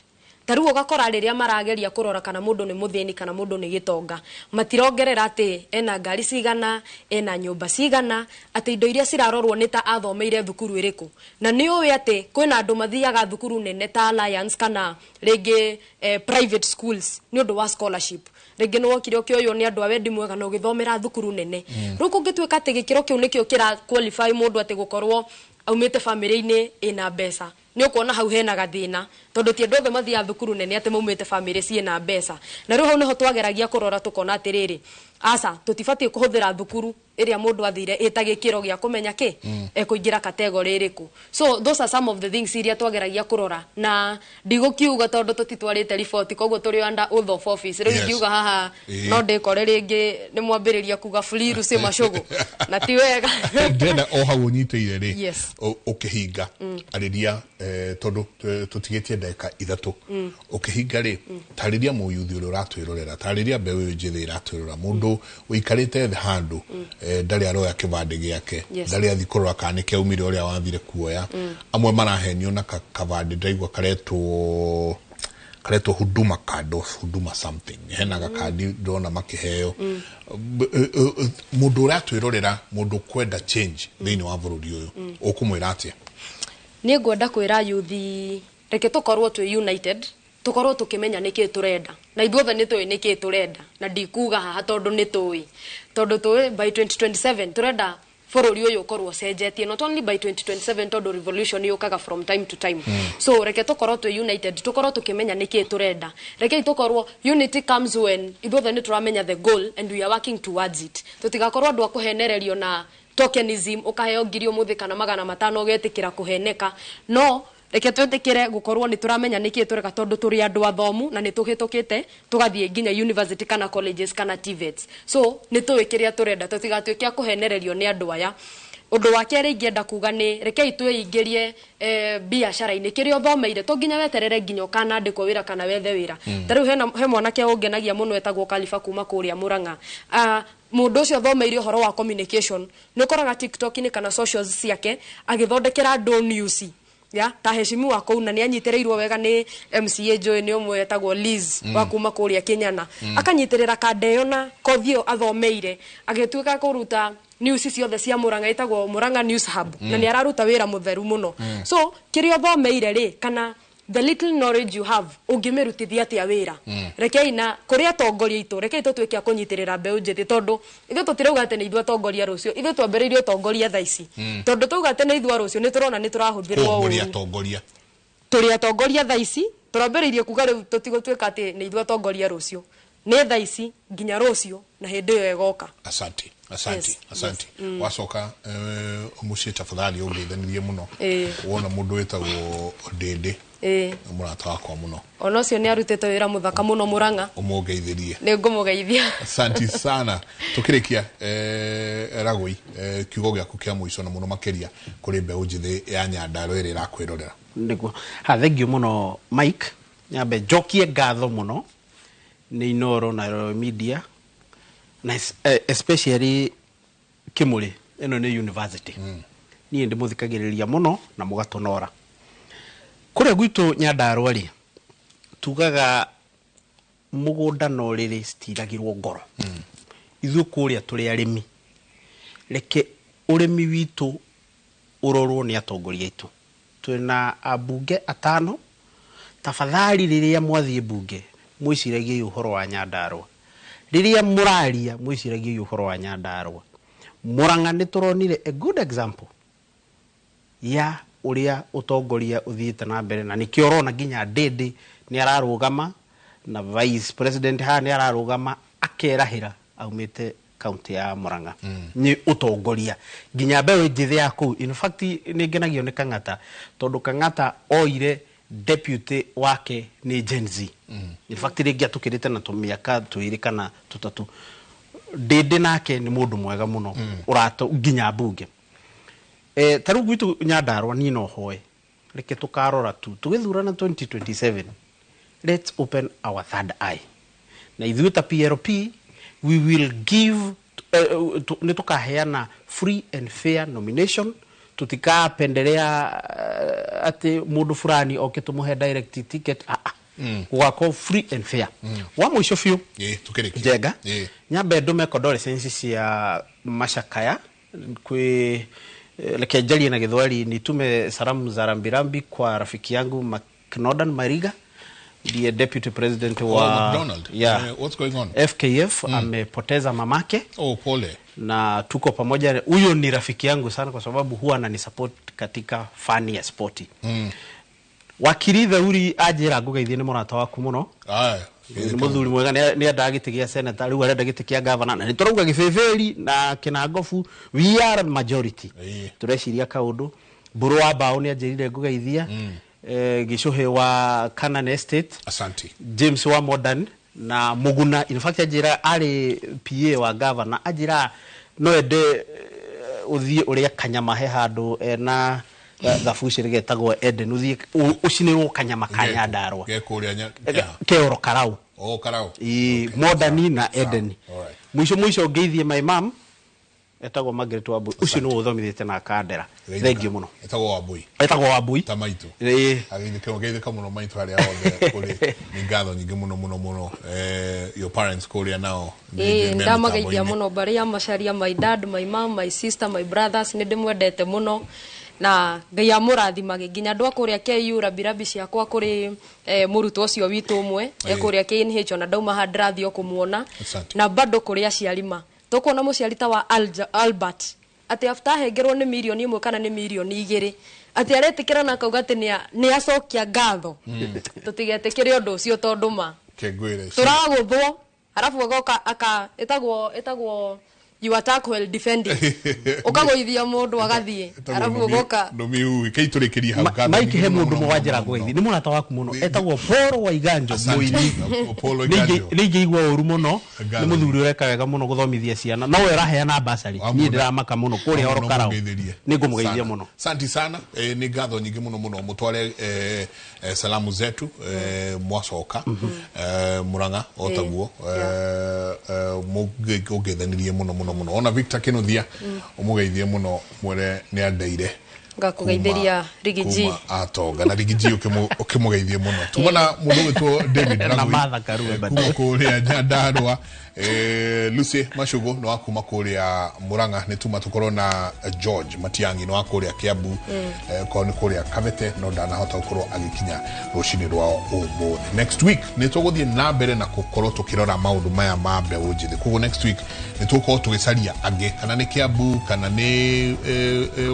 Ta rĩu ũgakora rĩrĩa marageria kũrora kana mũndũ nĩ mũthĩni kana mũndũ nĩ gĩtonga, matirongerera atĩ ena ngari cigana, ena nyũmba cigana, atĩ indo iria cirarorwo nĩ ta athomeire thukuru ĩrĩkũ. Na nĩ ũĩ atĩ kwĩna andũ mathiaga thukuru nene ta Alliance kana rĩngĩ private schools nĩ ũndũ wa scholarship. Rĩngĩ nĩ wokire ũkĩoywo nĩ andũ a wendi mwega na ũgĩthomera thukuru nene. Rĩu kũngĩtuĩka atĩ gĩkĩro kĩu nĩkĩo kĩra qualify mũndũ atĩ gũkorwo aumĩte famĩlĩ-inĩ ĩna mbeca, nĩ ũkuona hau hena gathĩna, tondũ ti andũ othe mathiaga thukuru nene atĩ maumĩte famĩlĩ ciĩna mbeca. Na rĩu hau nĩho twageragia kũrora tũkona atĩrĩrĩ, aca, tũtibatiĩ kũhũthĩra thukuru ĩrĩa mũndũ athire ĩta gĩkĩro gĩa kũmenya kĩ ekũingĩra category ĩrĩkũ. So those are some of the things iria twageragia kũrora, na ndigũkiuga tondũ tũtitwarĩte riboti, koguo tũrĩ under oath of office. Rĩu ingiuga haha no ndĩkore rĩngĩ nĩ mwambĩrĩria kuga Fuliru si macũgũ, na ti wega. Ndĩrenda o hau ũnyitĩire rĩ, ũkĩhinga arĩria, tondũ tũtigĩtie ndagĩka 3, ũkĩhinga rĩ, tarĩria mũyuthi ũrĩa ũratwĩrorera, tarĩria mbeũ ĩyo njĩthĩ ĩratwĩrora, mũndũ ũikarĩte thĩ handũ, ndarĩ aroya kĩbandĩ gĩake, ndarĩ athi kũrora kana nĩ kĩaumire ũrĩa wathire kuoya. Amwe marahenio na kabandĩ, ndaigua karetwo Huduma card or Huduma something, hena gakandi ndĩrona makĩheo. Mũndũ ũratwĩrorera, mũndũ ũkwenda change thĩinĩ wa bũrũri ũyũ, ũkũmwĩra atĩa? Niĩ ngwenda kwĩra yuthi, reke tũkorwo twĩ united, tũkorwo tũkĩmenya nĩkĩĩ tũrenda, na ithuothe nĩ tũĩ nĩkĩĩ tũrenda, na ndikuga haha tondũ nĩ tũĩ, tondũ tũĩ by 2027 tũrenda bũrũri ũyũ ũkorwo ũcenjetie, not only by 2027, tondũ revolution yũkaga from time to time. So reke tũkorwo twĩ united, tũkorwo tũkĩmenya nĩkĩĩ tũrenda. Rekei tũkorwo, unity comes when ithuothe nĩ tũramenya the goal and we are working towards it. Tũtigakorwo andũ a kũhenererio na tokenism, ũkaheo 1,000 ũmũthĩ kana 500 ũgetĩkĩra kũheneka. No reke twĩtĩkĩre gũkorwo nĩ tũramenya nĩkĩĩ tũreka, tondũ tũrĩ andũ athomu na nĩ tũhĩtũkĩte tũgathiĩ nginya university kana colleges kana TVETs. So nĩ tũĩ kĩrĩa tũrenda, tũtigatuĩke a kũhenererio nĩ andũ aya. Ũndũ wa kerĩ ingĩenda kuga nĩ rekei twĩingĩrie biacara-inĩ kĩrĩa ũthomeire, to nginya weterere nginya ũkanandĩkwo wĩra kana wethe wĩra. Ta rĩu he mwanake ũngenagia mũno etagwo Khalifa kuma kũrĩa Murang'a. Mũndũ ũcio athomeire ũhoro wa communication, nĩ ũkoraga TikTok-inĩ kana socials ciake agĩthondekera andũ news ya ta heshimiwa kũu, na nĩ anyitĩrĩirwo wega nĩ MCA Joy, nĩ ũmwe etagwo Liz wa kuma kũrĩa Kinyana, akanyitĩrĩra kanda ĩyo na kothi ĩyo athomeire, agĩtuĩka kũruta news ciothe cia Murang'a, ĩtagwo Murang'a News Hub, na nĩ araruta wĩra mũtheru mũno. So kĩrĩa ũthomeire rĩ, kana the little knowledge you have, ũngĩmĩrutithia atĩa wĩra? Rekei na kũrĩ atongoria aitũ, rekei tũtuĩke a kũnyitĩrĩra mbeũ njĩthĩ, tondũ ithuĩ tũtirauga atĩ nĩ ithuĩ atongoria rũciũ, ithuĩ twambĩrĩirie ũtongoria thaa ici, tondũ tauga atĩ nĩ ithuĩ a rũciũ, nĩ tũrona nĩ tũrahũthĩrwo Mũrĩ ũru. atongoria. Tũrĩ atongoria thaa ici, tũrambĩrĩirie kuga rĩu tũtigũtuĩka atĩ nĩ ithuĩ atongoria rũciũ, nĩ thaa ici nginya rũciũ na hĩndĩ ĩyo ĩgoka. Asante, asante, asante. Wacoka mũciĩ, tafadhali ũngeithanirie mũno. Wona mũndũ wĩtagwo Ndĩndĩ, nĩ mũrata wakwa mũno. Ona ũcio nĩ arutĩte wĩra mũthaka mũno Murang'a. Ũmũngeithĩrie. Nĩ ngũmũgeithia. Asante sana. Tukĩrĩkia, Ragũi, kiugo gĩaku kĩa mũico na mũno makĩria kũrĩ mbeũ njĩthĩ ya Nyandarua ĩrĩa ĩrakwĩrorera. Nĩguo ha, thengio mũno Mike. Nyambe njokie ngatho mũno nĩ Inoro na Royal Media, na especially Kimuri, ĩno nĩ university. Niĩ ndĩmũthikagĩrĩria mũno na mũgatũnora. Kũrĩa gwitũ Nyandarua rĩ, tugaga mũgũnda no rĩrĩ citiragĩrwo ngoro. Ithuĩ kũrĩa tũrĩ arĩmi, reke ũrĩmi witũ ũrorwo nĩ atongoria aitũ. Twĩna ambunge 5, tafadhali rĩrĩa mwathiĩ mbunge mwĩciragiei ũhoro wa Nyandarua, rĩrĩa mũraria mwĩciragiei ũhoro wa Nyandarua. Murang'a nĩ tũronire a good example ya ũrĩa ũtongoria ũthiĩte na mbere, na nĩkĩo ũrona nginya Ndĩndĩ nĩ ararũgama na vice president haha nĩ ararũgama akerahĩra aumĩte kaunti ya Murang'a. Nĩ ũtongoria nginya mbeũ njĩthĩ ya kũu. In fact nĩ ngenagio nĩ Kang'ata, tondũ Kang'ata oire deputy wake nĩ Gen Z. In fact rĩngĩ atũkĩrĩte na tũmĩaka 2 kana 3. Ndĩndĩ nake nĩ mũndũ mwega mũno, ũrato nginya mbunge. Ta rĩu gwitũ Nyandarua niĩ no hoe reke tũkarora tu tũgĩthurana 2027, let's open our third eye, na ithuĩ ta PLP We will give, nĩ tũkaheana free and fair nomination. Tutikapendelea atĩ mũndũ fulani oke tũmũhe direct ticket, ah, ah. Gũgakorwo free and fair. Wa mũico biũ, Ĩ, tukĩrĩkia. Njenga, Ĩ. nyambe ndũme condolences cia macakaya kwĩ reke njarie na Gĩthweri, nitume salamu za rambirambi kwa rafiki yangu McNordan Mariga, ndiye deputy president wa Oh, McDonald. Yeah. What's going on? FKF. Amepoteza mamake. Oh, pole. Na tuko pamoja. Huyo ni rafiki yangu sana kwa sababu huwa ananisupport katika fani ya spoti. Wakiri Theuri anjĩra ngũgeithie, nĩ mũrata waku mũno. Aya. Nĩ mũthuri mwega, nĩ endaga gĩtĩ gĩa seneta, rĩu arenda gĩtĩ kĩa gavana, na nĩ tũrauga gĩbĩbĩri na kĩnangobu we are majority, tũreciria kaũndũ. Mbũrũ wa mbaũ nĩ anjĩrire ngũgeithia, Gĩcũhĩ wa Canaan Estate. Asante. James wa Modern na Muguna, in fact anjĩra arĩ PA wa governor, anjĩra no ende ũthiĩ ũrĩa kanyama he handũ ena thabucĩrĩ getagwo Eden, ũthiĩ ũcinĩrwo kanyama ka Nyandarũa. Ge kũrĩa nya. Keoro Karau. Oh, Karau. Ĩ, Modern na Eden. Alright. Mũico mũico ngeithie my mom etagwo Margaret Wambui, ũcio nĩwe ũthomithĩte na akandera. Thengiũ mũno. Etagwo Wambui. Etagwo Wambui. Ta maitũ. Ĩ. Ageithĩka, geithĩka mũno maitũ harĩa hothe ũrĩ. Nĩ ngatho nyingĩ mũno mũno mũno. Your parents kũrĩa nao nĩ Ĩĩ, me ndamageithia mĩtambo-inĩ. mũno mbarĩ ya Macaria, my dad, my mom, my sister, my brothers, nĩ ndĩmwendete mũno na Ngai amũrathimage, nginya andũ a kũrĩa KU, rabirabi ciakwa kũrĩ mũrutwo ũcio witũ ũmwe e Ĩĩ. kũrĩa KNH, ona ndauma haha ndĩrathiĩ o kũmuona. Asante. Na bado kũrĩ aciari ma tũkuona mũciari ta wa Albert atĩ after ahengerwo nĩ 1 mirioni kana nĩ 2 mirioni atĩ aretĩkĩra na akauga atĩ nĩ acokia ngatho. Tũtigetĩkĩre ũndũ ũcio tondũ ma Kengwĩre. Tũragũthwo arabu agoka aka ĩtagwo you attack while defending, ũkagũithia mũndũ agathiĩ arabu ũgoka. Ndũmiui kei tũrĩkĩrie hau. Ngatho Mike, nyingĩ he mũno mũndũ mũno mũgwanjĩra mũno. ngũgeithie, nĩ mũrata waku mũno, etagwo Paul Waiganjo. Asante. Mũini. Paul Waiganjo. Nĩ ingĩigua ũru mũno. Ngatho. Nĩ mũthuri ũreka wega mũno gũthomithia ciana, no we ũraheana basarĩ, niĩ ndĩramaka mũno kũrĩa Wamũno oro Karau. mũgeithĩrie. Nĩ ngũmũgeithia Sana. mũno. Asante sana. Nĩ ngatho nyingĩ mũno mũno, mũtware salamu zetu mwacoka Murang'a o taguo, ũngeithanirie mũno mũno mũno, ona Victor Kinuthia ũmũgeithie mũno, mwĩre nĩ andeire. Ngakũgeithĩria Riggy G. Kuma atonga na Riggy G, ũkĩmũgeithie mũno. Tuma na mũndũ ũgwĩtwo David Na Ragui, Martha Karua kuma kũrĩa Nyandarũa, Lucy Macugu nĩ wa kuma kũrĩa Murang'a, nĩ tuma tũkorwo na George Matiang'i nĩ wa kũrĩa Kiambu, korwo nĩ kũrĩa Kabete, no ndanahota gũkorwo agĩkinya rũcinĩ rwa ũmũthĩ. Next week nĩ tũgũthiĩ na mbere na gũkorwo tũkĩrora maũndũ maya ma mbeũ njĩthĩ, koguo next week nĩ tũgũkorwo tũgĩcaria angĩ, kana nĩ Kiambu kana nĩ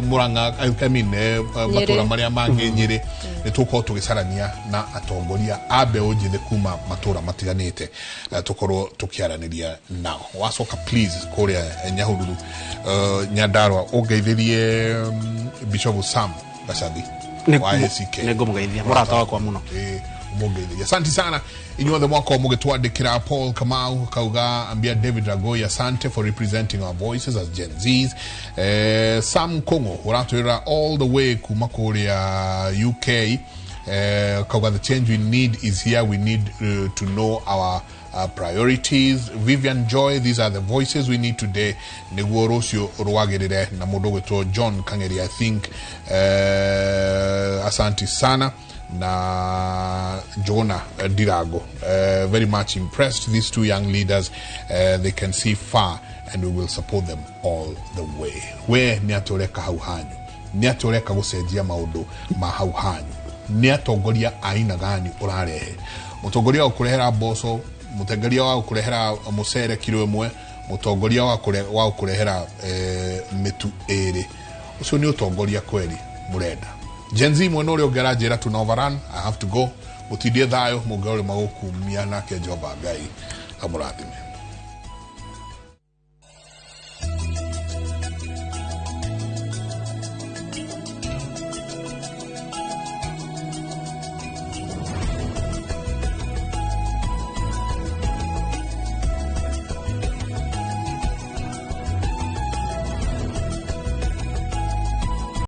Murang'a, I mean, matũra marĩa mangĩ, Nyĩrĩ, nĩ tũgũkorwo tũgĩcarania na atongoria a mbeũ njĩthĩ kuma matũra matiganĩte, tũkorwo tũkĩaranĩria nao. Wacoka please kũrĩa Nyahururu, Nyandarũa, ũngeithĩrie Bishop Sam Gacathi wa ACK. Nĩ ngũmũgeithia, mũrata wakwa mũno. Mũngeithĩria. Asante sana inyuothe mwakorwo mũgĩtwandĩkĩra. Paul Kamau kauga, "Ambia David Ragoi asante for representing our voices as Gen Zs." Sam Kongo ũratwĩra all the way kuma kũrĩa UK, kauga, "The change we need is here. We need to know our priorities." Vivian Joy, "These are the voices we need today nĩguo rũciũ rwagĩrĩre." Na mũndũ ũgwĩtwo John Kang'eri, I think, asante sana. Na Jona Dirago, "Very much impressed, these two young leaders, they can see far and we will support them all the way." We nĩ atĩ ũreka hau hanyu? Nĩ atĩ ũreka gũcenjia maũndũ ma hau hanyu? Nĩ atongoria a aina gani ũrarehe? Mũtongoria wa gũkũrehera mboco, mũtongoria wa gũkũrehera mũcere kiro 1, mũtongoria wa gũkũrehera mĩtu 2, ũcio nĩ ũtongoria kweri mũrenda? Gen Z mwena ũrĩa ũngĩ aranjĩra tuna overrun. I have to go. Mũtindie thayũ, mũngĩrore magũkumia nake Jehova Ngai amũrathime.